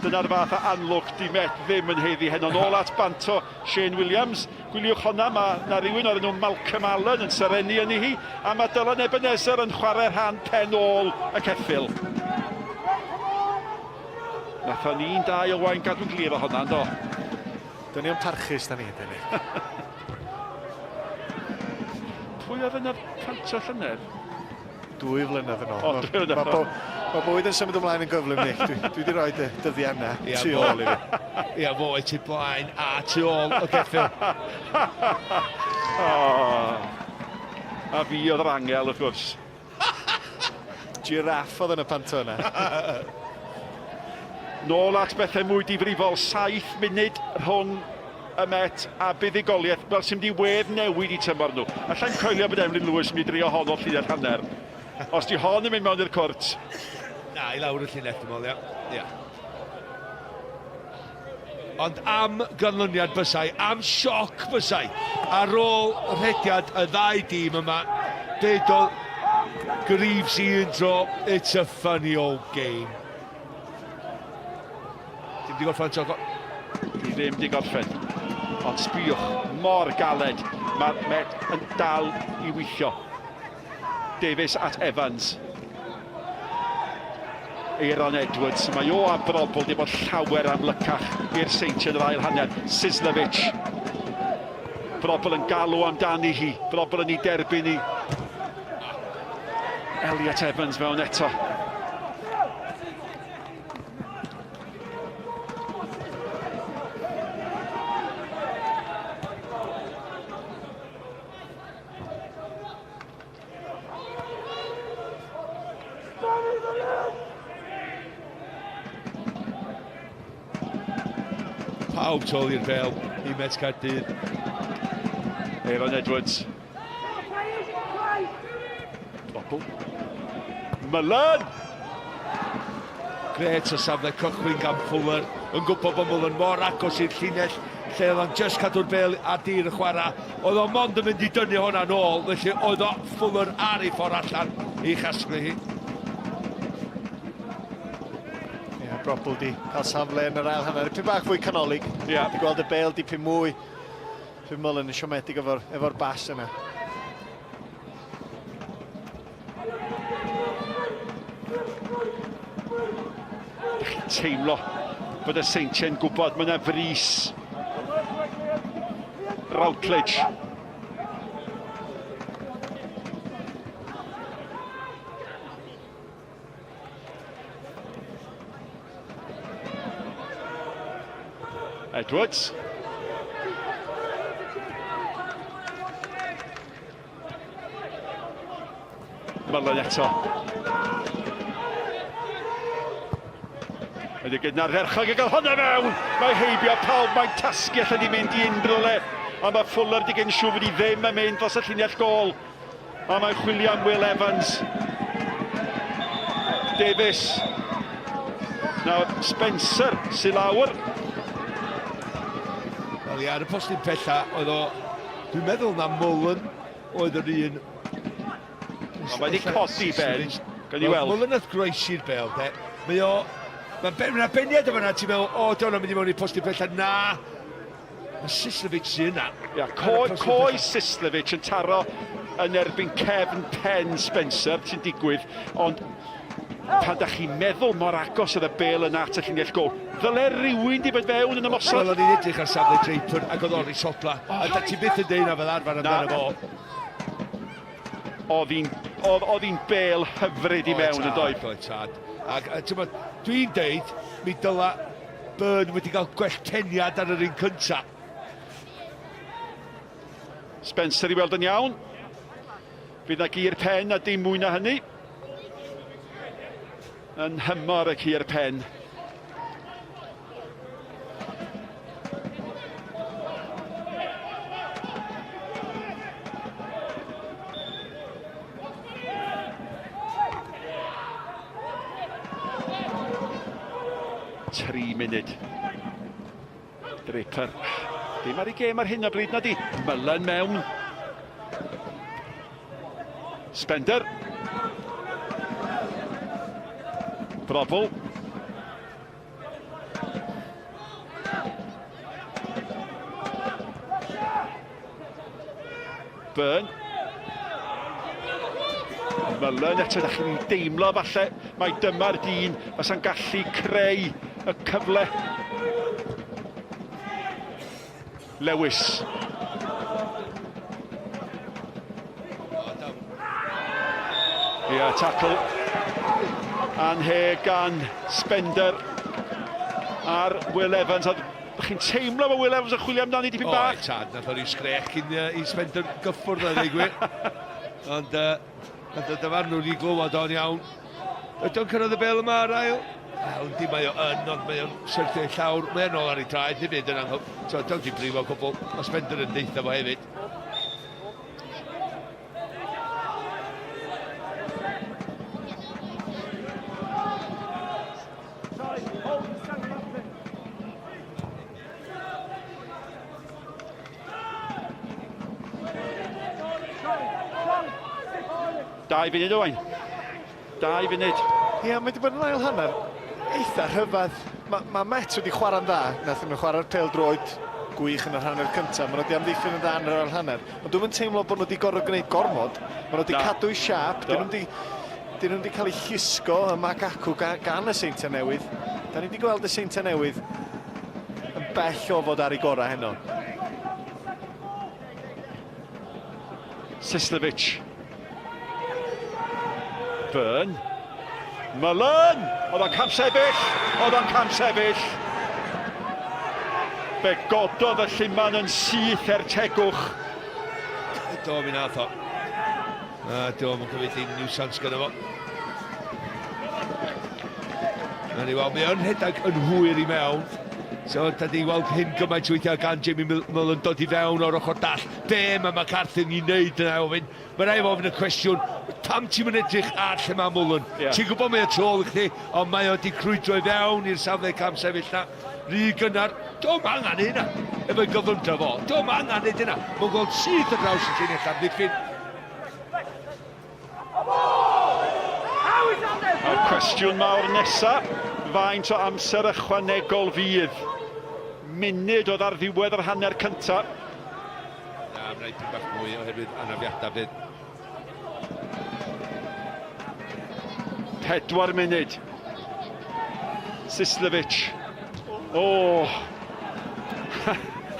C: Dyna'r fath o anlwc di Met ddim yn haeddu heno. Nôl at Banto Shane Williams. Gwyliwch honna, mae na rywun o'r enw Malcolm Allen yn serennu yn hi, a mae Dylan Ebenezer yn chwarae rhan pen ôl y ceffyl. Nathon ni'n dau o wain gadw'n glir o honna, yndo?
B: Dynion parchus da ni, dyn ni.
C: Pwy oedd yn y panto llynedd?
B: Dwy flynedd yn ôl.
C: O, dwy flynedd
B: Mae, bo, mae bywyd yn symud ymlaen yn gyflym, Nick. Dwi, dwi wedi rhoi dy dyddiau yna tu ôl i fi.
D: Ia, fo oedd tu blaen a tu ôl y ceffyl.
C: oh. A fi oedd yr angel, wrth gwrs.
B: Giraff oedd yn y panto yna.
C: Nôl at bethau mwy difrifol, saith munud rhwng y Met a buddugoliaeth, wel sy'n mynd i wedd newid i tymor nhw. Allai'n coelio bod Emlyn Lewis yn mynd i drio hon o'r llinell hanner. Os di hon yn mynd mewn i'r cwrt.
D: Na, i lawr y llinell, dwi'n meddwl, ia. Ia. Ond am ganlyniad bysau, am sioc bysau, ar ôl rhediad y ddau dîm yma, deudol Greaves i un tro, it's a funny old game. Dim di gorffen eto.
C: Dwi ddim di gorffen. Ond sbïwch, mor galed. Mae'r Met yn dal i weithio. Davies at Evans. Aeron Edwards, mae o a Brobl wedi bod llawer amlycach i'r Seintiau yn yr ail hanner. Sislevic. Brobl yn galw amdani hi. Brobl yn ei derbyn hi. Elliot Evans mewn eto.
D: Pawb tu ôl i'r bel i Met Caerdydd.
C: Aaron Edwards. Bobl. Mullen!
D: Gret o safle cychwyn gan Fuller, yn gwybod bod Mullen mor agos i'r llinell lle oedd o'n just cadw'r bel ar dir y chwarae. Oedd o mond yn mynd i dynnu hwnna nôl, felly oedd o Fuller ar ei ffordd allan i chasglu hi.
B: Ie, yeah, Brobl di cael safle yn yr ail hanner. Dipyn bach fwy canolig.
C: Ie. Yeah.
B: Di gweld y bel dipyn mwy. Dwi'n Mullen yn siomedig efo'r efo bas yna.
C: Dych chi'n teimlo bod y Seintiau'n gwybod mae yna frys. Routledge. Edwards. Mullen eto. Ydy gyda'n ardderchog i gael hwnna fewn. Mae heibio pawb, mae'n tasgu allan i mynd i unrhyw le. A mae Fuller di gen siŵr fod i ddim yn mynd dros y llinell gol. A mae'n chwilio am Will Evans. Davies. Nawr Spencer sy'n lawr.
D: Wel ia, ar y postyn pella, oedd o... Dwi'n meddwl na Mullen oedd yr un...
C: Ond mae wedi codi Ben. Gawn ni weld.
D: Mullen nath groesi'r bel, de. Mae o... Mae'n ben, ma beniad o fanna, ti'n meddwl, o, oh, dyna mynd i mewn i'r postyn pella. Na! Mae Sislevic sy'n yna.
C: Ia, coe, coe Sislevic yn taro yn erbyn cefn pen Spencer, sy'n digwydd, ond pan da chi'n meddwl mor agos oedd y bel yna at y llinell gol, ddyle rhywun di bod fewn yn ymosod.
D: Wel, o'n i'n edrych ar safle Draper ac oedd o'n sodla. Oh. A da ti byth yn deud na fel arfer amdano fo.
C: Oedd hi'n oedd hi'n bel hyfryd i mewn yn doedd.
D: Oedd tad. Ac ti'n bod, dwi'n deud, mi dyla Byrne wedi cael gwell peniad ar yr un cynta.
C: Spencer i weld yn iawn. Fydd na gur pen a dim mwy na hynny. Yn nhymor y cur pen. Tri munud. Draper. Dim ar ei gêm ar hyn o bryd na di. Mullen mewn. Spender. Brobl. Byrne. Mullen eto, da chi'n deimlo falle mai dyma'r dyn fysa'n gallu creu y cyfle. Lewis. Ia, tackle anheg gan Spender ar Will Evans. A chi'n teimlo bod Will Evans yn chwilio amdani dipyn bach?
D: O, tad, nath o ryw sgrech cyn uh, i Spender gyffwrdd a ddweud gwir. Ond uh, nath y dyfarnwr i glywed o'n iawn. Ydy o'n cyrraedd y bel yma ar ail? Wel, yndi, mae o yn, ond mae o'n syrthio i llawr. Mae o'n ôl ar ei traed hefyd yn anghof. So, dio'm di brifo gwbl. Mae Spender yn deitha fo hefyd.
C: Dau funud, Owain. Dau funud.
B: Ie, mae wedi bod yn ail hanner eitha rhyfedd. Mae ma Met wedi chwarae'n dda. Nath nhw chwarae'r pêl droed Gwych yn yr hanner cyntaf. Maen nhw wedi amddiffyn yn dda yn yr ail hanner. Ond dwi'm yn teimlo bod nhw wedi gorfod gwneud gormod. Maen nhw wedi cadw eu siâp. Dyn nhw'm 'di dyn nhw'm 'di cael eu llusgo yma ac acw gan, gan y Seintiau Newydd. Da ni wedi gweld y Seintiau Newydd yn bell o fod ar ei gorau heno.
C: Sislevic. Byrne. Mullen! Oedd o'n camsefyll! Oedd o'n camsefyll! Fe gododd y lluman yn syth er tegwch.
D: Do, mi nath o. A do, mae'n cymryd dim niwsans gyda fo. Na ni weld, mae o'n rhedeg yn hwyr i mewn. So, da ni weld hyn gymaint weithiau gan Jamie Mullen dod i fewn o'r ochr dall. Be mae McCarthy yn ei wneud yna ofyn? Mae rhaid ofyn y cwestiwn, pam ti'n mynd edrych ar lle mae Mullen? Yeah. Ti'n gwybod mae o tu ôl i chdi, ond mae o wedi crwydro i fewn i'r safle cam sefyll na. Rhy gynnar, Dio'm angen neud hynna efo'i gyflymdra fo. Dio'm angen neud hynna. Mae'n gweld syth ar draws y llinell amddiffyn.
C: A'r cwestiwn mawr nesa, faint o amser ychwanegol fydd? Munud oedd ar ddiwedd yr hanner cyntaf.
D: Na, mae'n rhaid bach mwy oherwydd anafiadau fydd.
C: 4 munud. Sislevic. O! Oh.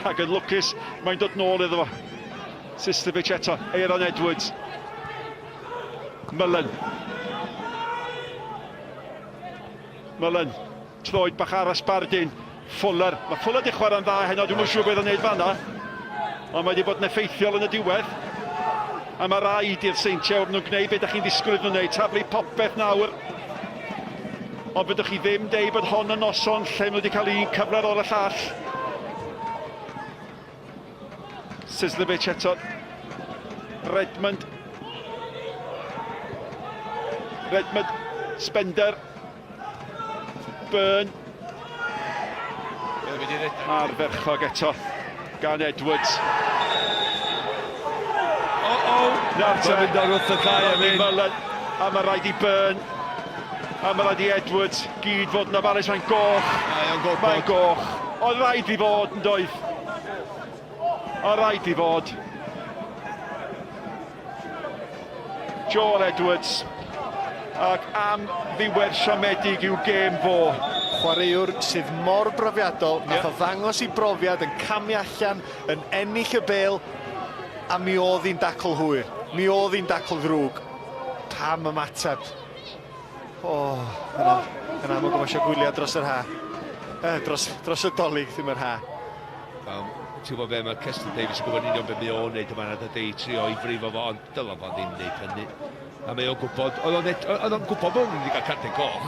C: Ac yn lwcus, mae'n dod nôl iddo fo. Sislevic eto, Aaron Edwards. Mullen. Mullen. Troed bach ar y sbardun. Fuller. Mae Fuller 'di chwarae'n dda heno, dwi'm yn siŵr beth o'n neud fan'na. Ond mae wedi bod yn effeithiol yn y diwedd. A mae rhaid i'r Seintiau, nhw'n gwneud beth ydych chi'n ddisgwyl iddyn nhw wneud, taflu popeth nawr. Ond fedrwch chi ddim deud bod hon yn noson lle maen nhw wedi cael un cyfle ar ôl y llall. Sislevic eto. Redmond. Redmond. Spender. Byrne. Ardderchog eto gan Edwards.
D: O, o!
C: Nawr te.
D: Mae'n mynd ar wrth y cae am hyn.
C: Mullen, a mae rhaid i Byrne, a mae rhaid i Edwards gyd fod yn ofalus. Mae'n goch.
D: Mae o'n goch.
C: Mae'n goch. Oedd rhaid i fod yn doedd. Oedd rhaid i fod. Joel Edwards, ac am ddiwedd siomedig i'w gêm fo.
B: Chwaraewr sydd mor brofiadol, nath o ddangos i brofiad yn camu allan, yn ennill y bêl, a mi oedd hi'n dacl hwyr. Mi oedd hi'n dacl ddrwg. Pam ymateb? O, yn, yn amlwg mae eisiau gwyliau dros yr ha. Eh, dros, dros y dolyg, ddim yr ha.
D: Um, ti'n gwybod be, mae Keston Davies yn gwybod union beth mae o'n neud yma, nad ydy trio i frifo fo, ond dylai fo ddim neud hynny. A mae o'n gwybod, oedd o'n gwybod bod o'n mynd i gael cardyn coch.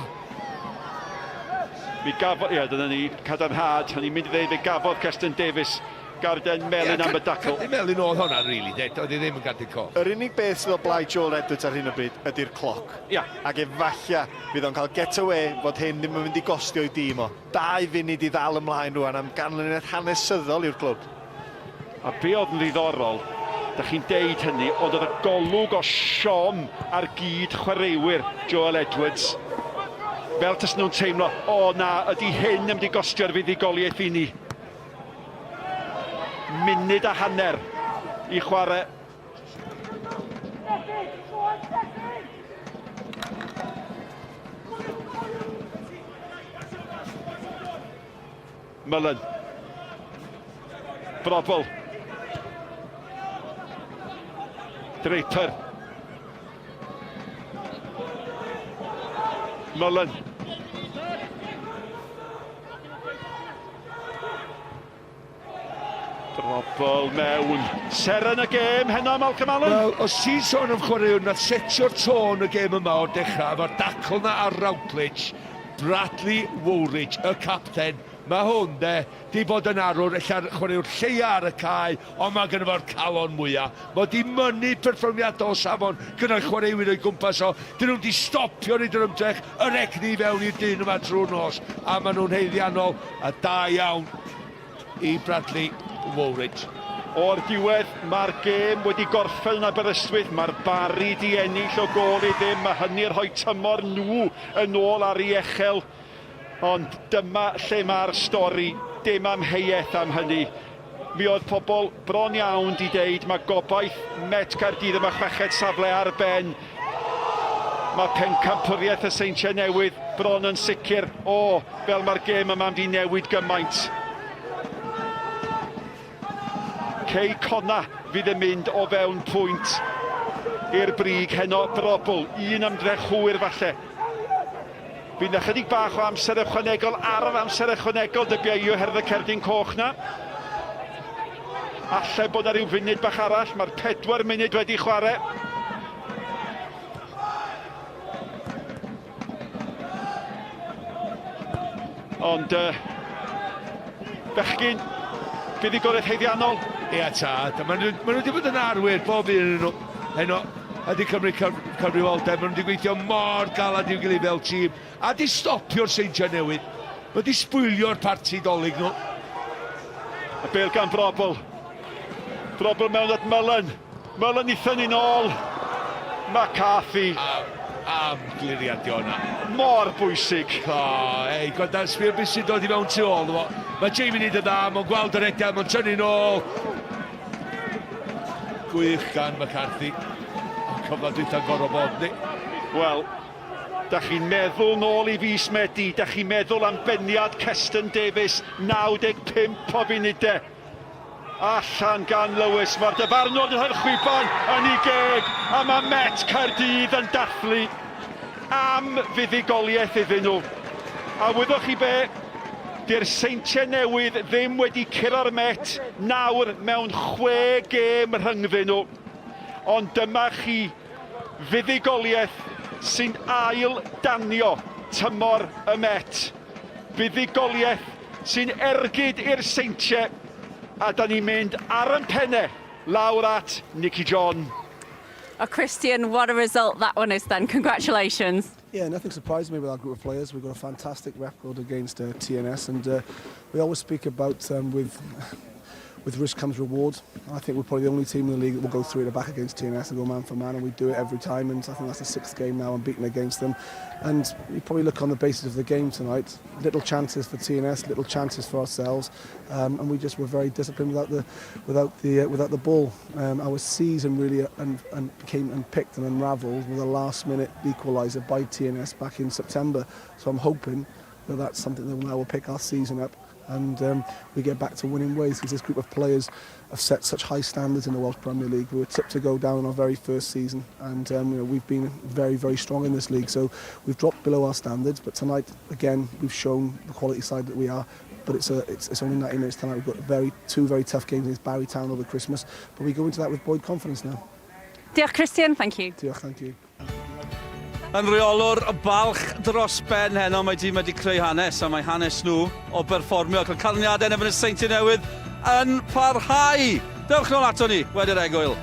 C: Mi gafodd, ie, dyna ni, cadarnhad, o'n i'n mynd i ddeud fe gafodd Keston Davies garden melyn am y dacl.
D: Cardyn melyn oedd hwnna, really, de, oedd hi ddim yn gardyn coch.
B: Yr unig beth sydd o blaid Joel Edwards ar hyn o bryd ydy'r cloc.
C: Ia.
B: Ac efalla fydd o'n cael get away fod hyn ddim yn mynd i gostio i dîm o. 2 funud i ddal ymlaen rwan am ganlyniad hanesyddol i'r clwb.
C: A be oedd yn ddiddorol, da chi'n deud hynny, ond oedd y golwg o siom ar gyd chwaraewyr Joel Edwards. Fel tas nhw'n teimlo, o na, ydy hyn yn mynd i gostio'r fuddugoliaeth i ni? Munud a hanner i chwarae. Mullen. Brobl. Draper. Mullen. Drobl mewn. Seren y gêm heno, Malcolm Allen.
D: Wel, os ti'n sôn am chwaraewr nath setio'r tôn y gêm yma o'r dechrau, efo'r dacl na ar Routledge, Bradley Woolridge, y capten, mae hwn de, di bod yn arwr, ella'r chwaraewr lleia ar y cae, ond mae gynno fo'r calon mwya. Mae o di mynnu perfformiadau o safon gyda'r chwaraewyr o'i gwmpas o. Dyn nhw'm di stopio neud yr ymdrech, yr egni i fewn i'r dyn yma trwy'r nos, a maen nhw'n haeddiannol, a da iawn i Bradley Woolridge.
C: O'r diwedd, mae'r gêm wedi gorffen yn Aberystwyth, mae'r Barri di ennill o gôl i ddim, mae hynny rhoi tymor nhw yn ôl ar ei echel. Ond dyma lle mae'r stori, dim amheuaeth am hynny. Mi oedd pobl bron iawn di deud mae gobaith Met Caerdydd am y chweched safle ar ben. Mae pencampwriaeth y Seintiau Newydd bron yn sicr. O, fel mae'r gêm yma'n di newid gymaint. Cei Conna fydd yn mynd o fewn pwynt i'r brig heno. Brobl, un ymdrech hwyr falle. Bydd 'na chydig bach o amser ychwanegol ar yr amser ychwanegol, dybia i oherwydd y cerdyn coch 'na. Alle bod 'na ryw funud bach arall, mae'r 4 munud wedi chwarae. Ond uh, bechgyn, buddugoliaeth haeddiannol.
D: Ia tad, maen nhw, maen nhw wedi bod yn arwyr, bob un yn nhw, heno, a wedi cymryd cyfrifoldeb, maen nhw wedi gweithio mor galad i'w gilydd fel tîm, a wedi stopio'r Seintiau Newydd. Mae wedi sbwylio'r parti dolyg nhw.
C: Y bel gan Brobl. Brobl mewn at Mullen. Mullen i thynnu'n ôl. McCarthy.
D: Am, am gliriad di o'na.
C: Mor bwysig.
D: O, ei, gweld sbio beth sy'n dod i mewn tu ôl. Mae Jamie neud y dda, mae'n gweld yr ediad, mae'n tynnu'n ôl. Gwych gan McCarthy. Ond cyfnod dwytha'n gorfod bod, ni.
C: Wel, da chi'n meddwl nôl i fis Medi, da chi'n meddwl am beniad Keston Davies, 95 o funudau. Allan gan Lewis, mae'r dyfarnwr yn rhoi'r chwiban yn ei geg a mae Met Caerdydd yn dathlu am fuddugoliaeth iddyn nhw. A wyddoch chi be? Dy'r Seintiau Newydd ddim wedi curo'r Met nawr mewn chwe gêm rhyngddyn nhw. Ond dyma chi fuddugoliaeth sy'n ail danio tymor y Met. Buddugoliaeth sy'n ergyd i'r Seintiau a da ni'n mynd ar yn penne lawr at Nicky John.
E: Oh, Christian, what a result that one is then. Congratulations.
G: Yeah, nothing surprised me with our group of players. We've got a fantastic record against TNS, and we always speak about with risk comes reward. I think we're probably the only team in the league that will go through the back against TNS and go man for man, and we do it every time. And I think that's the sixth game now unbeaten against them. And you probably look on the basis of the game tonight, little chances for TNS, little chances for ourselves, and we just were very disciplined without the ball. Our season really and became unpicked and unravelled with a last minute equaliser by TNS back in September. So I'm hoping that that's something that will now will pick our season up and we get back to winning ways, because this group of players have set such high standards in the Welsh Premier League. We were tipped to go down in our very first season, and we've been very, very strong in this league. So we've dropped below our standards, but tonight, again, we've shown the quality side that we are. But it's only 90 minutes tonight. We've got two very tough games against Barry Town over Christmas, but we go into that with buoyed confidence now.
E: Diolch, Christian. Thank you.
G: Diolch, thank you.
A: Yn reolwr balch dros ben heno, mae dîm wedi creu hanes, a mae hanes nhw o berfformio ac yn canlyniadau yn erbyn y Seintiau Newydd yn parhau. Dewch nôl ato ni wedi'r egwyl.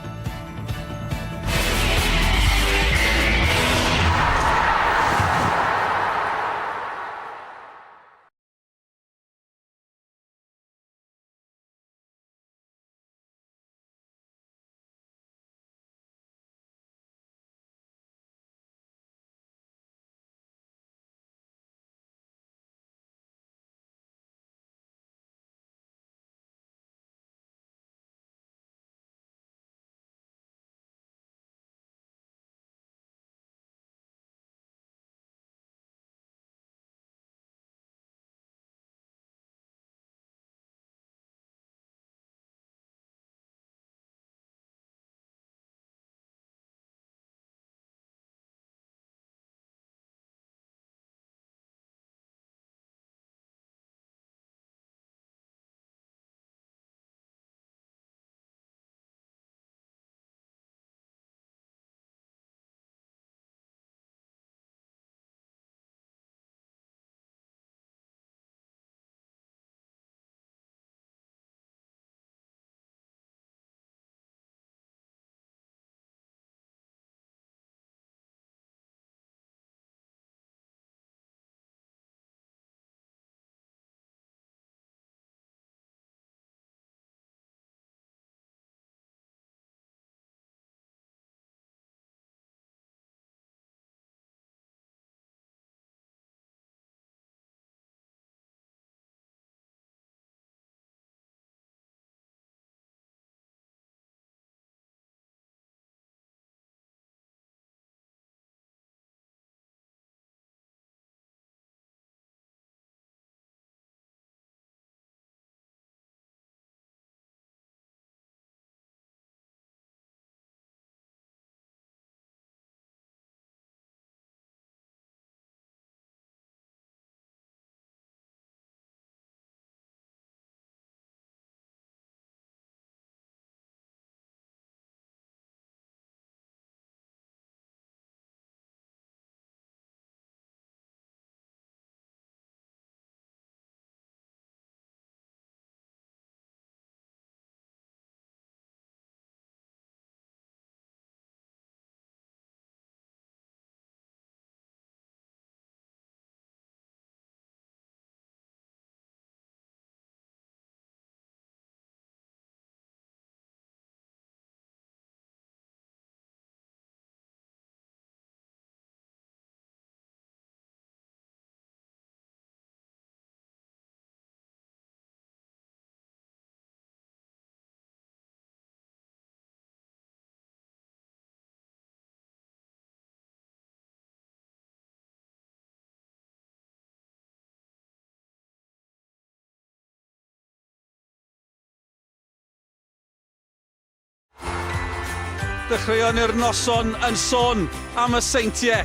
A: Dechreuon ni'r noson yn sôn am y Seintiau,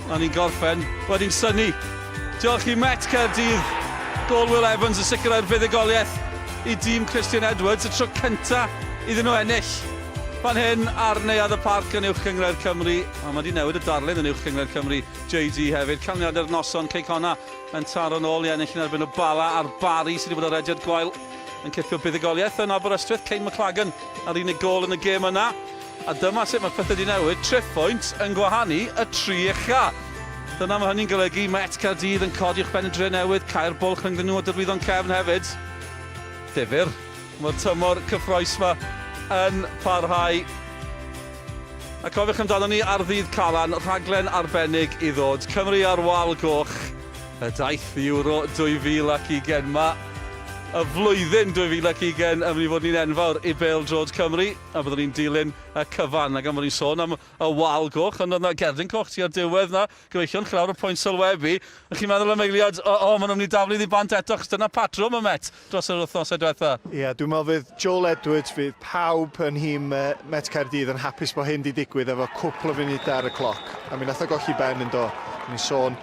A: a ni'n gorffen wedi'n synnu. Diolch i Met Caerdydd, gôl Will Evans yn sicrhau'r fuddugoliaeth i dîm Christian Edwards, y tro cynta iddyn nhw ennill fan hyn ar Neuadd y Parc yn Uwch Gynghrair Cymru. A mae wedi newid y darlun yn Uwch Gynghrair Cymru, JD hefyd. Canlyniadau'r noson, Cei Connah yn taro nôl i ennill yn erbyn y Bala a'r Barri sydd wedi bod ar rediad gwael yn cipio buddugoliaeth yn Aberystwyth. Kane McLagan ar unig gôl yn y gêm yna. A dyma sut mae pethau wedi newid, triphwynt yn gwahanu y tri ucha. Dyna mae hynny'n golygu, Met Caerdydd yn codi uwchben y Drenewydd, cau'r bwlch rhyngddyn nhw a Derwyddon Cefn hefyd. Difyr. Mae'r tymor cyffroes 'ma yn parhau. A cofiwch amdano ni ar ddydd Calan, rhaglen arbennig i ddod. Cymru ar wal goch, y daith i Euro 2020. Mae y flwyddyn 2020 yn mynd i fod yn un enfawr i bêl-droed Cymru. A byddwn ni'n dilyn y cyfan. A gan bod ni'n sôn am y wal goch, ond oedd 'na gerdyn coch tua'r diwedd 'na, gyfeillion, llawr y pwynt sylwebu. Y'ch chi'n meddwl am eiliad, o, o, maen nhw'n mynd i daflu iddi bant eto, achos dyna patrwm y Met dros yr wythnosau diwetha.
B: Ie, dwi'n meddwl fydd Joel Edwards, fydd pawb yn nhîm Met Caerdydd yn hapus bod hyn 'di digwydd efo cwpl o funudau ar y cloc. A mi nath o golli ben yn do. Ni'n sôn,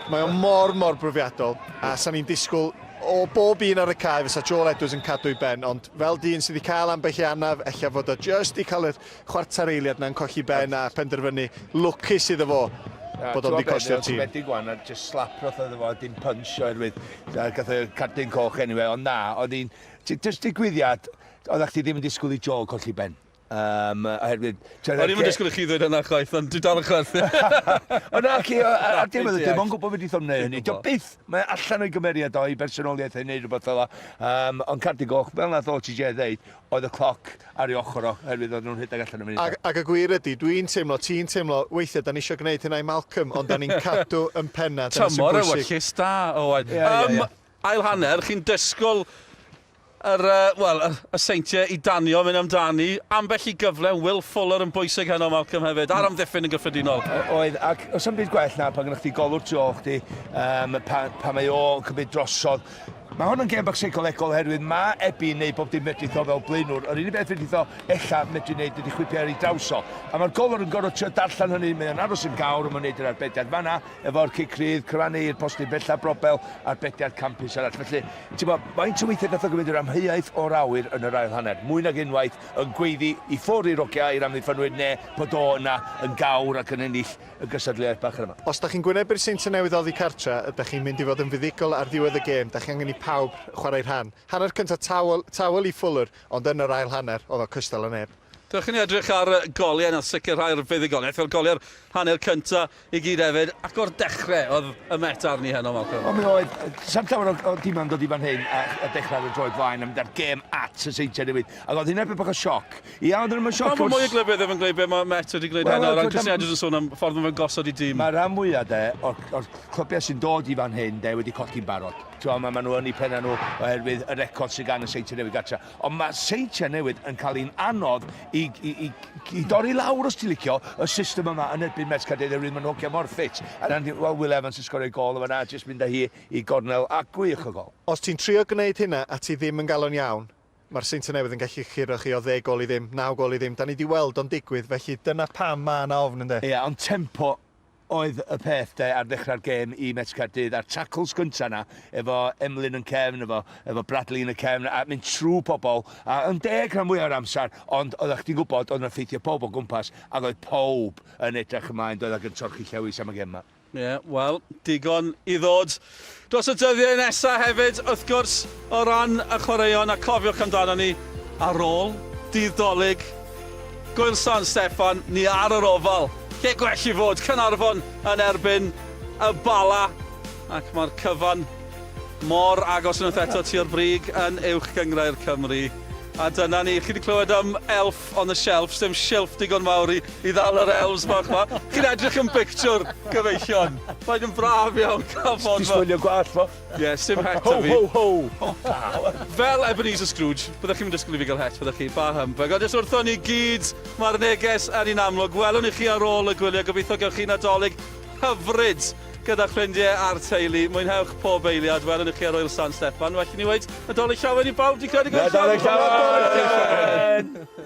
B: mae o mor, mor brofiadol, a 'sa ni'n disgwyl o bob un ar y cae fysa Joel Edwards yn cadw ei ben, ond fel dyn sydd wedi cael ambell i anaf, ella fod o jyst 'di cael yr chwarter eiliad 'na'n colli ben a penderfynu, lwcus iddo fo bod o'm 'di costio'r tîm.
D: Ti'n siomedig wan, a jyst slap roth iddo fo, dim punch oherwydd gath o cardyn coch anyway, ond na, oedd hi'n, jyst digwyddiad, oeddach chdi ddim yn disgwyl i Joel colli ben. Um, oherwydd...
A: O'n i'm yn disgwyl i chi ddweud hynna chwaith, ond dwi dal yn chwerthin.
D: Ond na, ci, ar diwedd y dydd, mae'n gwybod beth ithon wneud hynny. Dio byth, mae allan o'i gymeriad o'i bersonoliaeth ei wneud rhywbeth fel 'na. Um, ond Cardi Goch, fel nath OTJ ddeud, oedd y cloc ar ei ochr o, oherwydd oedd nhw'n rhedeg allan o munudau.
B: Ac, ac y gwir ydy, dwi'n teimlo, ti'n teimlo, weithiau, da ni eisiau gwneud hynna i Malcolm, ond da ni'n cadw yn penna, dyna sy'n
A: Tymor
B: bwysig.
A: ewyllys da, Owain.
D: Ie, ie, ie.
A: Ail hanner, chi'n disgwyl yr, uh, wel, y, y Seintiau i danio, mynd amdani. Ambell i gyfle, Will Fuller yn bwysig heno, Malcolm hefyd, a'r amddiffyn yn gyffredinol.
D: Oedd, ac os am byd gwell na pan gynnwch chi golwr tu ôl chdi, um, pan, pan mae o'n cymryd drosodd. Mae hwn yn gêm bach seicolegol oherwydd mae Ebi yn neud bob dim fedrith o fel blaenwr. Yr unig beth fedrith o ella medru neud ydy chwipio ar ei draws o. A mae'r golwr yn gorfod trio darllen hynny, mae o'n aros yn gawr a mae'n neud yr arbediad fanna efo'r cic rhydd, cyfrannu i'r postyn bella brobel, arbediad campus arall. Felly, Ti'n gwybod, faint o weithiau gath o gymryd yr amheuaeth o'r awyr yn yr ail hanner? Mwy nag unwaith yn gweiddi i ffwrdd i'r hogia, i'r amddiffynwyr, neu bod o yna yn gawr ac yn ennill y gystadleuaeth bach yma.
B: Os dach chi'n gwynebu'r Seintiau Newydd oddi cartre, ydach chi'n mynd i fod yn fuddugol ar ddiwedd y gêm, dach chi angen i pawb chwarae rhan. Hanner cynta tawel, tawel i Fuller, ond yn yr ail hanner, oedd o cystal â neb.
A: Dewch i ni edrych ar y goliau nath sicrhau'r fuddugoliaeth, fel goliau'r hanner cynta i gyd hefyd, ac o'r dechrau oedd y Met arni heno, Malcolm.
D: O, mi oedd. Sa'm llawer o, o dimau'n dod i fan hyn a, a dechrau ar y droed flaen a mynd â'r gêm at y Seintiau Newydd. Ac oedd hynna bach o sioc. Ia, oedd hynny'n sioc.
A: Mae mwy o glybiau ddim yn gwneud beth mae Met wedi gwneud heno, o ran Christian Edwards yn sôn am ffordd mae'n gosod i dîm.
D: Mae rhan fwyaf de, o'r, or clybiau sy'n dod i fan hyn de, wedi colli'n barod. Ti'n ma, ma nhw yn eu penna nhw oherwydd y record sydd gan y Seintiau Newydd gartra. Ond mae Seintiau Newydd yn cael hi'n anodd i, i, i, i dorri lawr, os ti'n licio, y system yma yn erbyn Met Caerdydd, oherwydd maen nhw'n hogia mor ffit. A dan, wel, Will Evans yn sgorio gol yma na, jyst mynd â hi i gornel, a gwych o gol.
B: Os ti'n trio gwneud hynna a ti ddim yn gael o'n iawn, mae'r Seintiau Newydd yn gallu curo chi o ddeg gôl i ddim, naw gôl i ddim. Da ni 'di weld o'n digwydd, felly dyna pam mae 'na ofn ynde?
D: Ia, ond tempo oedd y peth de ar ddechrau'r gêm i Met Caerdydd a'r tackles gynta 'na efo Emlyn yn cefn, efo, efo Bradley yn y cefn a mynd trwy pobl a yn deg rhan fwyaf o'r amser ond oeddech chdi'n gwybod oedd 'na ffeithio pawb o gwmpas ac oedd pawb yn edrych ymlaen doedd ac yn torchi llewis am y gêm 'ma.
A: Ie, yeah, wel, digon i ddod dros y dyddiau nesaf hefyd, wrth gwrs, o ran y chwaraeon, a cofiwch amdano ni ar ôl dydd Dolig, Gŵyl San Steffan, ni ar yr Ofal. Lle gwell i fod, Caernarfon yn erbyn y Bala, ac mae'r cyfan mor agos unwaith eto tua'r brig yn Uwch Gynghrair Cymru. A dyna ni, chi wedi clywed am elf on the shelf, sdim silff digon mawr i, i ddal yr elves bach ma. Chi'n edrych yn bictiwr, gyfeillion. Mae'n yn braf iawn cael fod
D: ma. Disgwylio gwallt fo.
A: Ie, sim het
D: Ho,
A: 'da fi.
D: ho, ho! O,
A: Fel Ebenezer Scrooge, byddech chi'm yn disgwyl i fi gael het, fyddech chi? Bah humbug. Ond jyst wrthon ni gyd, mae'r neges yn un amlwg. Welwn ni chi ar ôl y gwyliau. Gobeithio gewch chi Nadolig hyfryd gyda'ch ffrindiau a'r teulu. Mwynhewch pob eiliad. Welwn ni chi ar Ŵyl San Steffan. Well i ni weud Nadolig Llawen i bawb, dwi'n credu.
D: Nadolig Llawen! Nadolig Llawen!